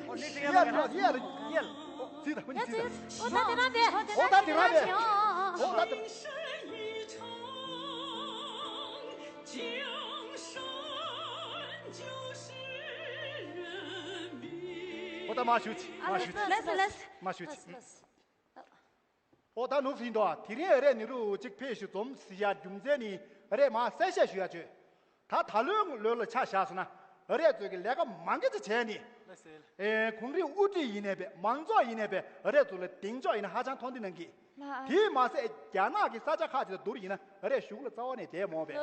ཨོ་ལེ་ཟེར་ག་ལ། ཡ་ལ་ཡ་ལ། ཨོ་ཙི་ད་ཁོ་གཉིས་ཙི་ད། ཨོ་ད་དེ་རང་བས། ཨོ་ད་དེ་རང་བས། ཨོ་ད་དེ། ཨོ་ད་མ་ཞུ་ཅི་མ་ཞུ་ཅི་ལེས་ལེས། མ་ཞུ་ཅི། ཨོ་ད་ནུབ་ཟིན་ཏོ། དེ་རིང་ཨ་རས་ནི་རུ་གཅིག་ཕེབས་ཞུ་འཛོམས་ཟི་ཡ་རྒྱུ་མཚན་ནི་ཨ་རས་མ་གསལ་བཤད་ཞུ་ཡ་བྱོས། ད་ད་ལོའི་ལོ་ལ་ཆ་བཞག་སོང་ན་ཨ་རས་ཚོས་ཀྱི་ལས་ཀ་མང་གི་ཅིག་བྱས་ནི། ཨེ་གུང་རིང་དབུ་ཁྲིད་ཡིན་ནས་པས་མང་ཚོགས་ཡིན་ནས་པས་ཨ་རས་ཚོ་ལ་གདེང་འཇོག་ཡིན་ན་ཧ་ཅང་མཐོང་དེ་གནང་གི། དེས་མ་ཟད་རྒྱ་ནག་གི་ས་ཆ་ཁག་ཅིག་ལ་བསྡུར་ཡིན་ན་ཨ་རས་གཞུག་ལ་རྩ་བ་ནས་བསྡད་མོ་པས།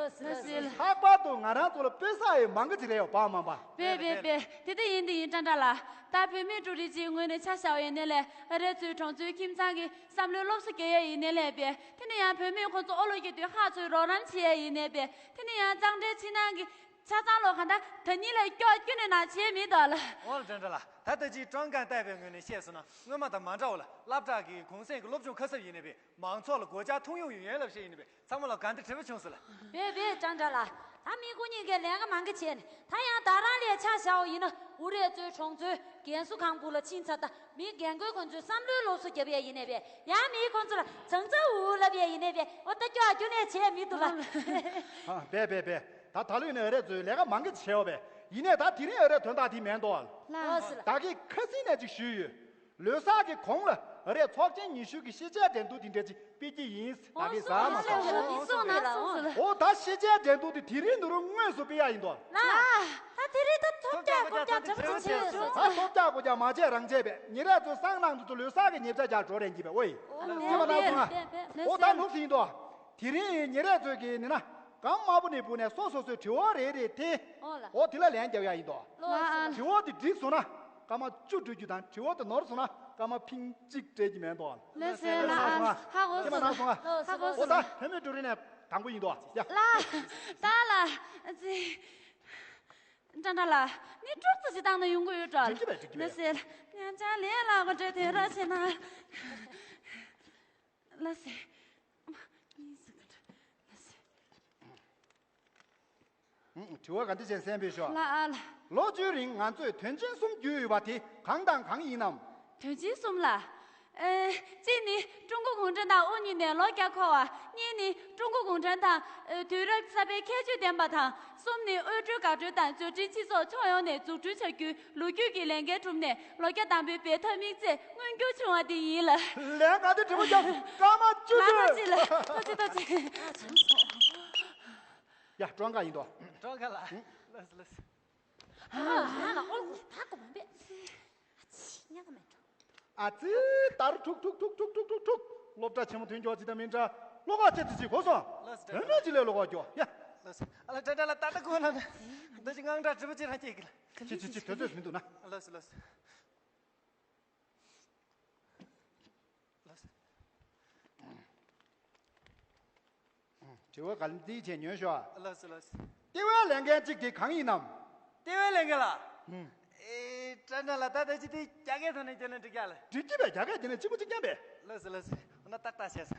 ལྷག་པར་དུ་ང་རང་ཚོ་ལ་དཔེ་བསགས་ཡས་མང་གི་ཅིག་རེད་ཡོད་པ་མང་པ། བས་བས་བས་དེ་ལྟ་ཡིན་དེ་ཡིན་ཀྲང་ཀྲ་ལ། ད་བུད་མེད་ཀྲུའུ་རིན་ཆེའི་ངོས་ནས་ཆ་བཞག་པ་ཡིན་ནའི་ལས་ཨ་རས་ཚོའི་གྲོང་ཚོའི་ཁྱིམ་ཚང་གི་བསམ་བློའི་སློབ་གསོ་རྒྱག་ཡས་ཡིན་ནའི་ལས་པས་དེ་ནས་ཡང་བུད་མེད་ཁོང་ཚོ་ཨོ་ལོ་སྐྱེ་དུས་ཧ་ཚོའི་རོགས་རམ་བྱེད་ཡས་ཡིན་ནའི་པས་དེ་ནས་ཡང་གཙང་སྦྲའི་ཕྱི་ནང་གི་ཆ་ཚང་ལོ་ག་འདྲ་ད་གཉིས་ལས་སྐྱོ་སྐྱོ་ནས་ན་བྱས་མི་འདུག་ལ། ཨོ་ལ་ཀྲང་ཀྲ་ལ། ད་ལྟ་ཅིག་ཀྲང་ཀན་ཏའེ་པའི་ངོས་ནས་བཤད་སོང་ན་སྔོན་མ་དང་མ་འདྲ་བ་ལ་སློབ་གྲྭ་གི་གུང་སེང་གི་སློབ་སྦྱོང་ཁ་གསབ་ཡིན་ནའི་པས་མང་ཚོགས་ལ་སྒོ་ལྕགས་ཐུག་ཡོང་ཡོང་ཡོད་ལབ་བཤད་ཡིན་ནའི་པས། ཚང་མ་ལ་དགའ་བདེ་དྲི་བ་བྱུང་སོང་ལ། བས་བས་ཀྲང་ཀྲ་ལ། ད་མི་ཁོ་གཉིས་ཀས་ལས་ཀ་མང་གི་བྱས་ནས་ད་ཡང་ད་རང་ལས་ཆ་བཞག་པ་ཡིན་ན་འུ་རེ་ཚོའི་གྲོང་ཚོའི་རྒན་གསོ་ཁང་སྦུག་ལ་ཕྱིན་ཚར་ད་མི་རྒན་རྒོན་ཁོ་ཚོའི་བསམ་བློའི་སློབ་གསོ་རྒྱབ་ཡས་ཡིན་ནའི་པས་ཡང་མི་ཁོ་ཚོ་ལ་ཚང་ཚ་འུ་ལབ་ཡས་ཡིན་ནའི་པས་ཨོ་ད་སྐྱོ་ཨ་སྐྱོ་ནས་བྱས་མི་འདུག་ལ། ཨ་བས་བས་བས་ད་ད་ལོ་ཡིན་ན་འུ་རེ་ཚོའི་ལས་ཀ་མང་གི་བྱས་པ་བས་ཡིན་ནའི་ད་དེ་རིང་འུ་རེ་དོན་དག་དེ་མེད་འདུག་ལ། ལགས་སོ་ལགས། ད་གིན་ཁ་སང་ནས་ཅིག་ཞུས་ཡོད། ལོ་གསར་གྱི་གོང་ལ་ཨ་རས་ཚོགས་ཆེན་ཉི་ཤུ་གི་ཤེས་བྱའི་འགྲན་བསྡུར་དེ་འདྲ་ཅིག་སྤེལ་གྱི་ཡིན། ད་གིན་ཟ་མ་སོང་། ཨོ་ད་ཤེས་བྱའི་འགྲན་བསྡུར་དེ་དེ་རིང་ནུ་རུ་དངོས་སུ་སྤེལ་ཡ་ཡིན་དོ། ལ། ད་དེ་རིང་ད་ཐོབ་རྒྱག་གོ་རྒྱག་གྲབས་ཚུལ་བྱས་སོང་། ད་ཐོབ་རྒྱག་གོ་རྒྱག་མ་བྱས་རང་བྱས་པས་ཉེ་རས་ཚོ་སང་ནང་དུ་ལོ་གསར་གྱི་ཉེ་ཆ་རྒྱག་འགྲོ་རན་གྱི་པས་ཨོ་ཡི། ཨོ་ལ་ཅི་མ་ན་སོང་ཨ། ཨོ་ད་ནུབ་ཟིན་དོ། དེ་རིང་ཉེ་རས་ཚོས་ཀྱི་ནི་ན་གང་དམར་པོ་ནས་བུ་ནས་སོ་སོ་སོའི་དྲི་བ་རེ་རེ་དེ། ཨོ་ལ། ཨོ་དེ་ལ་ལན་རྒྱབ་ཡ་ཡིན་དོ། ལ། དྲི་བ་དེ་འགྲིག་སོང་ན། སྐར་མ་བཅུ་སྤྲོད་རྒྱུ་དང་དྲི་བ་དེ་ནོར་སོང་ན་སྐར་མ་ཕིང་གཅིག་སྤྲད་ཀྱི་མེད་དོ། ལགས་སོ་ལགས་སོ། ཧ་གོ་སོང་། ཧ་གོ་སོང་། ཧ་གོ་སོང་། ཨོ་ད་བུད་མེད་ཀྲུའུ་རིན་ནས་དང་པོ་ཡིན་དོ། ཡ། ལ། ད་ལ། ཙི། ཀྲང་ཀྲ་ལ། ནི་ཀྲོག་ཙི་ཅི་བཏང་ན་ཡོང་གི་ཡོད་འགྲོ། འགྲིག་གི་རེད་འགྲིག་གི་རེད། ལགས་སོ། ང་ཅག་ལས་སླ་བོ་འདྲ་དེ་ར་བྱས་ན། ལགས་སོ། ལགས་སོ། དྲི་བ་ག་འདི་བྱས་གསན་པའི་ཤོག་ལ་ཨ་ལ། ལོ་བཅུའི་རིང་ང་ཚོས་དོན་ཆེན་གསུམ་བརྒྱུད་ཡོད་པ་དེ་གང་དང་གང་ཡིན་ནམ། དོན་ཆེན་གསུམ་ལ། ཨེ། གཅིག་ནི་ཀྲུང་གོ་གུང་ཁྲན་ཏང་དབུ་བརྙེས་ནས་ལོ་བརྒྱ་འཁོར་བ། གཉིས་ནི་ཀྲུང་གོ་གུང་ཁྲན་ཏང་། ཨེ། དུས་རབས་གསར་པའི་ཁྱད་ཆོས་ལྡན་པ་དང་། གསུམ་ནི་དབུལ་སྒྲོལ་འགག་སྒྲོལ་དང་འབྱོར་འབྲིང་སྤྱི་ཚོགས་ཕྱོགས་ཡོངས་ནས་འཛུགས་སྐྲུན་བྱ་རྒྱུའི་ལོ་རྒྱུས་ཀྱི་ལས་འགན་བསྒྲུབས་ནས་ལོ་བརྒྱ་དང་པོའི་འབད་འཐབ་དམིགས་ཚད་མངོན་འགྱུར་བྱུང་བ་དེ་ཡིན་ལ། ལན་ག་དེ་དྲི་བ་རྒྱབ་སྐར་མ་བཅུ་ལ་ལ་ཅི་ལ་ཏོ་ཅི་ཏོ་ཅི། ཡ་ཀྲོང་ཀ་ཡིན་དོ། ཀྲོང་ཀ་ལ། ལགས་སོ་ལགས་སོ། ཨ་ལ་ཨོལ་གོ་ད་གོ་མ་བེ། ཨ་ཅི་ཉག་མེད་འགྲོ། ཨ་ཙི་ད་རུ་ཁྲུག་ཁྲུག་སློབ་གྲྭ་ཆེན་མོ་ཐོན་ཀྱོག་ཅི་ད་མིན་འདྲ། བློ་ཁ་ཆེ་ཙི་ཅི་གོ་སོང་། ལགས་སོ། དོན་མེད་ཅི་ལས་བློ་ཁ་ཀྱོག་ཡ། ལགས་སོ། ཨ་ལ་ཏྲ་ཏྲ་ལ་ད་ད་གོ་ན་ན། འདི་ཅི་ངང་འདྲ་དྲི་བ་ཅི་རང་སྐྱེས་གི་ལ། ཅི་ཅི་ཅི་དོན་དོན་མི་འདུག་ན། ལགས་སོ་ལགས་སོ། ལགས་སོ། དྲི་བ་ག་ལ་འདིའི་ཆེད་ཉོན་ཤོག་ཨ། ལགས་སོ་ལགས་སོ། ལྟེ་བའི་ལས་འགན་གཅིག་དེ་གང་ཡིན་ནམ། ལྟེ་བའི་ལས་འགན་ལ། ཧུམ། ཨེ། ཀྲ་ཀྲ་ལ་ད་ལྟ་ཅི་དེ་རྒྱ་སྐད་ཐོག་ནས་བརྗོད་ན་འགྲིག་ཡ་ལ། འགྲིག་གི་པས་རྒྱ་སྐད་བརྗོད་ན་གཅིག་པུ་གཅིག་རྐྱང་པས། ལགས་སོ་ལགས་སོ། འོ་ན་ཏག་ཏག་བྱས་སོང་།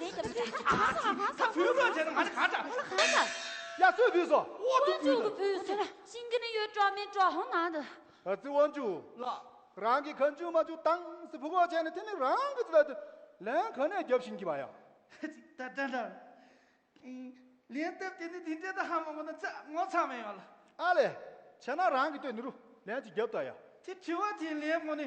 ནི་ལན་རྒྱབ་ས་ཆ་ཆ་གང་ས་གང་ས་གང་ས་བུ་ག་བྱས་ན་ང་ནི་གང་ཆ། ཁོ་ལ་གང་ཆ། ཡ་སུས་བུས་སོ། ཨོ་ཏུ་ཨོ་ཏུ་བུས་སོ། བུས་སོ། ཤིང་གི་ནི་ཡོད་འགྲོ་མིན་འགྲོ་ཧོ་ན་འདི། ཨ་ཙི་དབང་ཕྱུག་ལགས། རང་གི་གང་བྱུང་མ་བྱུང་བཏང་སི་བུ་ག་བྱས་ནས་དེ་ནི་རང་གི་ཙི་ལ་དུ་ལན་ག་ནས་རྒྱབ་བཞིན་གྱི་བ་ཡ། ད་ད་ད། ལན་སྟབས་དེ་ནི་དེ་འདྲ་ད་ཧ་མ་གོ་ན་ཚ་ངོ་ཚ་མེད་ཡོད་ལ། ཨ་ལས། བྱས་ན་རང་གི་ལྟོས་ནི་རུ་ལན་ཅིག་རྒྱབ་ད་ཡ། དེ་དྲི་བ་དེ་ལན་ངོ་ནི།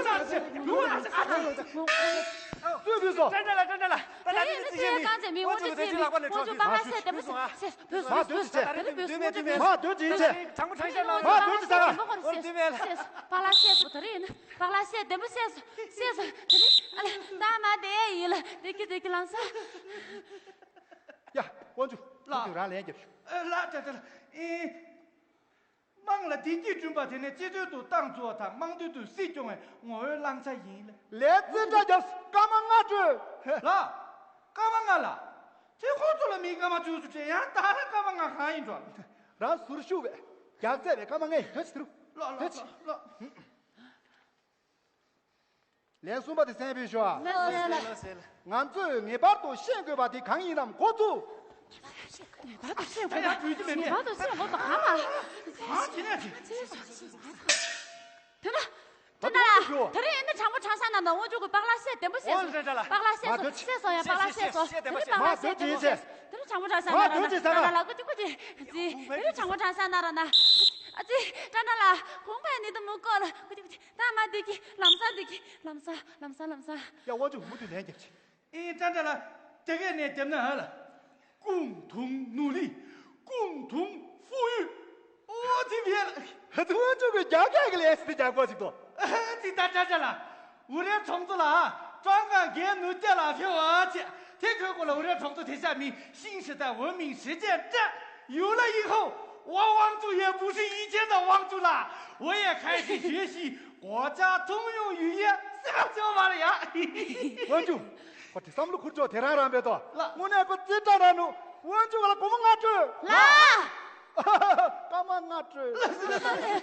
ལ་ཞེས་འདུག་ལ་ཞེས། ཨ་ཙི། སུས་བུད་སོང་། ཀྲན་ཀྲན་ལགས། ཀྲན་ཀྲན་ལགས། ད་ད་དེ་ཡིན་ན་ཅི་ཡང་གང་བྱས་མིན། དབང་ཕྱུག་གི་དེ་ཅི་ལག་པ་ནས་འཕྲོག་གི། དབང་ཕྱུག་པཱ་ལགས་སྲས་བདེ་མོ་བྱས། བུད་སོང་། མ་སྡོད་ཅི་བྱས། དེ་ནི་བུད་སོང་། བུད་སོང་། མ་སྡོད་ཅི་བྱས། དྲང་པོ་དྲང་བཞག་ལ། མ་སྡོད་ཅི་བྱས། བུད་སོང་། པཱ་ལགས་སྲས་བུད་དེ་རིང་། པཱ་ལགས་སྲས་བུད་དེ་རིང་། པཱ་ལགས་སྲས་བདེ་མོ་བྱས་སོང་། བྱས་སོང་། དེ་རིང་ཨ་ལས་ད་མ་བསྡད་ཡིན་ལ། བསྡད་ཀྱི་བསྡད་ཀྱི་ལམ་སང་། ཡ། དབང་ཕྱུག་ལགས། དབང་ཕྱུག་རང་ལན་རྒྱབ་ཤོག་ལགས། ད་ད་ད། ཨེ། དམངས་ལ་བདེ་སྐྱིད་བསྐྲུན་པ་དེ་ནི་སྤྱི་དོན་དུ་ཏང་འཛུགས་པ་དང་། དམངས་དོན་དུ་སྲིད་སྐྱོང་བའི་ངོ་བོའི་བླང་བྱ་ཡིན་ལ། ལས་རྩེ་དྲ་རྒྱབ། སྐར་མ་ལྔ་སྤྲོད། ལགས། སྐར་མ་ལྔ་ལ། ཚེ་ཁོང་ཚོ་ལ་མི་སྐར་མ་བཅུ་ཙམ་སྤྲད་ཡང་། ད་ར་སྐར་མ་ལྔ་གང་ཡིན་འགྲོ། རང་ཟུར་ཞུགས་པའི་རྒྱག་རྩེ་བའི་སྐར་མ་ལྔ་ཡིན། ཐོས་ཚེ་དུ། ལགས་ལགས་ཐོས་ཚེ། ལགས་ལགས། ལན་གསུམ་པ་དེ་གསན་པའི་ཞོ། ལགས་སོ་ལགས། ང་ཚོས་ངེས་པར་དུ་ཤེས་དགོས་པ་དེ་གང་ཡིན་ནམ། འགོ་ཚུགས། ངེས་པར་དུ་ཤེས་དགོས་པ། ངེས་པར་དུ་ཤེས་དགོས་པ་གང་ལ། གང་བྱེད་ན་བྱེད། དེ་ན། ད་ད་ལ་དེ་རིང་ཨེ་ནི་དྲང་པོ་དྲང་བཞག་གནང་དང་། དབང་ཕྱུག་གི་པཱ་ལགས་སྲས་བདེ་མོ་བྱས་སོང་། པཱ་ལགས་སྲས་སོ་སོ་ཡང་པཱ་ལགས་སྲས་སོ། དེ་རིང་པཱ་ལགས་སྲས་བདེ་མོ་བྱས་སོང་། དེ་རིང་དྲང་པོ་དྲང་བཞག་གནང་ར་ན། ཀུ་ཅི་ཀུ་ཅི། ཟི། དེ་རིང་དྲང་པོ་དྲང་བཞག་གནང་ར་ན། ཨ་ཙི། ཀྲན་ཀྲན་ལགས། གོང་པའི་ནི་དུ་མུ་ཀོ་ལ། ཀུ་ཅི་ཀུ་ཅི། ད་མ་འདི་གི་ལམ་སང་འདི་གི་ལམ་སང་ལམ་སང་ལམ་སང་། ཡ། དབང་ཕྱུག་མུ་མཐུད་ལན་རྒྱབ་ཅིག་ཨེ། ཀྲན་ཀྲན་ལགས། དེ་གས་ནས་རྒྱབ་ན་ཧ་ལ། 共同努力，共同富裕。 ཨོ་ཙི་བེ་ལ། ཧ་ཙི། དབང་ཕྱུག་གི་རྒྱ་སྐད་ཀྱི་ལས་སི་རྒྱག་པ་ཞིག་ཏོ། ཨ་ཙི། ད་ཀྲན་ཀྲན་ལགས། 五region གྲོང་ཚོ་ལ་ཀྲང་ཀང་རྒན་ནུ་རྒྱ་ལགས་ཕེབས་པ་བྱས། དེ་ཁོའི་སྐོར་ལ། 五region གྲོང་ཚོ་དེ་ཤ་མི་ཤིང་ཧྲི་ཏ་འོ་མིང་ཧྲི་ཅན་ཏ་ཡུ་ལ་ཡི་ཧོ། 我王祖也不是以前的王祖了，我也开始学习国家通用语言。 ཟེར་བ་ཅོ་མ་རེད་ཡ། དབང་ཕྱུག་ཁོ་དེ་བསམ་བློ་འཁོར་ཆོག་དེ་རང་རང་མེད་དོ། ལགས། དངོས་གནས་ཁོ་རྩེ་གྲ་ར་ནུ། དབང་ཕྱུག་ལ་སྒོར་མོ་ལྔ་སྤྲོད། ལགས། སྐར་མ་ལྔ་སྤྲོད། ལགས་སེ་ལགས་སེ་ལགས་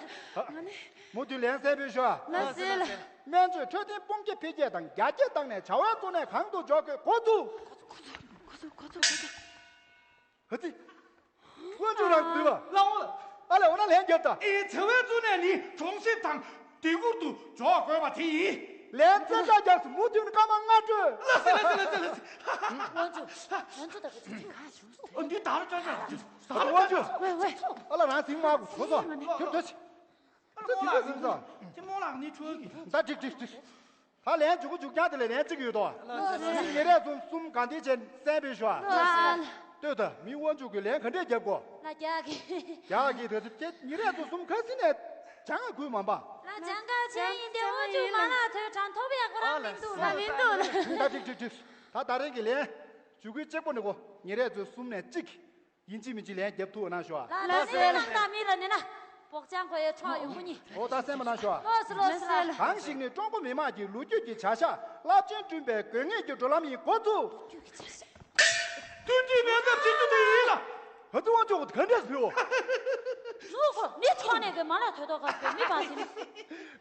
སེ། མུ་མཐུད་ལན་གསལ་པོའི་ཞོ། ལགས་སེ་ལགས་སེ། སྨན་བཅོས་འཕྲོད་བསྟེན་སྤུངས་འགྱེད་འཕེལ་རྒྱས་དང་རྒྱ་སྐྱེད་བཏང་ནས་བྱ་བའི་གཙོ་གནད་གང་དུ་འཇོག་དགོས། འགོ་ཚུགས། འགོ་ཚུགས་འགོ་ཚུགས་འགོ་ཚུགས། ཧ་ཙི། དབང་ཕྱུག་རང་འདུལ་བ། ལགས་འོ་ལགས། ཨ་ལས། འོ་ན་ལན་རྒྱབ་དང་། ཨེ། བྱ་བའི་གཙོ་གནད་ནི་གྲོང་གསེབ་དང་སྡེ་ཁུལ་དུ་འཇོག་དགོས་པ་དེ་ཡིན། ལན་རྩེ་གྲ་རྒྱབ་སོང་། མུ་མཐུད་ནས་སྐར་མ་ལྔ་སྤྲོད། ལགས་སེ་ལགས་སེ་ལགས་སེ་ལགས་སེ། དབང་ཕྱུག་དབང་ཕྱུག་ད་ག་ཚོད་ཚིག་གང་བྱུང་སོང་། ཨ། འདི་ད་ར་ཅག་ཅག་ཅག་ད་དབང་ཕྱུག་ཝེ་ཝེ། ཨ་ལ། རང་ཚིག་མ་གོ་ཚོ་ཚོ། ཁྱོད་ཚོ་ཚིག་ད་དེ་རིང་ཟིན་ས། ཅི་མོ་ལགས་ནི་ཁྲོས་གི། ད་འགྲིག་འགྲིག་འགྲིག་ད་ལན་མཇུག་གུ་མཇུག་རྐྱང་དེ་ལ་ལན་གཅིག་ཡོད་དོ། ལགས་སེ། ཉིན་རེ་ཚོ་གསུམ་གང་དེ་བྱས་གསན་པའི་ཞོ། ལགས། ལྟོས་དང་། མི་དབང་ཕྱུག་གི་ལན་ག་འདྲས་རྒྱབ་གོ། ལ་རྒྱག་གི། རྒྱག་གི། དེ་ཚོ་ཁྱེད་ཉིན་རེ་ཚོ་གསུམ་ཁ་སི་ནས་བྱང་ང་དགོས་མ་པ། ལ་སྦྱང་ག་བྱས་ཡིན་ཏེ། དབང་ཕྱུག་མ་ལག་ཐོས་གྲངས་ཐོབ་ཡག་ཁོ་རང་མི་འདུག་ལ། མི་འདུག་ལ། ད་འགྲིག་འགྲིག་འགྲིག་ད་ད་རིང་གི་ལན་མཇུག་གུ་གཅིག་པོ་ནི་གོ། ཉིན་རེ་ཚོ་གསུམ་ནས་གཅིག་ཡིན་གཅིག་མིན་གཅིག་ལན་རྒྱབ་ཐུབ་གནང་ཤོག་ཨ། ལགས་སེ། ལགས་སེ། ལགས་སེ། མི་ར་ནི་ན། བོག་ཅང་ཁོ་ཡོད་ཆོག་ཡོང་གི་ནི། འོ་ད་གསན་པ་གནང་ཤོག་ཨ། ལགས་སེ་ལགས་སེ་ལགས་སེ། གང་ཞིག་ནི་ཀྲུང་གོ་མི་དམངས་ཀྱི་ལོ་རྒྱུས་ཀྱི་བྱ་གཞག་རླབས་ཆེན་བསྐྲུན་པའི་དགོས་ངེས་ཀྱི་བགྲོད་ལམ་ཡིན། འགོ་ཚུགས། མཐུན་སྒྲིལ་མེད་སྟབས་བྱེད་རྒྱུ་དེ་ཡིན་ལ། ཧ་ཙི། དབང་ཕྱུག་ག་འདྲས་ཕུལ་བ། ལུག་ཁོ་མི་ཚོགས་ནས་གི་མ་ལ་ཐོས་ཐོག་ག་གི་མི་བ་ཟིན།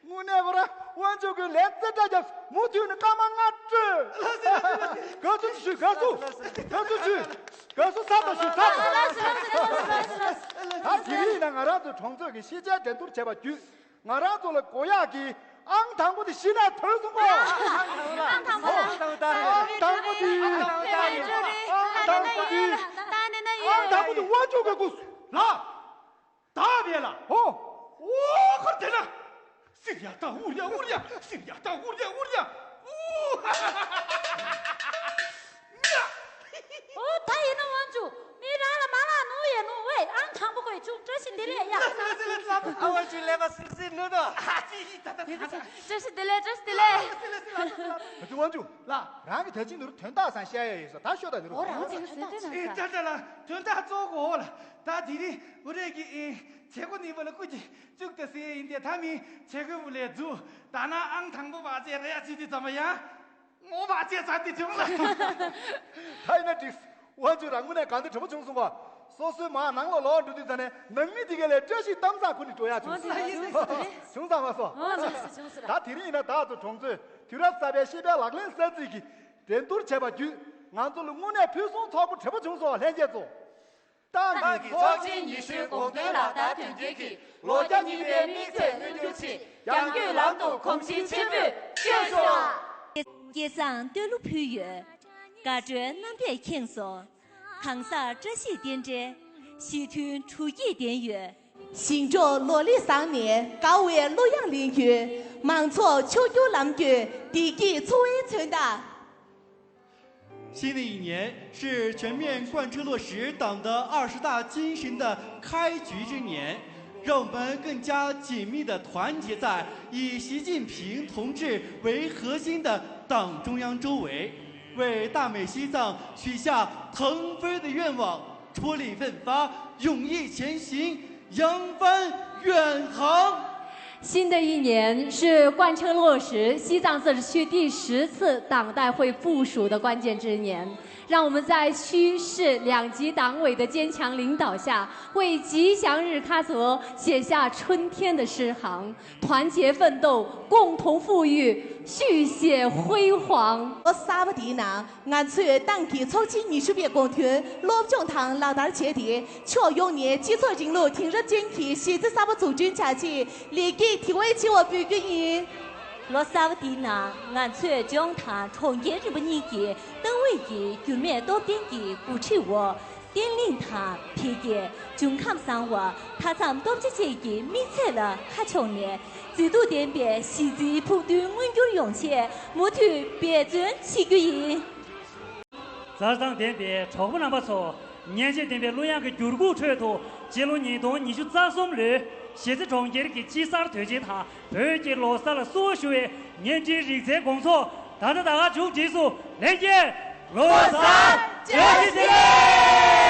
དངོས་གནས་ཁོ་ར་དབང་ཕྱུག་གི་ལན་རྩེ་གྲ་རྒྱབ། མུ་མཐུད་ནས་སྐར་མ་ལྔ་སྤྲོད། དགའ་བསུ་ཞུ། དགའ་བསུ། དགའ་བསུ་ཞུ། དགའ་བསུ་ཚར་དང་ཞུ་ཚར། ད་དེ་རིང་ཡིན་ན་ང་རང་ཚོའི་གྲོང་ཚོ་གི་ཤེས་བྱའི་འགྲན་བསྡུར་བྱས་པ་བརྒྱུད། ང་རང་ཚོ་ལ་དགོས་ཡག་གི་ཨང་དང་པོ་དེ་གཞི་ནས་ཐོན་སོང་གོ། ཨང་དང་པོ་དང་། ཨང་དང་པོ་དེ། ཨང་དང་པོ་དེ། ཨང་དང་པོ་དེ་དབང་ཕྱུག་གི་སྐུ་གཟུགས་ལ། ད་བས་ལ། ཧོ། ཨོ་ཁར་དེ་ན། སིར་ཡ་ད་འུར་ཡ་འུར་ཡ། སིར་ཡ་ད་འུར་ཡ་འུར་ཡ། ཨུ་ཧ་ཧ་ཧ་ཧ། ཨོ་ད་ཡིན་ན་དབང་ཕྱུག་མི་རང་ལ་མ་ལག་ནུ་ཡ་ནུ་ཝེ། ཨང་དང་པོ་ཁོས་བྱུང་། བཀྲ་ཤིས་བདེ་ལེགས་ཡ། ཨ་དབང་ཕྱུག་ཀླད་པ་སིར་སིར་ནུ་དོ། ཨ་ཙི་ཡི་ད་ད་ད་ད། བཀྲ་ཤིས་བདེ་ལེགས། བཀྲ་ཤིས་བདེ་ལེགས། ཨ་ཙི་དབང་ཕྱུག་ལགས། རང་གི་ད་ཅི་ནུ་རུ་དོན་དག་སང་བཤད་ཡ་ཡོད་ས། ད་ཤོད་ད་ནུ་རུ། ཨོ་རང་ཚོ་ཟེར་དེ་ན་ས། ཨེ་ད་ད་ལ་དོན་དག་གཙོ་བོ་ལ། ད་དེ་རིང་འུ་རེ་གི་ཨེ་བྱེད་སྒོ་ནི་བ་ལ་སྐུ་གཅིག་བཅུག་ཏེ་ཟེར་ཡིན་ཏེ། ད་མི་བྱེད་སྒོ་བུ་ལས་རྫུ་ད་ན་ཨང་དང་པོ་བ་ཅེ་རེ་ཡ་ཅི་ཏི་ཙམ་པ་ཡ། ངོ་བ་ཅེ་ས་ཏི་བྱུང་ལ། ད་ཡིན་ན་འགྲིག་དབང་ཕྱུག་རང་ངོས་ནས་གང་འདི་གྲོགས་པོ་བྱུང་སོང་བ། སོ་སོའི་མ་ནང་ལོགས་ལོག་འགྲོ་དུས་ཙ་ནས་ནང་མི་དེ་ག་ལས་བཀྲ་ཤིས་གཏམ་བཟང་ཁུ་ནས་འགྲོ་ཡ་བྱུང་སོང་། བྱུང་སོང་མ་སོང་། ད་དེ་རིང་ཡིན་ན་ད་ཚོ་གྲོང་ཚོས་དུས་རབས་གསར་པའི་ཤེས་དཔལ་ལག་ལེན་གསར་རྩིས་ཀྱི་འགྲན་བསྡུར་བྱས་པ་བརྒྱུད་ང་ཚོ་ལ་དངོས་གནས་ཕུན་སུམ་ཚོགས་པོ་གྲུབ་པ་བྱུང་སོང་། ལྷན་རྒྱས་ཚོ། ཏང་གི་ཚོགས་ཆེན་ཉི་ཤུའི་དགོངས་དོན་ལག་བསྟར་དོན་འཁྱོལ་གྱིས་ལོ་བརྒྱ་གཉིས་པའི་དམིགས་ཚད་མངོན་འགྱུར་ཆེད་རྒྱང་སྐྱོད་ལམ་དུ་གོམ་བཞེས་ཆེན་པོས་བསྐྱོད་སོང་། སྐལ་བཟང་བསྟོད་གླུ་ཕུལ་ཡོད། དགའ་སྤྲོའི་རྣམ་པས་ཁེངས་སོང་། གང་ཟག་བཀྲ་ཤིས་རྟེན་འབྲེལ། ཞི་མཐུན་དྲོ་སྐྱིད་ལྡན་ཡོད། ཞིང་འབྲོག་ལོ་ལེགས་བཟང་ནས་དགའ་བའི་གླུ་དབྱངས་ལེན་ཡོད། མང་ཚོགས་ཕྱུག་འགྱུར་ལམ་བསྐྱོད་བདེ་སྐྱིད་འཚོ་བའི་མཚོན་རྟགས། 新的一年是全面贯彻落实党的二十大精神的开局之年，让我们更加紧密地团结在以习近平同志为核心的党中央周围，为大美西藏许下腾飞的愿望，出力奋发，勇毅前行，扬帆远航。 新的一年是贯彻落实西藏自治区第十次党代会部署的关键之年，让我们在区市两级党委的坚强领导下，为吉祥日喀则写下春天的诗行，团结奋斗，共同富裕，续写辉煌。 ང་ཚོས་ཏང་གི་ཚོགས་ཆེན་ཉི་ཤུ་པའི་དགོངས་དོན་སློབ་སྦྱོང་དང་ལག་བསྟར་བྱས་ཏེ། ཕྱོགས་ཡོངས་ནས་སྤྱི་ཚོགས་རིང་ལུགས་དེང་རབས་ཅན་གྱི་གཞི་རྩ་གསར་པ་འཛུགས་སྐྲུན་བྱ་ཆེད་ལེགས་སྐྱེས་དེ་བས་ཆེ་བ་འབུལ་རྒྱུ་ཡིན། ལོ་གསར་པ་འདིའི་ནང་ང་ཚོས་ལྗོངས་དང་གྲོང་ཁྱེར་རིམ་པ་གཉིས་ཀྱི་ཏང་ཨུད་ཀྱི་འགྱུར་མེད་སྟོབས་ལྡན་གྱི་འགོ་ཁྲིད་འོག་བརྟན་ལྷིང་དང་འཕེལ་རྒྱས། འབྱུང་ཁམས་བཟང་བ། མཐའ་མཚམས་སྟོབས་ཆེ་བཅས་ཀྱི་དམིགས་ཚད་ལ་ཁ་ཕྱོགས་ནས། མཛེས་སྡུག་ལྡན་པའི་གཞི་རྩའི་ཕུགས་འདུན་མངོན་འགྱུར་ཡོང་ཆེད་མུ་མཐུད་འབད་བརྩོན་བྱེད་རྒྱུ་ཡིན། མཛའ་བརྩེ་ལྡན་པའི་གྲོགས་པོ་རྣམ་པ་ཚོ། སྙིང་རྗེ་ལྡན་པའི་གླུ་དབྱངས་ཀྱི་འགྱུར་ཁུག་ཁྲོད་དུ། སྤྱི་ལོ་ཉིས་སྟོང་ཉི་ཤུ་རྩ་གསུམ་ལོའི་གཞིས་རྩེ་གྲོང་ཁྱེར་གྱི་དཔྱིད་གསར་དུས་ཆེན་དང་བོད་ཀྱི་ལོ་གསར་ལ་བསུ་བ་ཞུ་བའི་བརྙན་འཕྲིན་རིག་རྩལ་དགོང་ཚོགས་ད་ལྟ་ད་ག་མཇུག་བསྒྲིལ་སོང་། ལྷན་རྒྱས་ལོ་གསར་བཀྲ་ཤིས་བདེ་ལེགས།